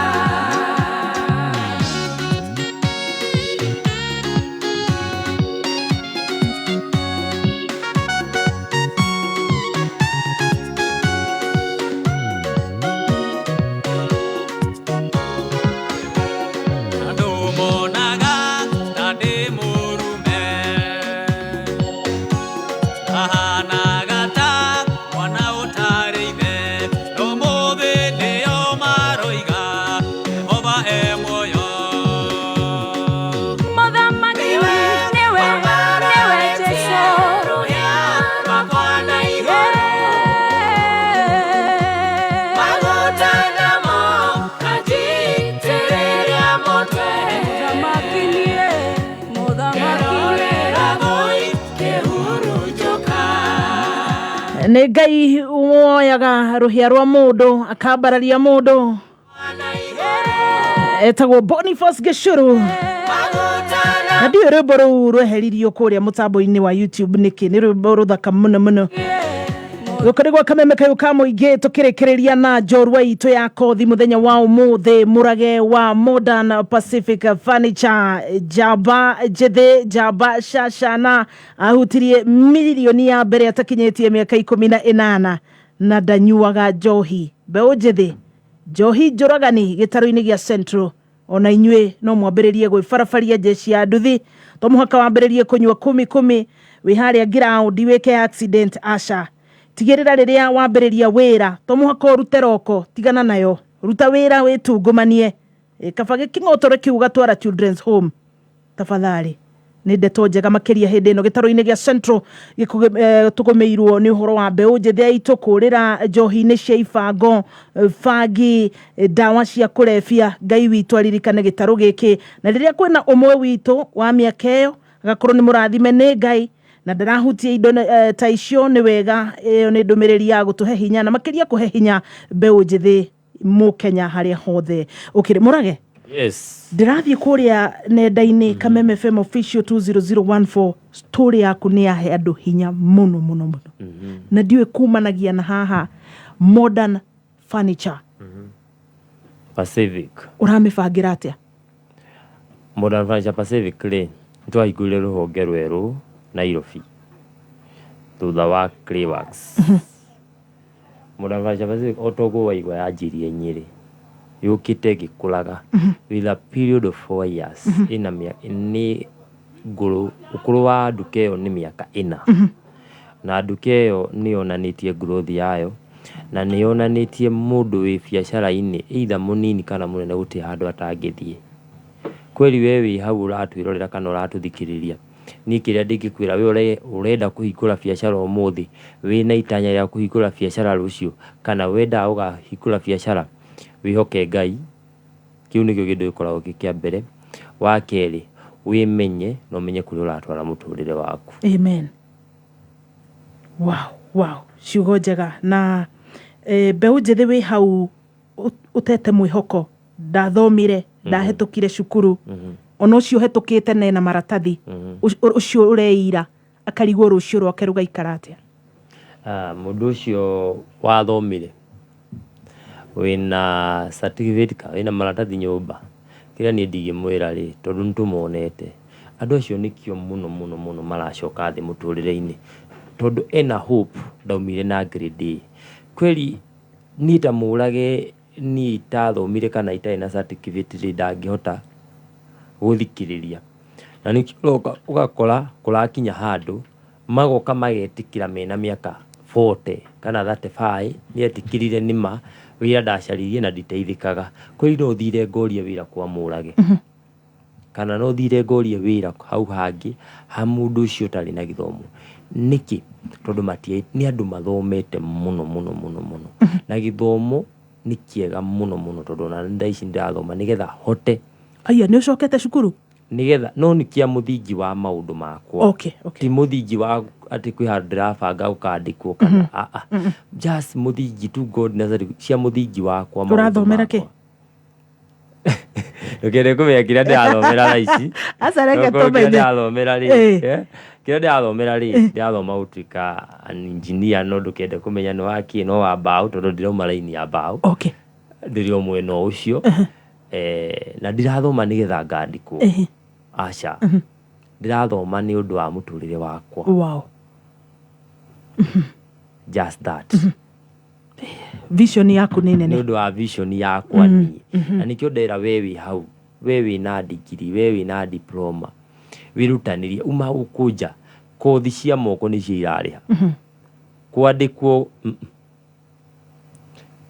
Andũ monaga ta ndĩ mũrume, ahanaga ta mwana ũtarĩ ithe, no ũmũthĩ nĩo maroiga Jehova e muoyo. Mũthamaki nĩwe, nĩwe Jesũ. Rũhĩa rwakwa na igũrũ. Maguta namo ngajitĩrĩria mũtwe. Mũthamaki niĩ, mũthamaki Ngĩrorera ngũi ngĩhurunjũka. Nĩ Ngai woyaga rũhĩa rwa mũndũ akambararia mũndũ etagwo Boniface Gĩcũrũ, na ndiũĩ rwĩmbo rũu rweheririo kũrĩa mũtambo-inĩ wa YouTube nĩkĩ. Nĩ rwĩmbo rũthaka mũno mũno. Gũkũ nĩ gwa Kameme kayũ ka mũingĩ, tũkĩrĩkĩrĩria na njorua itũ ya kothi mũthenya wa ũmũthĩ, Mũrage wa Modern Pacific Furniture, njamba njĩthĩ, njamba cacana, ahutirie mirioni ya mbere atakinyĩtie mĩaka 18 na ndanyuaga njohi. Mbeũ njĩthĩ, njohi njũragani gĩtarũ-inĩ gĩa Central, ona inyuĩ no mwambĩrĩrie gwĩbarabaria jeshi ya nduthi. To mũhaka wambĩrĩrie kũnyua kumi kumi wĩ harĩa ngiraũndi wĩke accident, aca. Tigĩrĩra rĩrĩa wambĩrĩria wĩra to mũhaka ũrute roko, tigana nayo, ruta wĩra wĩtungumanie. Kaba gĩkĩng'otore kĩu gatwara children's home tafadhali. Nĩ ndeto njega makĩria hĩndĩ ĩno gĩtarũ-inĩ gĩa Central tũgũmĩirwo nĩ ũhoro wa mbeũ njĩthĩ aitũ kũrĩra njohi-inĩ cia ibango, bangi, ndawa cia kũrebia. Ngai witũ aririkane gĩtarũ gĩkĩ, na rĩrĩa kwĩna ũmwe witũ wa mĩaka ĩyo agakorwo nĩ mũrathime nĩ Ngai na ndarahutia indo ta icio, nĩ wega. Ĩyo nĩ ndũmĩrĩri ya gũtũhe hinya na makĩria kũhe hinya mbeũ njĩthĩ mũkenya harĩa hothe ũkĩrĩ. Mũrage, Yes. ndĩrathiĩ kũrĩa nenda-inĩ, Kameme FM Official 20014, story yaku nĩ yahe andũ hinya mũno mũno mũno, na ndiũĩ kumanagia na haha Modern Furniture Pacific. Ũramĩbangĩra atĩa? Modern Furniture Pacific rĩ, nĩtwahingũrire rũhonge rwerũ Nairobi thutha wa Clayworks. Modern Furniture Pacific, o toguo waigua yanjirie Nyĩrĩ, yũkĩte ĩgĩkũraga with a period of 4 years. Ĩna nĩ ngũrũ, ũkũrũ wa nduka ĩyo nĩ mĩaka 4, na nduka ĩyo nĩ yonanĩtie growth yayo na nĩ yonanĩtie mũndũ wĩ biacara-inĩ, either mũnini kana mũnene, gũtirĩ handũ atangĩthiĩ. Kweli we wĩ hau ũratwĩrorera kana ũratũthikĩrĩria, niĩ kĩrĩa ndingĩkwĩra we ũrenda kũhingũra biacara ũmũthĩ, wĩna itanya rĩa kũhingũra biacara rũciũ, kana wendaga gũkahingũra biacara, wĩhoke Ngai. Kĩu nĩkĩo kĩndũ gĩkoragwo gĩ kĩa mbere. Wa kerĩ, wĩmenye na ũmenye kũrĩa ũratwara mũtũrĩre waku. Amen. Wow, ciugo njega. Na mbeũ njĩthĩ wĩ hau ũtete mwĩhoko, ndathomire, ndahetũkire cukuru, ona ũcio ũhetũkĩte nena maratathi, ũcio ũreira akarigwo rũciũ rwake rũgaikara atĩa? Ah, mũndũ ũcio wathomire, Wĩna certificate ka wĩna maratathi nyũmba? Kĩrĩa niĩ ndingĩmwĩra rĩ, tondũ nĩ tũmonete, andũ acio nĩkĩo mũno mũno mũno maracoka thĩ mũtũrĩre-inĩ, tondũ ena hope ndaumire na grade A. Kweli niĩ ta mũrage niĩ itathomire kana itarĩ na certificate rĩ, ndangĩhota gũthikĩrĩria. Na nĩkĩo ũroka ũgakora kũrakinya handũ magoka magetĩkĩra mena mĩaka 40 kana 35 nĩetĩkĩrire nĩma wĩra ndacaririe na nditeithĩkaga. Kweli no thire ngorie wĩra kwa Mũrage kana no thire ngorie wĩra hau hangĩ ha mũndũ ũcio ũtarĩ na gĩthomo. Nĩkĩ? Tondũ matia nĩ andũ mathomete mũno mũno mũno mũno. Na gĩthomo nĩ kĩega mũno mũno tondũ ona thaa ici ndĩrathoma nĩgetha hote. Aya, nĩ ũcokete cukuru? Nĩgetha no nĩ kĩa mũthingi wa maũndũ makwa. Okay. Ti mũthingi wa atĩ kwĩ handũ ndĩrabanga gũkandĩkwo kana aa. Just mũthingi tu God Nazareth cia mũthingi wakwa maũndũ Ũrathomera kĩ? makwa. Ndũkende kũmenya kĩrĩa ndĩrathomera thaa ici. Aca reke Okorwo kĩrĩa tũmenye. ndĩrathomera rĩ, kĩrĩa ndĩrathomera rĩ, ndĩrathoma gũtuĩka an engineer no ndũkende kũmenya nĩ wa kĩ, no wa mbaũ tondũ ndĩrauma raini ya mbaũ. Ndĩrĩ o mwena o ũcio. Na ndirathoma nĩgetha ngandĩkwo. Aca. Ndĩrathoma nĩ ũndũ wa mũtũrĩre wakwa. Just that. Vision yaku nĩ nene. Nĩ ũndũ wa vision yakwa niĩ. Na nĩkĩo ndera we wĩ hau, we wĩna degree, we wĩna diploma, wĩrutanĩrie, uma gũkũ nja, kothi cia moko nĩcio irarĩha. Kwandĩkwo,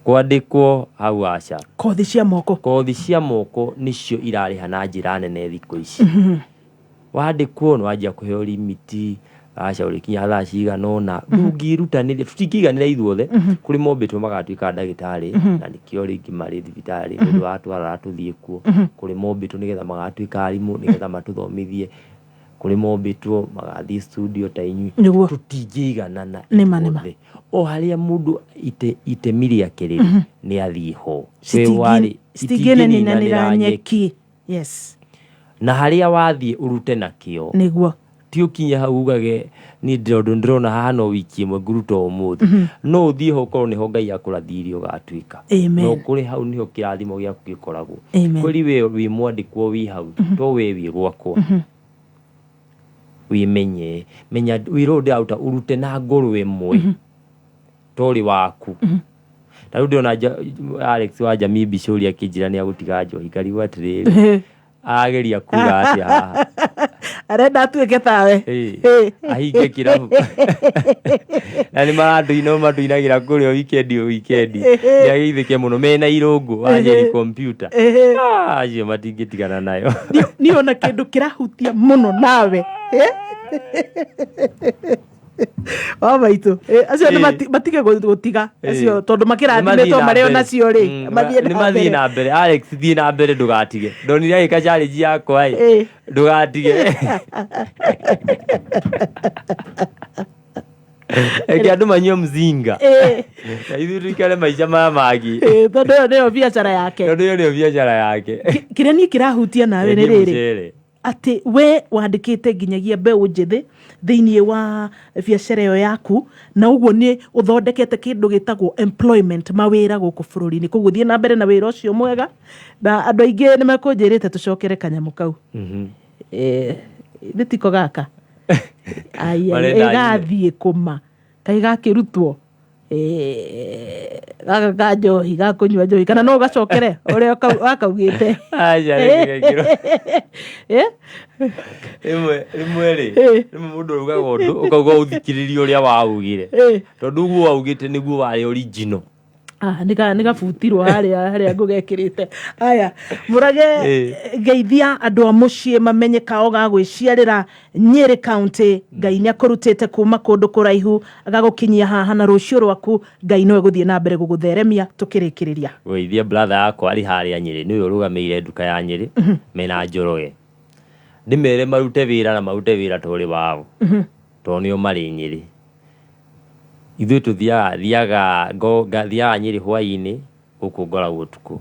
kwandĩkwo hau aca. Kothi cia moko. Kothi cia moko nĩcio irarĩha na njĩra nene thikũ ici. Wandĩkwo nĩ wanjia kũheo limit, aca ũrĩkinya thaa cigana ũna, ndũngĩrutanĩria, tũtingĩiganĩra ithuothe, kũrĩ mombĩtwo magatuĩka ndagĩtarĩ, na nĩkĩo rĩngĩ marĩ thibitarĩ, nĩ ũndũ wa twarara tũthiĩ kuo, kũrĩ mombĩtwo nĩgetha magatuĩka arimũ, nĩgetha matũthomithie, kũrĩ mombĩtwo magathiĩ studio ta inyuĩ, tũtingĩiganana ithuothe. O harĩa mũndũ itemi rĩake rĩrĩ, nĩ athiĩ ho. We warĩ, Citingĩninanĩra nyeki. Yes. Na harĩa wathiĩ ũrute na kĩo. Ti ũkinye hau ugage niĩ tondũ ndĩrona haha no wiki ĩmwe ngũruta ũmũthĩ. No ũthiĩ ho ũkorwo nĩho Ngai akũrathĩire ũgatuĩka. Amen. No kũrĩ hau nĩho kĩrathimo gĩaku gĩkoragwo. Amen. Kweri we wĩ mwandĩkwo wĩ hau, to we wĩ gwakwa. Wĩmenye, menya wĩra ũyũ ndĩraruta ũrute na ngoro ĩmwe. To ũrĩ waku. Ta rĩu ndĩrona Alex wa Jamii Bishori akĩnjĩra nĩ agũtiga njohi, ngarigwo atĩrĩrĩ, ageria kuga atĩa haha? Arenda atuĩke tawe. Ahinge kĩrabu. Na nĩ maratũina, matũinagĩra kũrĩa weekend o weekend. Nĩ ageithĩke mũno mena irũngũ wa Njeri computer. Acio matingĩtigana nayo. Niĩ ona kĩndũ kĩrahutia mũno nawe. Wa maitũ. Acio nĩ matige gũtiga. Acio tondũ makĩrathimĩtwo marĩ o nacio rĩ. Mathiĩ na mbere. Mathiĩ na mbere. Alex thiĩ na mbere ndũgatige. Ndonire agĩka challenge yakwa ĩ. Ndũgatige. Reke andũ manyue mzinga. Na ithuĩ tũikare maica maya mangĩ. Tondũ ĩyo nĩyo biacara yake. Tondũ ĩyo nĩyo biacara yake. Kĩrĩa niĩ kĩrahutia nawe nĩ rĩrĩ. Atĩ we wandĩkĩte nginyagia mbeũ njĩthĩ thĩinĩ wa biacara ĩyo yaku, na ũguo nĩ ũthondekete kĩndũ gĩtagwo employment, mawĩra gũkũ bũrũri-inĩ. Koguo thiĩ na mbere na wĩra ũcio mwega, na andũ aingĩ nĩ mekũnjĩrĩte tũcokere kanyamũ kau. Nĩ tiko gaka? Ai, ai, ĩgathiĩ kũma, kaĩ gakĩrutwo? Gaka ka njohi, ga kũnyua njohi, kana no ũgacokere ũrĩa wakaugĩte? Aca, rĩngĩ Rĩmwe rĩmwe rĩ, rĩmwe mũndũ augaga ũndũ ũkauga ũthikĩrĩrie ũrĩa waugire. Tondũ ũguo waugĩte nĩguo warĩ original. Nĩ gabutirwo harĩa harĩa ngũgekĩrĩte. Aya, Mũrage, geithia andũ a mũciĩ mamenye kao ga gwĩciarĩra Nyeri County. Ngai nĩ akũrutĩte kuma kũndũ kũraihu agagũkinyia haha, na rũciũ rwaku Ngai nĩwe gũthiĩ na mbere gũgũtheremia. Tũkĩrĩkĩrĩria. Geithia brother yakwa arĩ harĩa Nyeri, nĩwe ũrũgamĩrĩire nduka ya Nyeri mena Njoroge. Ndĩmere marute wĩra na marute wĩra ta ũrĩ wao, tondũ nĩo marĩ Nyeri. Ithuĩ tũthiaga thiaga thiaga Nyeri hwainĩ, gũkũ ngoragwo ũtukũ.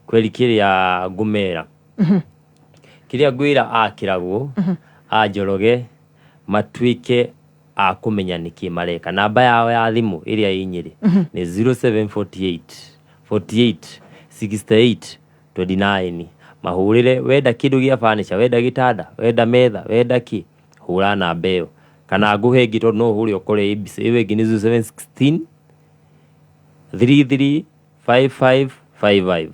Kweri kĩrĩa ngũmera, kĩrĩa ngwĩra akĩragwo a Njoroge matuĩke a kũmenya nĩkĩ mareka. Namba yao ya thimũ ĩrĩa ĩ Nyeri nĩ 0748. 48 68 29. Mahũrĩre wenda kĩndũ gĩa furniture, wenda gĩtanda, wenda metha, wenda kĩ, hũra namba ĩyo, kana ngũhe ĩngĩ tondũ no ũhũre ũkore ABC. Ĩyo ĩngĩ nĩ 0716 33 5555.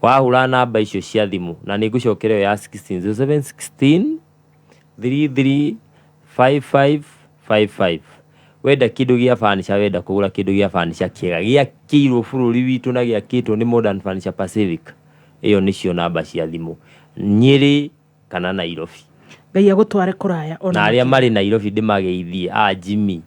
Wahũra namba icio cia thimũ, na nĩ ngũcokera ĩyo ya 16, 0716 33 5555, wenda kĩndũ gĩa furniture, wenda kũgũra kĩndũ gĩa furniture kĩega gĩakĩirwo bũrũri witũ na gĩakĩtwo nĩ Modern Furniture Pacific, ĩyo nĩcio namba cia thimũ, Nyĩrĩ kana Nairobi. Ngai agũtware kũraya ona Na arĩa makĩria. Marĩ Nairobi ndĩmageithie, a Jimmy.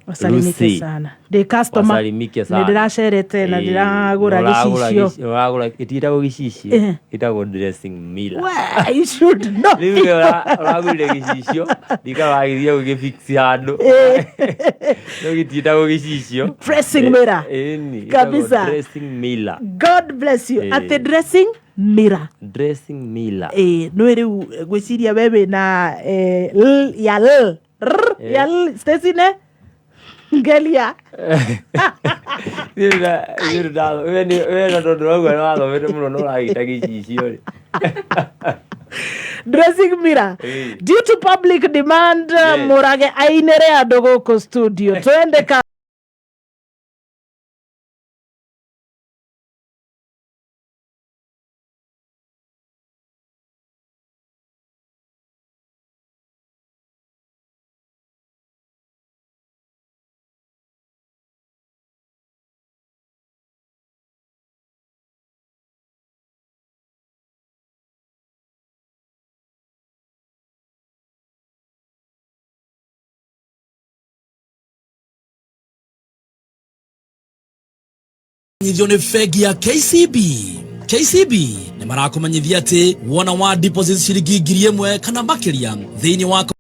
Wasalimike Lucy. sana, ndĩ customer. Wasalimike sana. Nĩ ndĩracerete na Ĩĩ, ndĩragũra nĩũragũra gĩcicio. Ũragũra, ĩtiĩtagwo gĩcicio, ĩtagwo dressing mirror. Well, you should know. Rĩu we ũragũrire gĩcicio, ndikara wagĩthiĩ gũgĩfix handũ, no gĩtiĩtagwo gĩcicio. Dressing mirror. Ĩni, ĩtagwo Kabisa. dressing mirror. God bless you. Ĩĩ. Atĩ dressing mirror. Dressing mirror. Ĩĩ, nĩ rĩu ngwĩciria we wĩna l ya l r ya l, Stacy ne ngelia. We na tondũ rauga nĩ wathomete mũno na ũragĩta gĩcicio rĩ. Dressing mirror. Ĩĩ. Due to public demand, Yes. Mũrage ainĩre andũ gũkũ studio, twende ka. Menyithio nĩ bengi ya KCB. KCB nĩ marakũmenyithia atĩ wona wa deposit ciringi 1,000 kana makĩria thĩinĩ wa